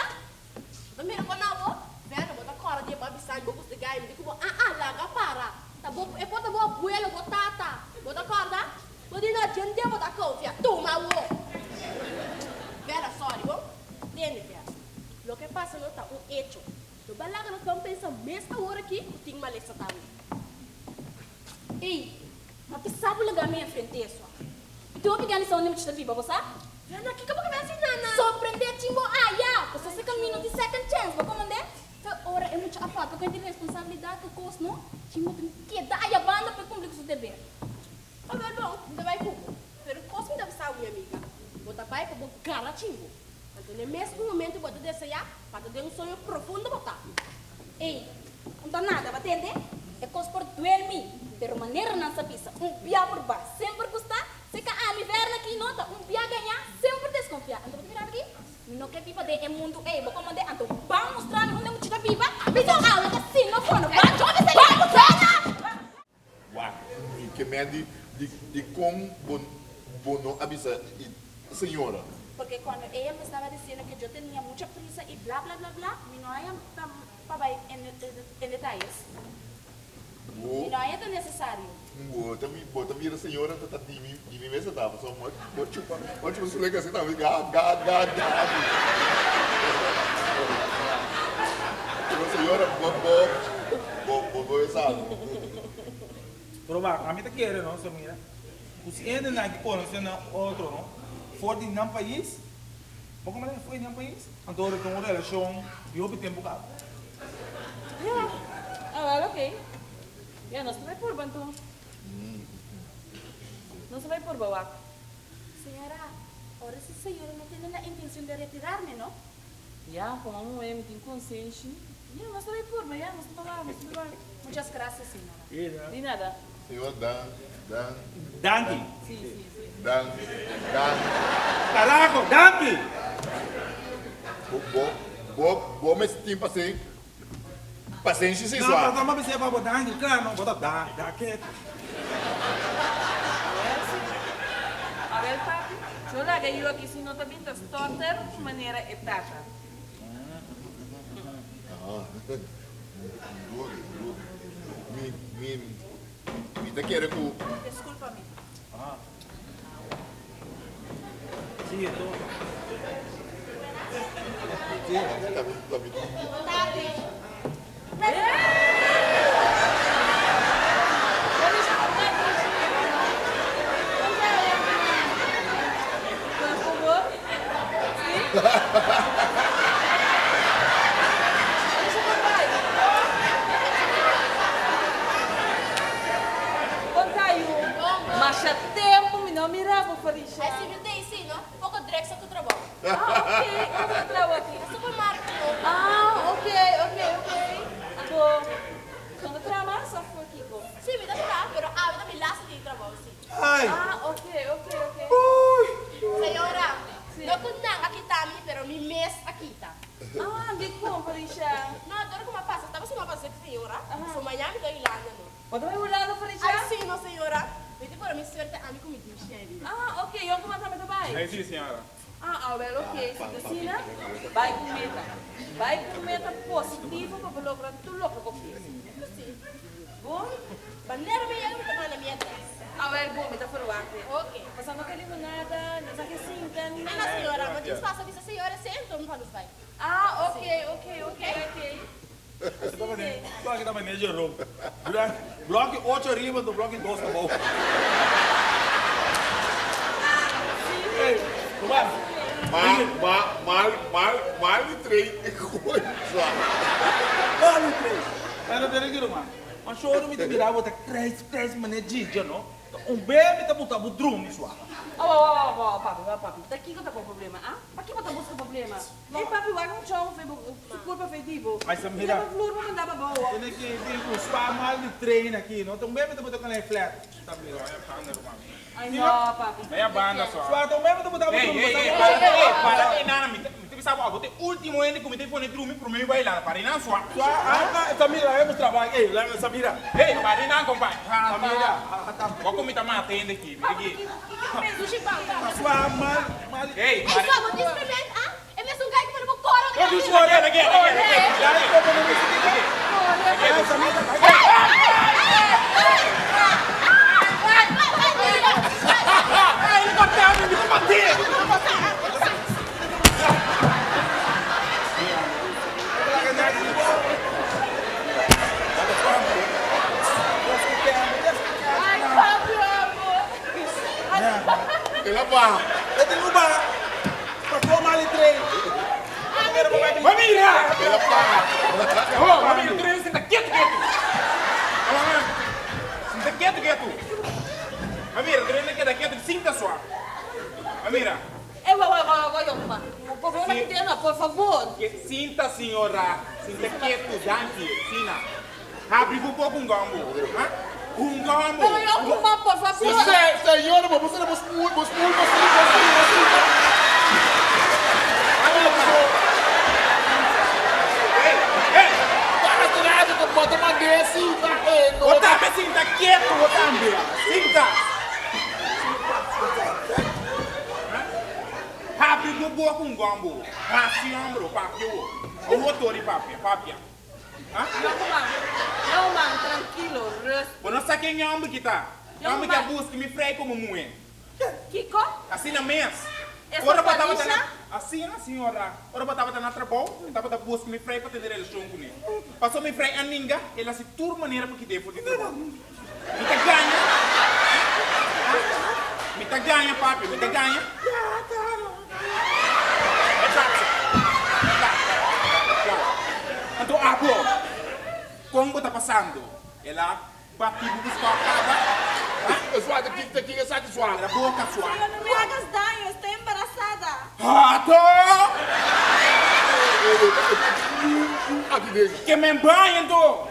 Bo ta mira kon abo? Vena bo ta kòrda di e bo a bisa mi bo gusta gai mi di ku bo ah ah laga para. Ta bo e por ta bo abuelo bo tata. Bo ta kòrda? Bo di no djende bo ta konfia. Tuma awo. Vena sorry bo. Tende Vena. Loke pasa no ta un echo. No ba laga nos ban pensa mes awor aki ku tin malesa tambe. Ey, ma pisa bo laga mi enfrente esua. Mi tin hopi gana di sa unda mi ta biba, bo sa? Nana, kiko bo ke bai hasi, Nana? Sorprende chimbo aya! Pasobra se camino tin second chance, bo komand'é? Fe ora e mucha a papia ku e tin responsabilidad ku kos, no? Chimbo tin keda aya banda pa e cumpli ku su deber. Awel bon, mi ta bai ku bo. Pero kos mi ta bisa bo, mi amiga, bo ta bai pa bo gara chimbo. Anto n'e mes un momento bo ta deseá pa ta den un soño profundo bo ta. Ey, un ta nada, bo tende? E kos por duel mi, pero manera nan sa bisa, un bia por ba, semper gustá, se ka ami verna aki no ta un bia gañá, semper deskonfiá. Anto bo ta mira aki? Mi no ke. Ke men di di dikon bo bo no a bisa e señora? Porque cuando ella me estaba diciendo que yo tenía mucha prisa y bla bla bla bla, mi no haya pa pa bay en en detalles. Bo Mi no haya ta necesario. Bo ta mi bo ta mira señora ta ta di mi di mi mesa ta pasobra bo bo chupa bo chupa su lenga asina tambe ga ga ga ga Pero señora bo bo bo bo bo e sa. Pero wak, ami ta kere no, Samira, ku si hendenan ki konosé nan otro no, for di nan pais, bo komo for di nan pais, anto ora tin un relashon di hopi tempu kaba. Ya, awel ok. Ya, nos ta bai purba anto. Nos ta bai purba wak. Señora, ora si señora no tene la intencion de retirarme, no? Ya, como muhe mi tin consenshi. Ya, nos ta bai purba, ya, nos ta bai wak, nos ta bai wak. Muchas gracias, señora. Di nada. Señor, dan, dan. Danki. Si, si, si. Dan, dan. Carajo, danki! Bo, bo, bo, bo mester tin pasen, pasenshi si No, swa. pero tamba bisa pa bo danki, claro, no, bo ta da, da ketu. Awel si. Awel papi, yo laga yu aki si no ta bin ta stotter manera e tata. Ah, duri, duri. Mi, mi, mi ta kere ku. Disculpame. Ah. Sí, e to. Sí, ta mi, ta mi. Tati. Masha tempo mi no mira bo Farisha. Ai si mi ta isi no, poco drek sa cu trabou. Ah ok, unda bo ta traha aki? Na supermarket no. Ah ok, ok, ok. Anto bo ta traha mas of kiko? Si mi ta traha pero awe ta mi laatste dia di trabou si. Ai. Ah ok, ok, ok. Uy. Señora, no cu nan a kita mi pero mi mes a kita. Ah dicon Farisha? No, dor cu mi a pasa, tabata suma pasa cu señora, so mañana mi ta Hulanda no. Bo ta bai Hulanda Farisha? Ai si no señora, mi ta pone mi suerte ami cu mi dushi Shelly. Ah ok, yon cu manta mi ta bai? Ai si señora. Ah awel ok, si ta asina, bai cu meta. Bai cu meta positivo pa bo logra tur loke bo kier. Si. Bon? Wanneer mi yega mi ta manda mi adres. Awel bon, mi ta verwachtte. Ok. Pasobra no ke limonada, no sa ke sinta ni Ah nada. no señora, bo djis pasa bisa señora sento mi pa nos bai. Ah ok, ok, ok, ok. Sua ki ta mane Jerome. Bloki ocho ariba anto bloki dos abou. Ey, Ruman. Ma, ma, mal, mal, mal di trei e gooi sua. Mal di trei. Pero tene ki Ruman. Ma shoro mi ta mira bo ta krijs krijs mane djidja no. Ta un be mi ta buta bo drumi sua. Awa, awa, awa, awa, papi, awa, papi. Ta kiko ta bo problema, ah? Pakiko bo ta buska problema? Ey papi wak un chon fe bo su curpa fe di bo. Ay Samira. Leba flur bo manda pa bo. Tene ki bin cu spa mal di train aki no. Ta un bebe ta bota con e flat. Samira vaya banda ruman. Ay no papi. Vaya banda so. Swa ta un bebe ta bota bo Ey drumi. ey ey para ey para ey nana mi ta mi ta bisa bo abo ta e ultimo hende cu mi ta pone drumi prome mi bai landa para einan swa. Swa ah Samira laga mustra bo ey laga Samira. Ey para einan compa. Samira ha ta. Bo cu mi ta mata hende aki mi ta ki. Swa mal mal. Ey Ey para. swa bo discriment ah. E mesun guy ku pone bo koro Yo di swa lage lage lage. El a baha. E tin ku baha. Pa toma li trei. Ba mira! El a baha. Oh, ba mira, trei sinta ketu ketu. Sinta ketu ketu. Ba mira, trei ta keda ketu sinta sua. Ba mira. Ey, wa, wa, wa, wa, yonkuman. Problema ki tin no, por favor. Sinta, señora. Sinta ketu, danki. Sina. Habri bo boca un gombo. Ha? Un gombo. Pero yonkuman, por favor. Señora, bo bo spoel, bo spoel, bo spoel, bo spoel, bo spoel. Hey, hey. Para atrás, bo ta mand'é sinta. Bo tambe sinta ketu, bo tambe. tin kas. Habri bo boka un gòmbo. Hasi hombro, papia wo. Awor tori papia, papia. Youngman, youngman, trankilo, rustig. Bo no sa ken homber ki ta. Homber ki a buska mi frei komo muhé. Kiko? Asina mes. Esta Ora bo tabata Falisha? na, asina, señora. Ora bo tabata na trabou, mi tabata buska mi frei pa tene relashon kuné. Pasobra mi frei a ninga, el hasi tur manera pa kid'é for di trabou. Mi ta gaña? Ha? Mi ta gaña, papi, mi ta gaña? Exacto. Klaar, klaar. Anto abo, kon bo ta pasando? El a bati bo ku skòp kaba? Ha? E sua ta kik ta kik esaki sua. El a boka sua. Señor, no me hagas daño, estoy embarazada. Hato! Aki den. Ke men baña anto?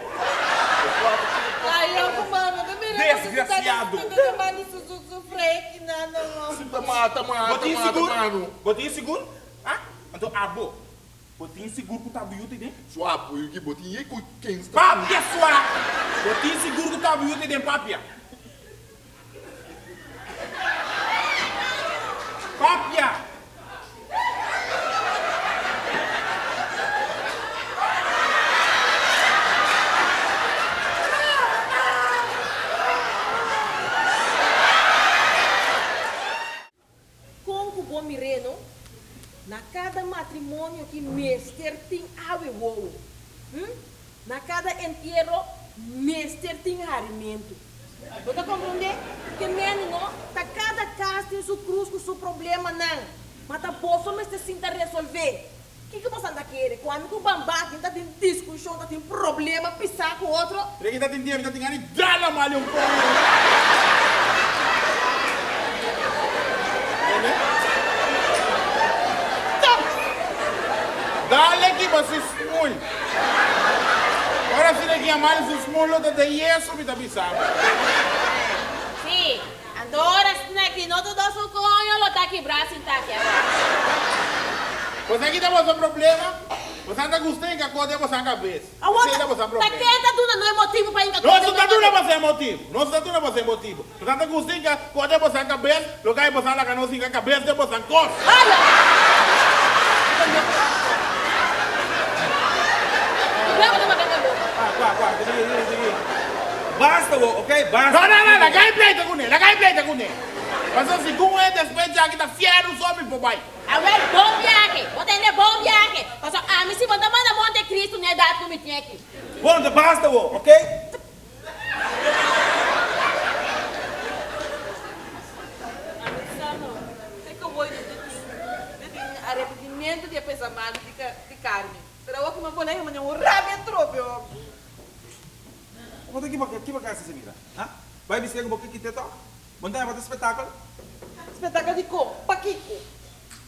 Ay, yo mano, ta mira Desgraciado. Ta manda su su su freki na no no. Ta mata mata Bo tin mata sigur? mano. Bo tin sigur? Ha? Anto abo, bo tin sigur ku ta buyuti den? Sua puiki bo tin ye ku ken sta. Papia sua! Bo tin sigur ku ta buyuti den papia? Papia! Kon ku bo mir'é no? Na kada matrimonio ki mester tin awe wowo. Hm? Na kada entiero mester tin harimentu. Bo ta komprondé? Ke meni no, ta kada kas tin su krus ku su problemanan. Ma ta boso mester sinta resolvé. Kiko boso ta kere? Ku ami ku Bambá tin ta tin diskushon, ta tin problema pisá ku otro? Reki ta tin dia mi ta tin gana di dala mali un poco. Entende? Stop! Dale ki bo si smul. Ora si reki a mali su smul lo ta den yesu mi ta bisa bo. Sí, anto ora Snackie no ta da su coño lo ta kibra sin ta aki abajo. Boso a kita boso problema? Boso a ta gusta hinka cos den boso cabes. Awor Esei ta boso ta problema. ken ta duna no e motibu pa hinka cos Nos den ta nos duna cabes? boso e motibu. Nos ta duna boso e motibu. Boso a ta gusta hinka cos den boso cabes, lo kai boso a laga nos hinka cabes den boso cos. Haya! Basta bo, ok? Basta. No, no, no, laga e pleita kuné, laga e pleita kuné. Pasobra segun e despues Jackie ta fieru so mi por bai. Awel, bon biahe! Bo tende bon biahe! Pasobra ami si bo ta manda Monte Cristo n'e edat ku mi tin aki. Bon, ta basta bo, ok? Ami sa no. Te ku woi no tin, tin arepentimiento di e pensamentu di Carmen. Pero awor ku mi a pone mi a un rabia trope hopi. Bo ta kiba kiba kasa si mira? Ha? Bai bis'é ku bo ke kite tok? Bo no ta heba ta spetakel? Spetakel di kon? Pakiko?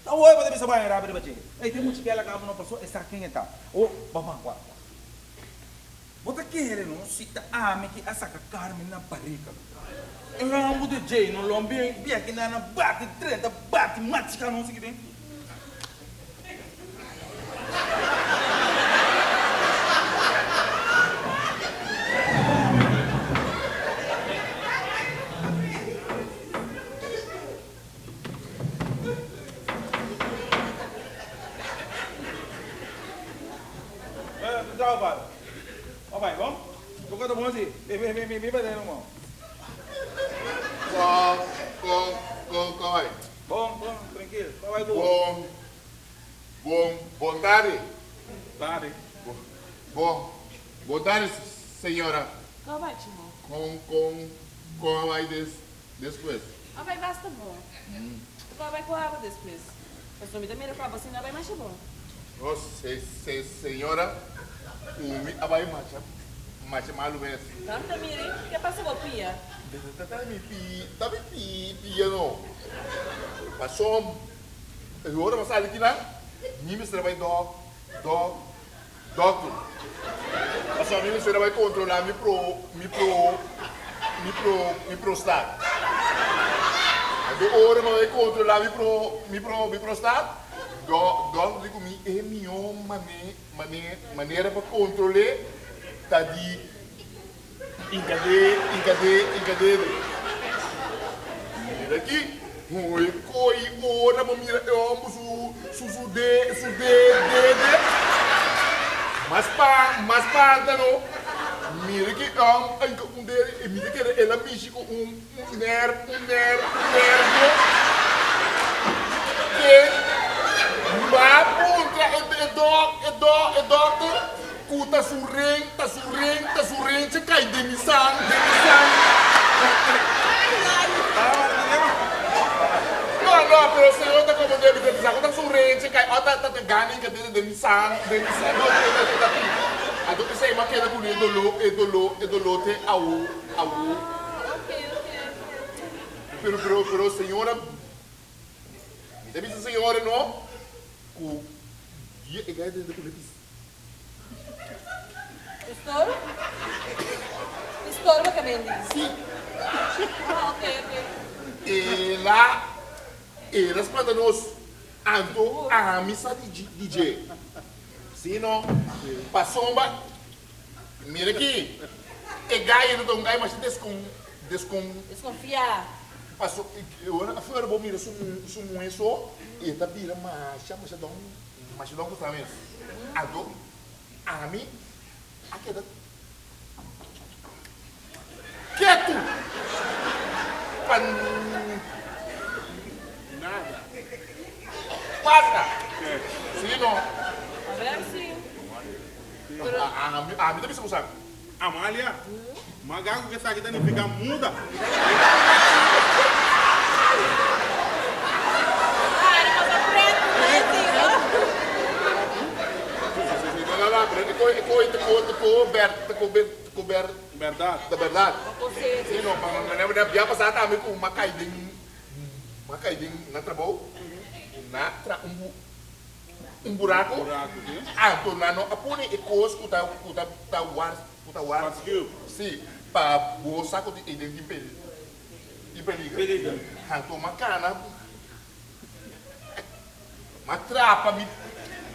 Ta hoy bo ta bisa bo a rabia riba dje. Ey tin mucha bela kaba no paso e sa ken e ta. O, baba, wak, wak. Bo ta kere no si ta ami ki a saka Carmen na barika. E rambo di dje no lo bin biaki nan a bati drenta bati machika nos aki den. Tchau, padre. Ó, pai, bom? Bo ta bon si? Mi, mi, mi, mi bate no. Con, con, con, con, bai. Bon, bon, trankil. Con bai ku? Bon, bon, bon tardi. Tardi. Bon, bon tardi, señora. Con bai, chimo? Con, con, con a bai des, despues? A bai basta bon. Con a bai cu abo despues? Pasobra mi ta mira cu abo asina a bai masha bon. No, se, se, señora, cu mi a bai masha, masha malu mes. Nan ta mira, ke pasa bo pia? Ta, ta mi pi, ta mi pi, pia no. Pasom, e ora bo sali kinan, mi mester a bai dok, dok, dokter. Pasobra mi mester a bai controla mi pro, mi pro, mi pro, mi prostat. Anto ora mi a bai controla mi pro, mi pro, mi prostat, do, dokter di cu mi e mihó mane, mane, manera pa control'é ta di Inkadé, inkadé, inkadé de. Mira aki, hoi koi ora bo mira e homber su su su de su de dede. Mas pa mas panta no. Mira ki e homber a hinka un dede i mi ta kere el a mishi ku un un ner un ner un nervio. Ke ba puntra e e dok e dok e dokter ku ta su ren ta su ren ta su renche kai den mi sang den mi sang. No no pero señor ta como debe ta bisa ku ta su renche kai o ta ta gana hinka den den mi sang den mi sang no no no ta ti anto esei mi a keda ku e doló e doló e doló te awo awo pero pero pero señora mi ta bisa señora no ku dia e gana den ku le bisa. Estorbo? Estorbo ke men di? Sí. Ah, ok, ok. El a, el a spanta nos, anto ami sa di di dje. Sí no, pasobra, mira aki, e gai ta un gai masha descon, descon. Desconfiá. Paso, ora afuera bo mira su su muhe so, e ta bira masha masha don. Masha don ku sa mes. Anto ami a keda ketu pa nada. Basta. Si no. A ver si. Ami ami ta bisa ku sa. Amalia, Maga ku esaki ta nifiká muda. Bèrdat. Bia pasá tambe ku m'a kai den m'a kai den na trabou na tra un un buraku anto nan no a pone e kos ku ta ku ta ta war ku ta war si pa bo sa ku tin eden tin peli tin peliger anto m'a kana m'a trapa mi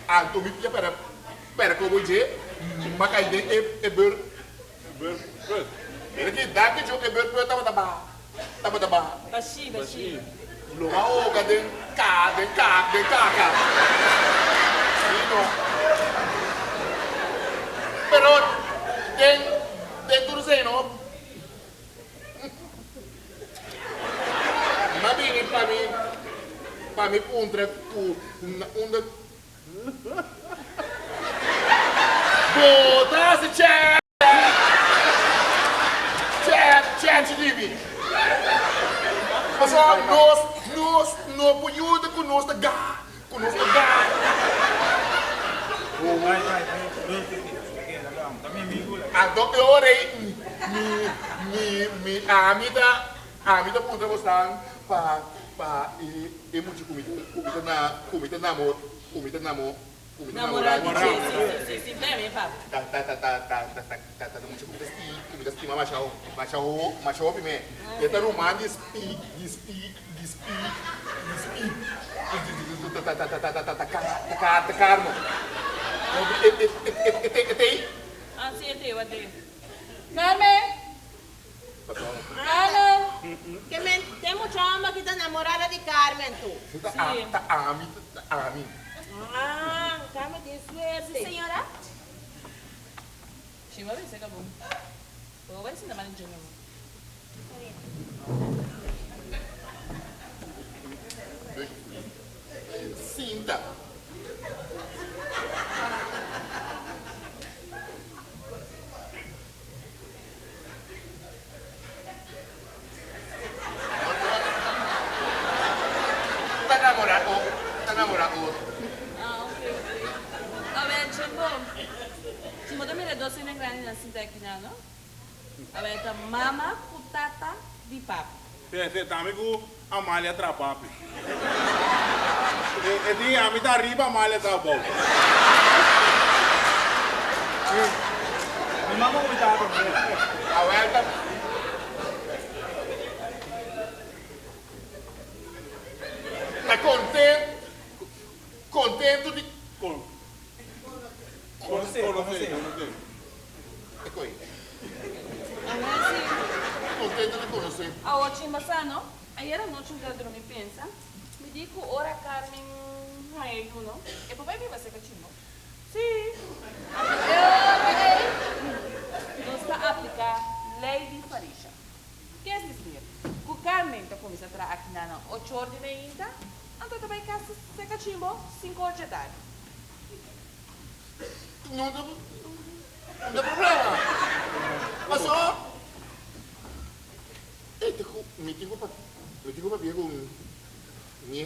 anto mi pia pera pera kobo dje m'a kai den e e bur mira ki dak djo e bur put tabata baha tabata baha. Bashí bashí. Lo a hoga den ka den ka den kaka. Sí no. Pero den den tur esei no. M'a bini pa mi pa mi puntra ku na unda bo ta hasi chè chè chèchi di mi. Pasobra nos nos no por yuda ku nos ta ga ku nos ta ga. Anto e ora ei mi mi mi ami ta ami ta puntra bosnan pa pa e e mucha ku mi ta ku mi ta na ku mi ta namo ku mi ta namo ku mi ta namorá di dje. Si si si si papi. Ta ta ta ta ta ta ta ta ta mucha ku mi ta sti ku mi ta stima masha masha ho masha hopi me. E ta ruman di spi di spi di spi di spi ta ta ta ta ta ta ta ta ta ta Carmo. E e e e e e t'ei? Ah si e t'ei wat t'ei. Carmen! Carmen! Ke men te mucha homber ki ta namorada di Carmen tu. Ta ta ami ta ami. Ah, Carmen tin suerte. Si señora. Shi bo a bisa ka bon. Bo bai sinta manda dje mi. Sinta. Ta namora o ta namora otro. Ah ok ok. Awe Chimbo, Chimbo ta mira e dos hende grandinan sinta aki nan no. Awe ta mama ku tata di papi. Si, si, ta ami ku Amalia tra papi. E di ami ta ariba, Amalia ta abou. Mi mama ku mi tata no. Awel ta. Ta kontent, kontentu di. Kon. Konosé, konosé. E koe. Awel si. Kontentu di konosé. Awor chimba sa no. Ayera anochi mi ta drumi pensa, mi di ku ora Carmen haña yu no, e por bai biba serka Chimbo. Sí. Anto e ora ei nos ta apliká lei di Farisha. Ke es desir, ku Carmen ta kuminsá traha akinan na ocho or di meinta, anto e ta bai kas serka Chimbo sinku or dje tardi. No ta problema. Paso. Ey te cu mi tin cu mi tin cu papia cu mi mi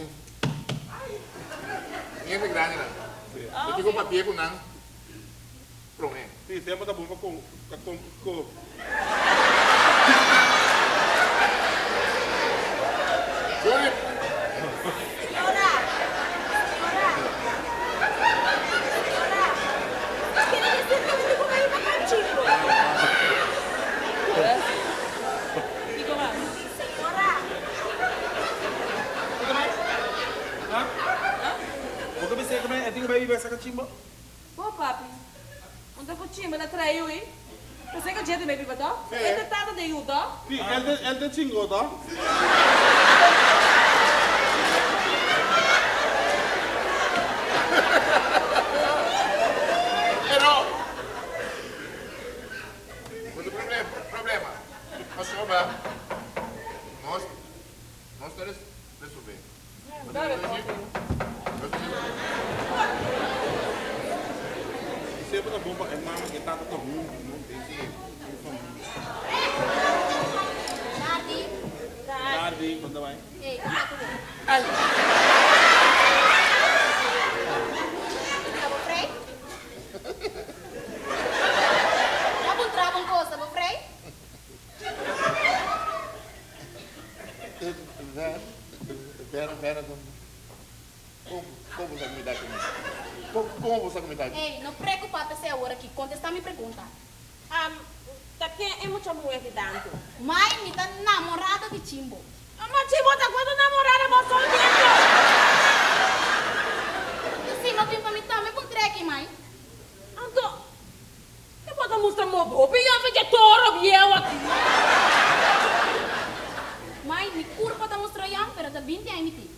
hende grandinan. Mi tin cu papia cu nan prome. Si, semper ta bon pa con pa con co. Sorry. Señora, señora, señora, quiere decir que mi tin cu bay pa Cachimbo? Kiko mas? Señora. Kiko mas? Ha? Bo ta bisa ku e tin ku bai biba sa kachimbo? Bo papi, un ta ku chimba na trae yu ei? Pasé ku dje ta bai biba to? E ta tata den yu to? Si, el ta el ta chingo to. Pero. Bo ta problema pasobra nos nos ta resolve. Bo ta resolve. Semper ta bon pa e mama ku e tata ta huntu no den un familia. Tardi. Tardi, kon ta bai? Ey, kon ta ku bo? Abo frei? Bo puntra bo un cosa, bo frei? Vera, Vera, como bo sa cu mi ta aki? Como bo sa cu mi ta aki? Ey, no preocupa p'esei awor aki, contesta mi pregunta. Ta ken e mucha muhe aki tantu? Mai, mi ta namorado di Chimbo. Ma Chimbo ta cuantu namorada bo son tiempo? Si, no bin pa mi tambe puntra aki, mai. Anto, e bo ta mustra mob hopi yòfi dje toro bieu aki. Mai, mi kurpa ta mustra yòn, pero ta binti aña mi tin.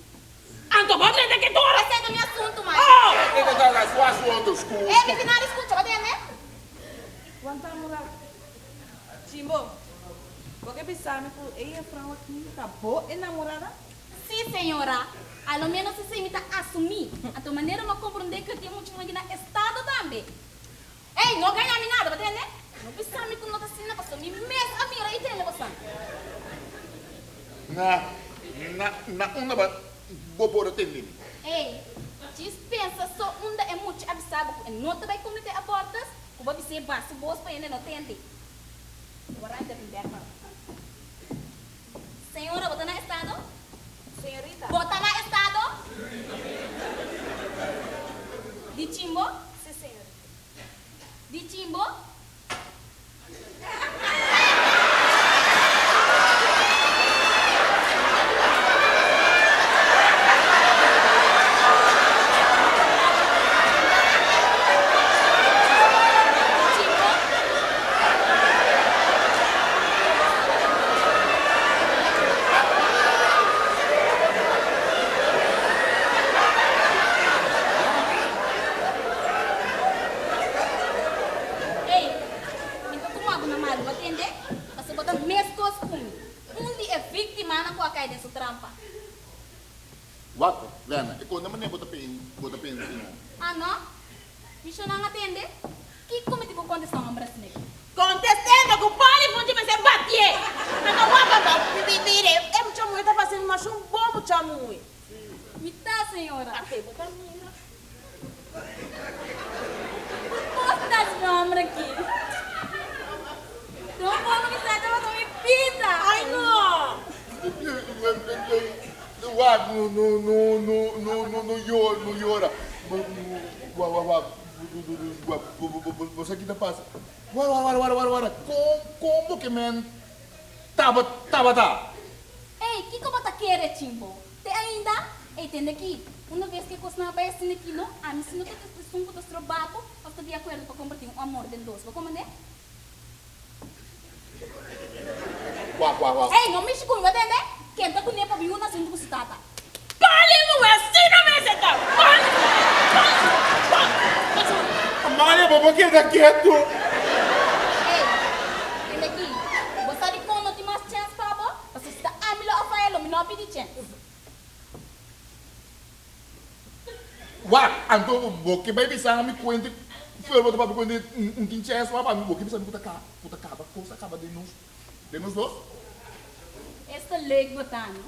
Anto bo drenta ke toro? Esei ta mi asuntu, mai. Oh! E ta ta su asuntu, sku. E mi final skucha, bo tende? Wanta un rato. Chimbo, bo ke bisa mi ku e jefrou aki ta bo enamorada? Sí, señora. A lo menos esei mi ta asumí. Anto manera mi a comprendé cu e tin mucha muhé na estado tambe. Ey, no gaña mi nada, bo tende? No bisa mi cu no ta asina, pasobra mi mes a mira y tende bosan. Na, na, na unda ba bo por a tende mi? Ey, djis pensa so unda e mucha a bisa bo cu e no ta bay comete abortus, cu bo a bis'é basa bos pa hende no tende. Bo a ranta bin bek pa. Señora, bo ta na estado? Señorita. Bo ta na estado? Di Chimbo? Si, señorita. Di Chimbo? Di Chimbo? Ey, mi ta tuma bo na malu, bo tende? Pasobra bo ta meskos ku mi, un di e víktimanan ku a kai den su trampa. Wak, Werner, e konta manera bo ta pensa, no? Ah, no? Mishonan a tende? Kiko mi tin ku kontestá un hombre asina aki? Kontestendo ku poli funchi mester batié. Anto wak anto, mire, e mucha muhé ta fasiendo masha un bon mucha muhé. Mi ta, señora. Ate bo ta mira. Por kos ta hasi un hombre aki? Don Polo mi sa tabata mi pita. Ay no! Wak, no, no, no, no, no, no, no yora, no yora. Wak, wak, wak, wak, bo sa ki ta pasa? Wara, wara, wara, wara, wara, kon, kon bo ke men taba, tabata? Ey, kiko bo ta kere, chimbo? Te ainda? Ey, tende aki, una bes ke kosnan a bai asina aki, no, ami si no ta esun ku ta stroba bo òf ta di akuerdo pa kompartí un amor den dos. Bo komand'é? Wak, wak, wak. Ey, no mishi ku mi, bo tende? Ken ta kuné pa biuna huntu ku su tata? Pali muhé, asina mester ta! Pali muhé! Pali muhé! Pali! Amalia, bo por keda ketu? Ey, tende aki, bo sa dikon no tin mas chèns pa bo? Pasobra si ta ami lo a faya, lo mi no a pidi chèns. Wak, anto bo ke bai bisa mi kuente fuer bo ta papia kuente un tin chèns pa mi, bo ke bisa mi ku ta ku ta kaba kos a kaba den nos den nos dos? Esta leuk bo ta, no?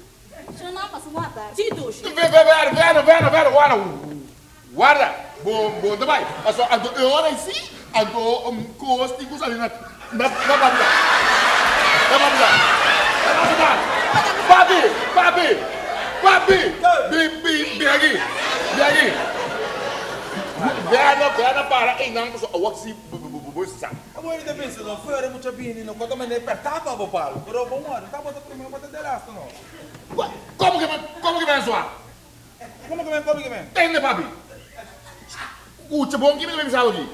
Sho nan pasa un atardi. Sí, dushi. Ve, ve, ve, vero, vero, vero, warda, warda, bo, bo ta bai. Paso anto e ora ei sí, anto kos tin ku sali na, na, na papia. Na papia. Na papia. Papi, papi, papi, bin, bin, bin aki, bin aki. Vero, vero para einan paso awor sí bo, bo, bo, bo sa. Abo e ta pensa no fuera mucha bini no kota mende perta pa bo palo pero bo mori ta bota primero bota de lasto no. Komo ke men komo ke men sua? Komo ke men komo ke men? Tende papi. Kucha bon ki mi ta bisa bo aki.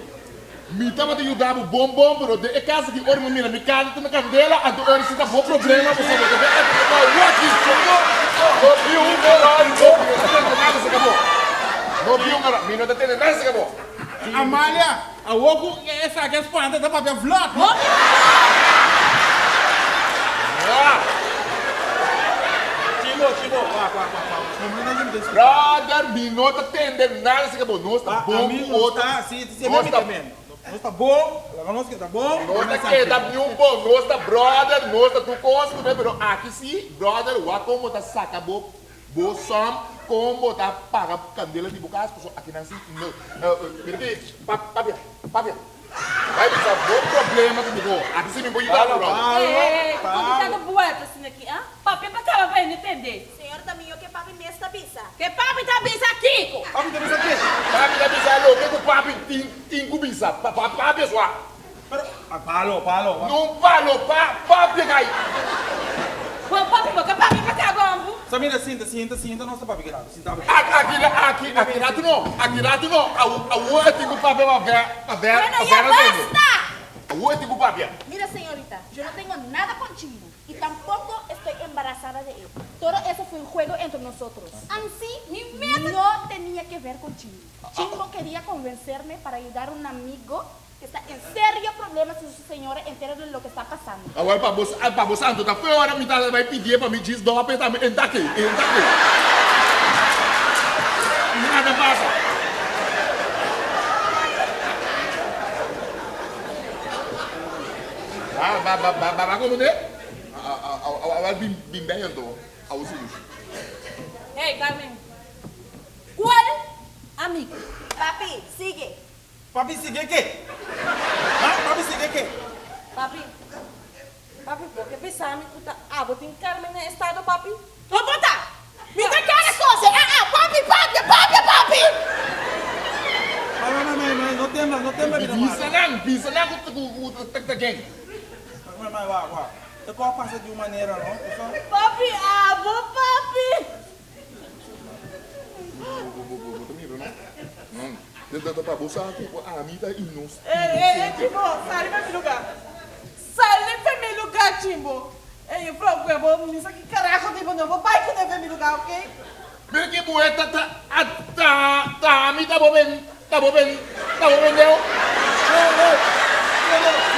Mi tabata yuda bo bon bon pero den e kas aki ora mi mira mi kara ta na kandela anto ora si ta bo problema pasobra bo ta bin e ta waki. No biu un ora no mi no ta tende nada aserka bo. No biu un ora mi no ta tende nada aserka bo. Amalia, awor ku esaki a spanta ta papia vlot. Hopi vlot! Chibo, chibo, wak, wak, wak, wak. No mi no ta sinti. Brother, mi no ta tende nada si ka bo. Nos ta bon ku otro. Ah, si, si, nos ta Nos ta bon, laga nos keda bon. No ta keda niun bon. Nos ta brother, nos ta tur kos ku pero aki si, brother, wak kon bo ta saka bo Bo som kon bo ta paga kandela di bo kas pasobra akinan si no mira ki papia papia bai bisa bo problema ku bo aki si mi por yuda bo brother. Ey ey ey kon ta dando buelta asina aki ah papia pa kaba pa hende tende. Señor ta miyo ke papi mes ta bisa. Ke papi ta bisa kiko? Papi ta bisa kiko? Papi ta bisa loke ku papi tin tin ku bisa papia sua. Pero, a palo, palo. No palo, pa, papia kai. Bo papi, bo ka papia pa ka gombu. Samira, sinta, sinta, sinta, nos ta papia ki rato, sinta. Aki, aki, aki, aki rato no, aki rato no, awor e tin ku papia pa ver, pa ver, Bueno, pa ya ver atende. basta! Awor e tin ku papia. Mira, señorita, yo no tengo nada con Chimbo y tampoco estoy embarazada de él. Todo eso fue un juego entre nosotros. Ansi, mi meta. No tenía que ver con Chimbo. Chimbo quería convencerme para ayudar a un amigo Que sta en serio problema si su señora entera de loke sta pasando. Awor pa bo pa bo santo ta feo ora mi ta bai pidié pa mi djis dòp e tambe e ta aki e ta aki nada pasa. Ba ba ba ba ba ba komo ne awor bin bin bèi anto awor solushon. Hey Carmen, cual amigo? Papi, sigue. Papi sigue ke? Ha? Papi sigue ke? Papi, papi bo ke bisa mi ku ta abo tin Carmen na estado papi? No bo ta! Mi ta kere kose! Ah ah! Papi papia papia papi! Mami mami mami mami no tembla no tembla bira malo. Bisa nan bisa nan ku ku ta ta ken. Mami mami wak wak e kos a pasa di un manera no ku sa. Papi abo papi! Bo ta mira no? Ta pa bo sa ku ami ta inocente. Ey ey ey Chimbo, sali pa mi lugar. Sali pa mi lugar Chimbo. Ey juffrouw ku bo mi sa ki carajo di bo no bo bai ku ne pa mi lugar ok. Mira ki muhe ta ta ta ta ami ta bo ben ta bo ben ta bo bendeu.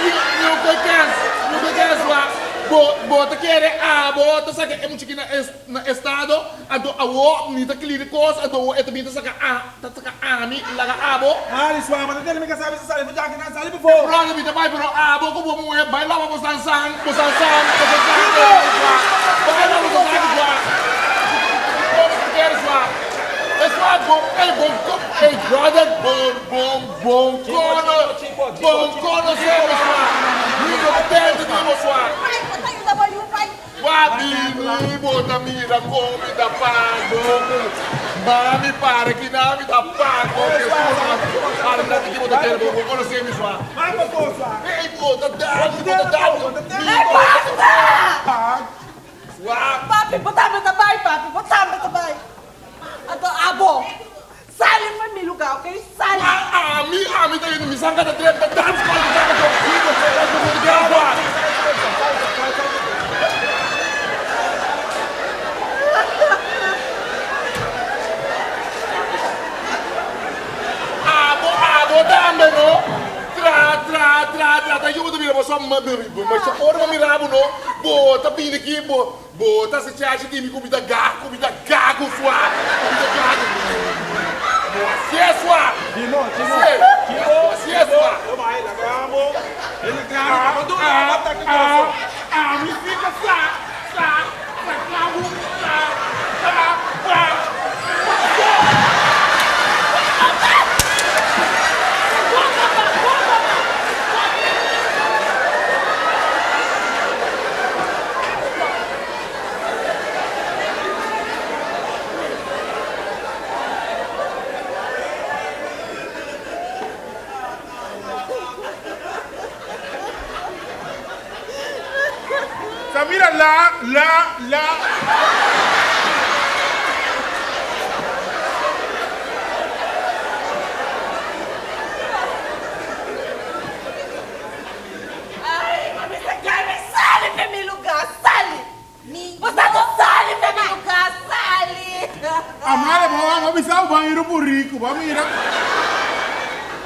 Mi mi no koe kens mi no koe kens wa bo bo ta kere abo ta saka e muchiki na es na estado anto awo mi ta kliri kos anto awo e ta bin ta saka a ta saka ami laga abo. Mari sua ma ta tene mi ka sabi si sali for djaki nan sali befo. Brother mi ta bai pero abo ku bo muhe bai laba bo san san bo san san bo san san bai laba bo san san sua bo kere sua e sua bo ey bo ey brother bo bo bo kono bo kono se bo sua mi no ta tende di bo sua. Pai bo ta yuda bo yu pai. Wak bini bo ta mira kon mi ta pago ku mami para ki nan mi ta pago Hesus para nan ki bo ta kere bo bo konosé mi sua Ey bo ta dal bo ta dal mi Ey basta! Sua. Papi bo tambe ta bai papi bo tambe ta bai anto abo sali pa mi luga ok sali. Ami ami ta yendo mi sanga ta trep ta dance pa mi sanga ta trep. sa masha ora bo mira bo no, bo ta bini aki bo bo ta hasi chachi di mi ku mi ta gago, ku mi ta gago sua, ku mi ta gago. No hasié sua. Chino, chino, chino, no hasié sua. Ami si ta sa, sa, sa klabu, sa, sa, sa. Samira la la la. Ay, mami ta Carmen, sali fe mi lugar, sali! Bo sa no sali fe mi lugar, sali! Amara, bo a bisa bo a mira un buriku, bo a mira.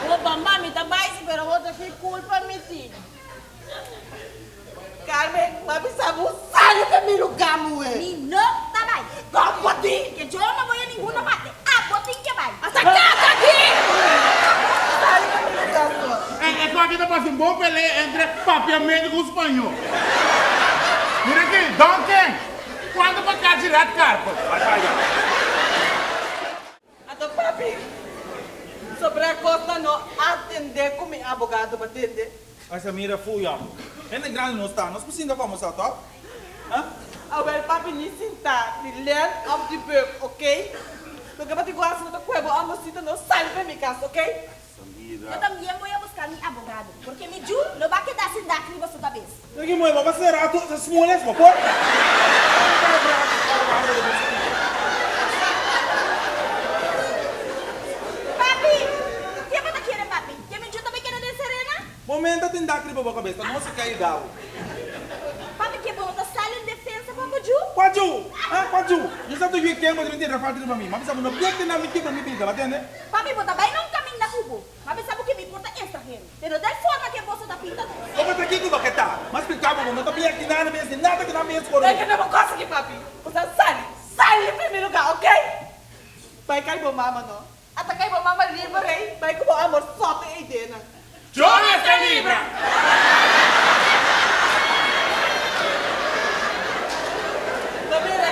Opa, mami ta bai si, pero bo ta ki culpa mi tin. Carmen, m'a bisa bo sali fe mi lugar, muhe. Mi no ta bai. Kon bo tin? Ke yo no voy a ninguna parte. Abo tin ke bai. Hasta casa aki! Sali fe mi lugar, so. E esaki ta pasa un bon pelea entre papiamento ku spañó. Mira aki, Duncan, kuantu pa kachi red carpet? Bai paga. Anto papi, sobra cosnan no atende cu mi abogado pa tende. Ay Samira fu ya. Hende grandi nos ta, nos por sinta combersa toch? Ha? Awel papi ni sinta, di lent of di beuk, ok? Loke bo tin cu haci no ta cue bo amorcito no sali pa mi cas, ok? Samira. Yo tambien voy a buscar mi abogado, porque mi ju no ba keda sin dak riba su cabes. Mira ki moe, bo a cera tur esas smoles, bo por? Papi! Ke bo ta kere, papi? Ke mi ju ta bay keda den Serena? Momento tin dak riba bo cabes, ta nos a kai dao. Papi, ke bo no ta sali en defensa pa bo ju? Kua ju? Ha? Kua ju? Yo sa tur yu e ken bo ta bin tira falta riba mi. Ma bisa bo no piek den nan mi kibra mi bida, bo a tende? Papi, bo ta bai na un kaminda ku bo. Ma bisa bo ke mi por ta estrahero. Pero del forma ke boso ta pinta nos. Bo ta kiko bo ke ta? Ma splika bo, bo no ta bia ki nada mes, ni nada ku nan mes por Dai kende bo kos aki, papi. Bo sa sali, sali di mi luga, ok? Bai kai bo mama no. Ata kai bo mama liber ei, bai ku bo amor sote ei denan. Yo mester libra! Bo mira,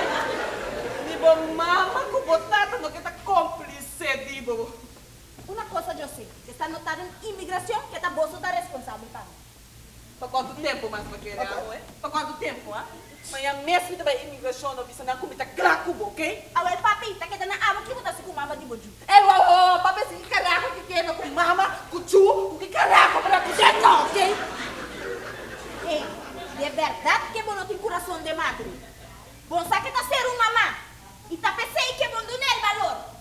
ni bo mama ku bo tata no ke ta komplise di bo. Una cosa yo sé, que está anotado en inmigración que ta boso ta responsabel pa mi. Pa cuanto tempo mas bo kere amo eh? Pa cuanto tempo ah? Maña mes mi ta bay inmigracion no bisa nan cu mi ta cla cu bo, ok? Awel papi, ta keda na abo ki bo ta si cu mama di bo ju. Ey wow wow wow, papi si ki carajo ki keda cu mama, cu ju, cu ki carajo pa cu den no, ok? Ey, de berdad ke bo no tin curason de madre. Bon sa ke ta ser un mama, y ta pesey ke bon duna el balor.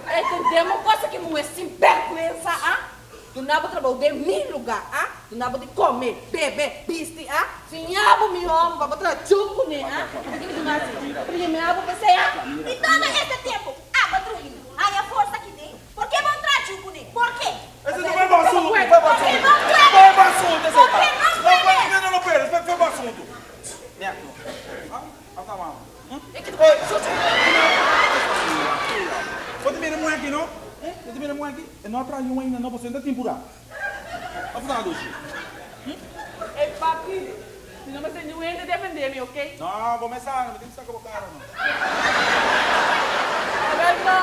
Entendé un cosa ki muhé sin bèrgwensa a duna bo trabou den mi lugá a duna bo di kome, bebe, bisti a siña bo mi hòmber pa bo traha djun kuné a Pasobra ki mi duna asi? Primea bo p'esei a. I todo este tiempo abo drumi haña forsa ki den, por ke bo no traha djun kuné? Por ke? Ese no fue bo asuntu, fue bo asuntu. Fue bo asuntu esei ta. No, no, no puedes, fue bo asuntu. Nèt no. A mama. Bo ta mira muhé aki no? Bo ta mira muhé aki? E no a traha yu ainda no, pasobra e no ta tin purá. Of ta Lushi? Ey papi, mi no mester niun hende defendé mi, ok? No, bo mes sa, no mi tin ku saka bo kara no. Awel no,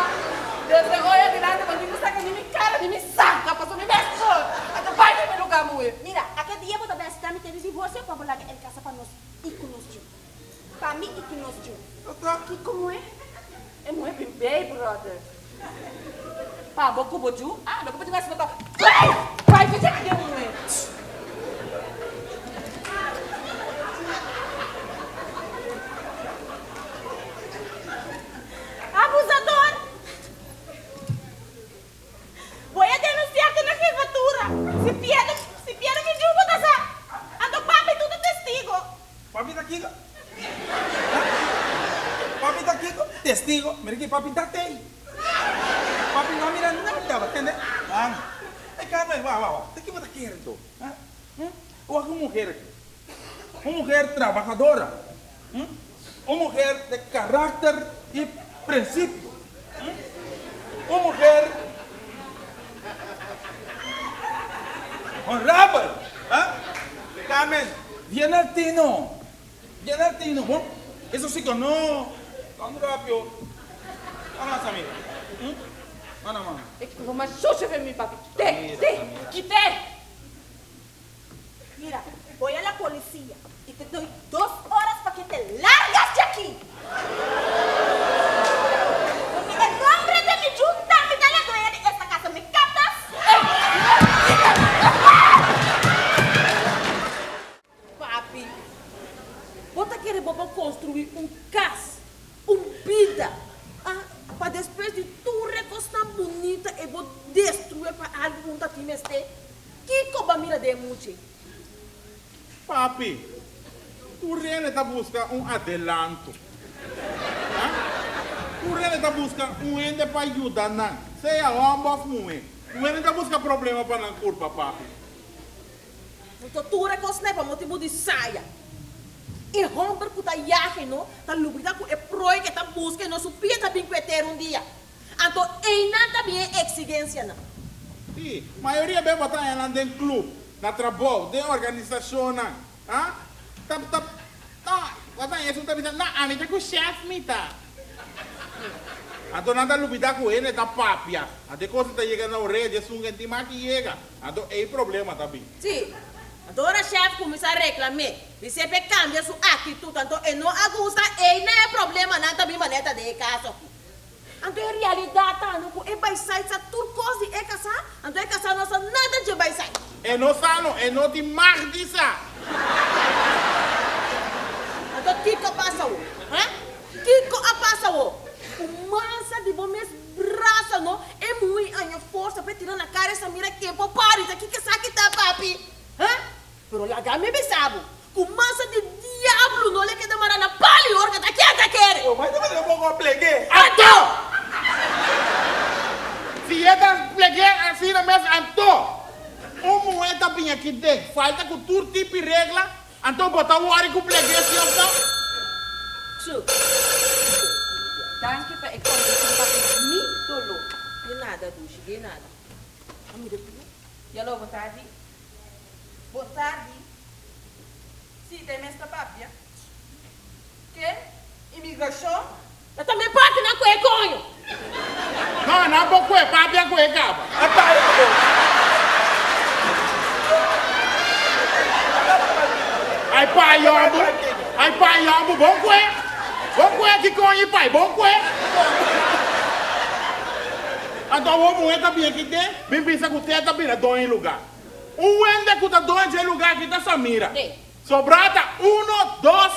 desde hoy adelante bo no tin ku saka ni mi kara ni mi saka, pasobra mi mes por. Anto bai den mi lugá muhé. Mira, ake dia bo ta bai hasi trámite di divorcio pa bo laga el kasa pa nos i ku nos yu. Pa mi i ku nos yu. Kiko muhé? E muhé bin bei, brother. Pa bo ku bo yu? Ah, loke bo tin ku hasi no ta bai! Bai ku dje den muhé. Abusador! Voy a denunciarte na jefatura. Si pierdo, si pierdo mi yu bo ta sa. Anto papi tu ta testigo. Papi ta kiko? Papi ta kiko? Testigo. Mira ki papi ta tei. Papi no a mira nada, bo tende? Man. Carmen, wak, wak, wak, ta ki bo ta kere anto? Ha? Hm? Wak un muher aki. Un muher trabahadora. Hm? Un muher de karakter i prinsipio. Hm? Un muher honrabel. Ha? Carmen, bien al tino. Bien al tino, bon? Eso si ku no. Tan rapio. Ana, Samira. Hm? Ana, mama. E kiko mas sucio fe mi papi. Te, te, kite! Mira, voy a la policía y te doy dos horas pa que te largas de aquí! Porque en nombre de mi yu tambe ta la dueña de esta casa, me captas? Papi, bo ta kere bo por construi un cas, un bida, ah, pa despues di tur e cosnan bunita e bo destrui pa algo cu un ta tin mester? Kiko bo a mira den e muchi? Papi, tur hende ta buska un adelanto. Ah, tur hende ta buska un hende pa yuda nan, sea hòmber òf muhé. Un hende ta buska problema pa nan kurpa, papi. Anto tur e kosnan pa motibu di saya. E hòmber ku ta yahe no ta lubida ku e prooi ke ta buska e no su pia ta bin ku e tera un dia. Anto einan ta bin e eksigensianan. Sí, mayoria bes bo ta haña nan den club, na trabou, den organisashonnan. Ha? Ta, ta, ta, bo ta haña esun ta bisa, No, ami ta ku chef mi ta. Anto nan ta lubida ku hende ta papia. Anto e kos ta yega na orea di esun ku tin mas ki yega. Anto ei problema ta bin. Sí. Anto ora chef kuminsá reklam'é, bis'é p'e kambia su aktitut, anto e no a gusta, ei na e problemanan ta bin manera ta den e kaso aki. Anto e realidat ta no ku e baisait sa tur kos di e kasá, anto e kasá no sa nada dje baisait. E no sa no, e no tin mag di sa. Anto kiko a pasa wo? Ha? Kiko a pasa wo? Ku mansa di bo mes brasa no, e muhé haña forsa pa e tira na kara e Samira ken por pari ta kiko esaki ta papi? Ha? Pero laga mi bisa bo, ku mansa di diablo no le keda mara na pali ora ta ken ta kere. Oh, bai ta mira bo a pleg'é. Anto! Si e ta pleg'é asina mes anto un muhé ta bin aki den falta ku tur tipi regla Anto bo ta wòri ku pleg'é si òf no? Su. Danki pa e kondishon pa mi doló. Di nada, dushi, di nada. A mira pia. Yalo, bo tardi. Bo tardi. Si, ta e mes ta papia. Ke? Imigrashon? Ta tambe parti nan ku e koño. No, nan por kue papia ku e kaba. A taya bo. Ai pai yòmbu, ai pai yòmbu, bon kue, bon kue ki koño i pai, bon kue. Anto awor muhé ta bin aki den, bin bisa ku te ta bira doño e lugá. Un wende ku ta doño dje lugá aki ta Samira. Sobrá ta uno, dos.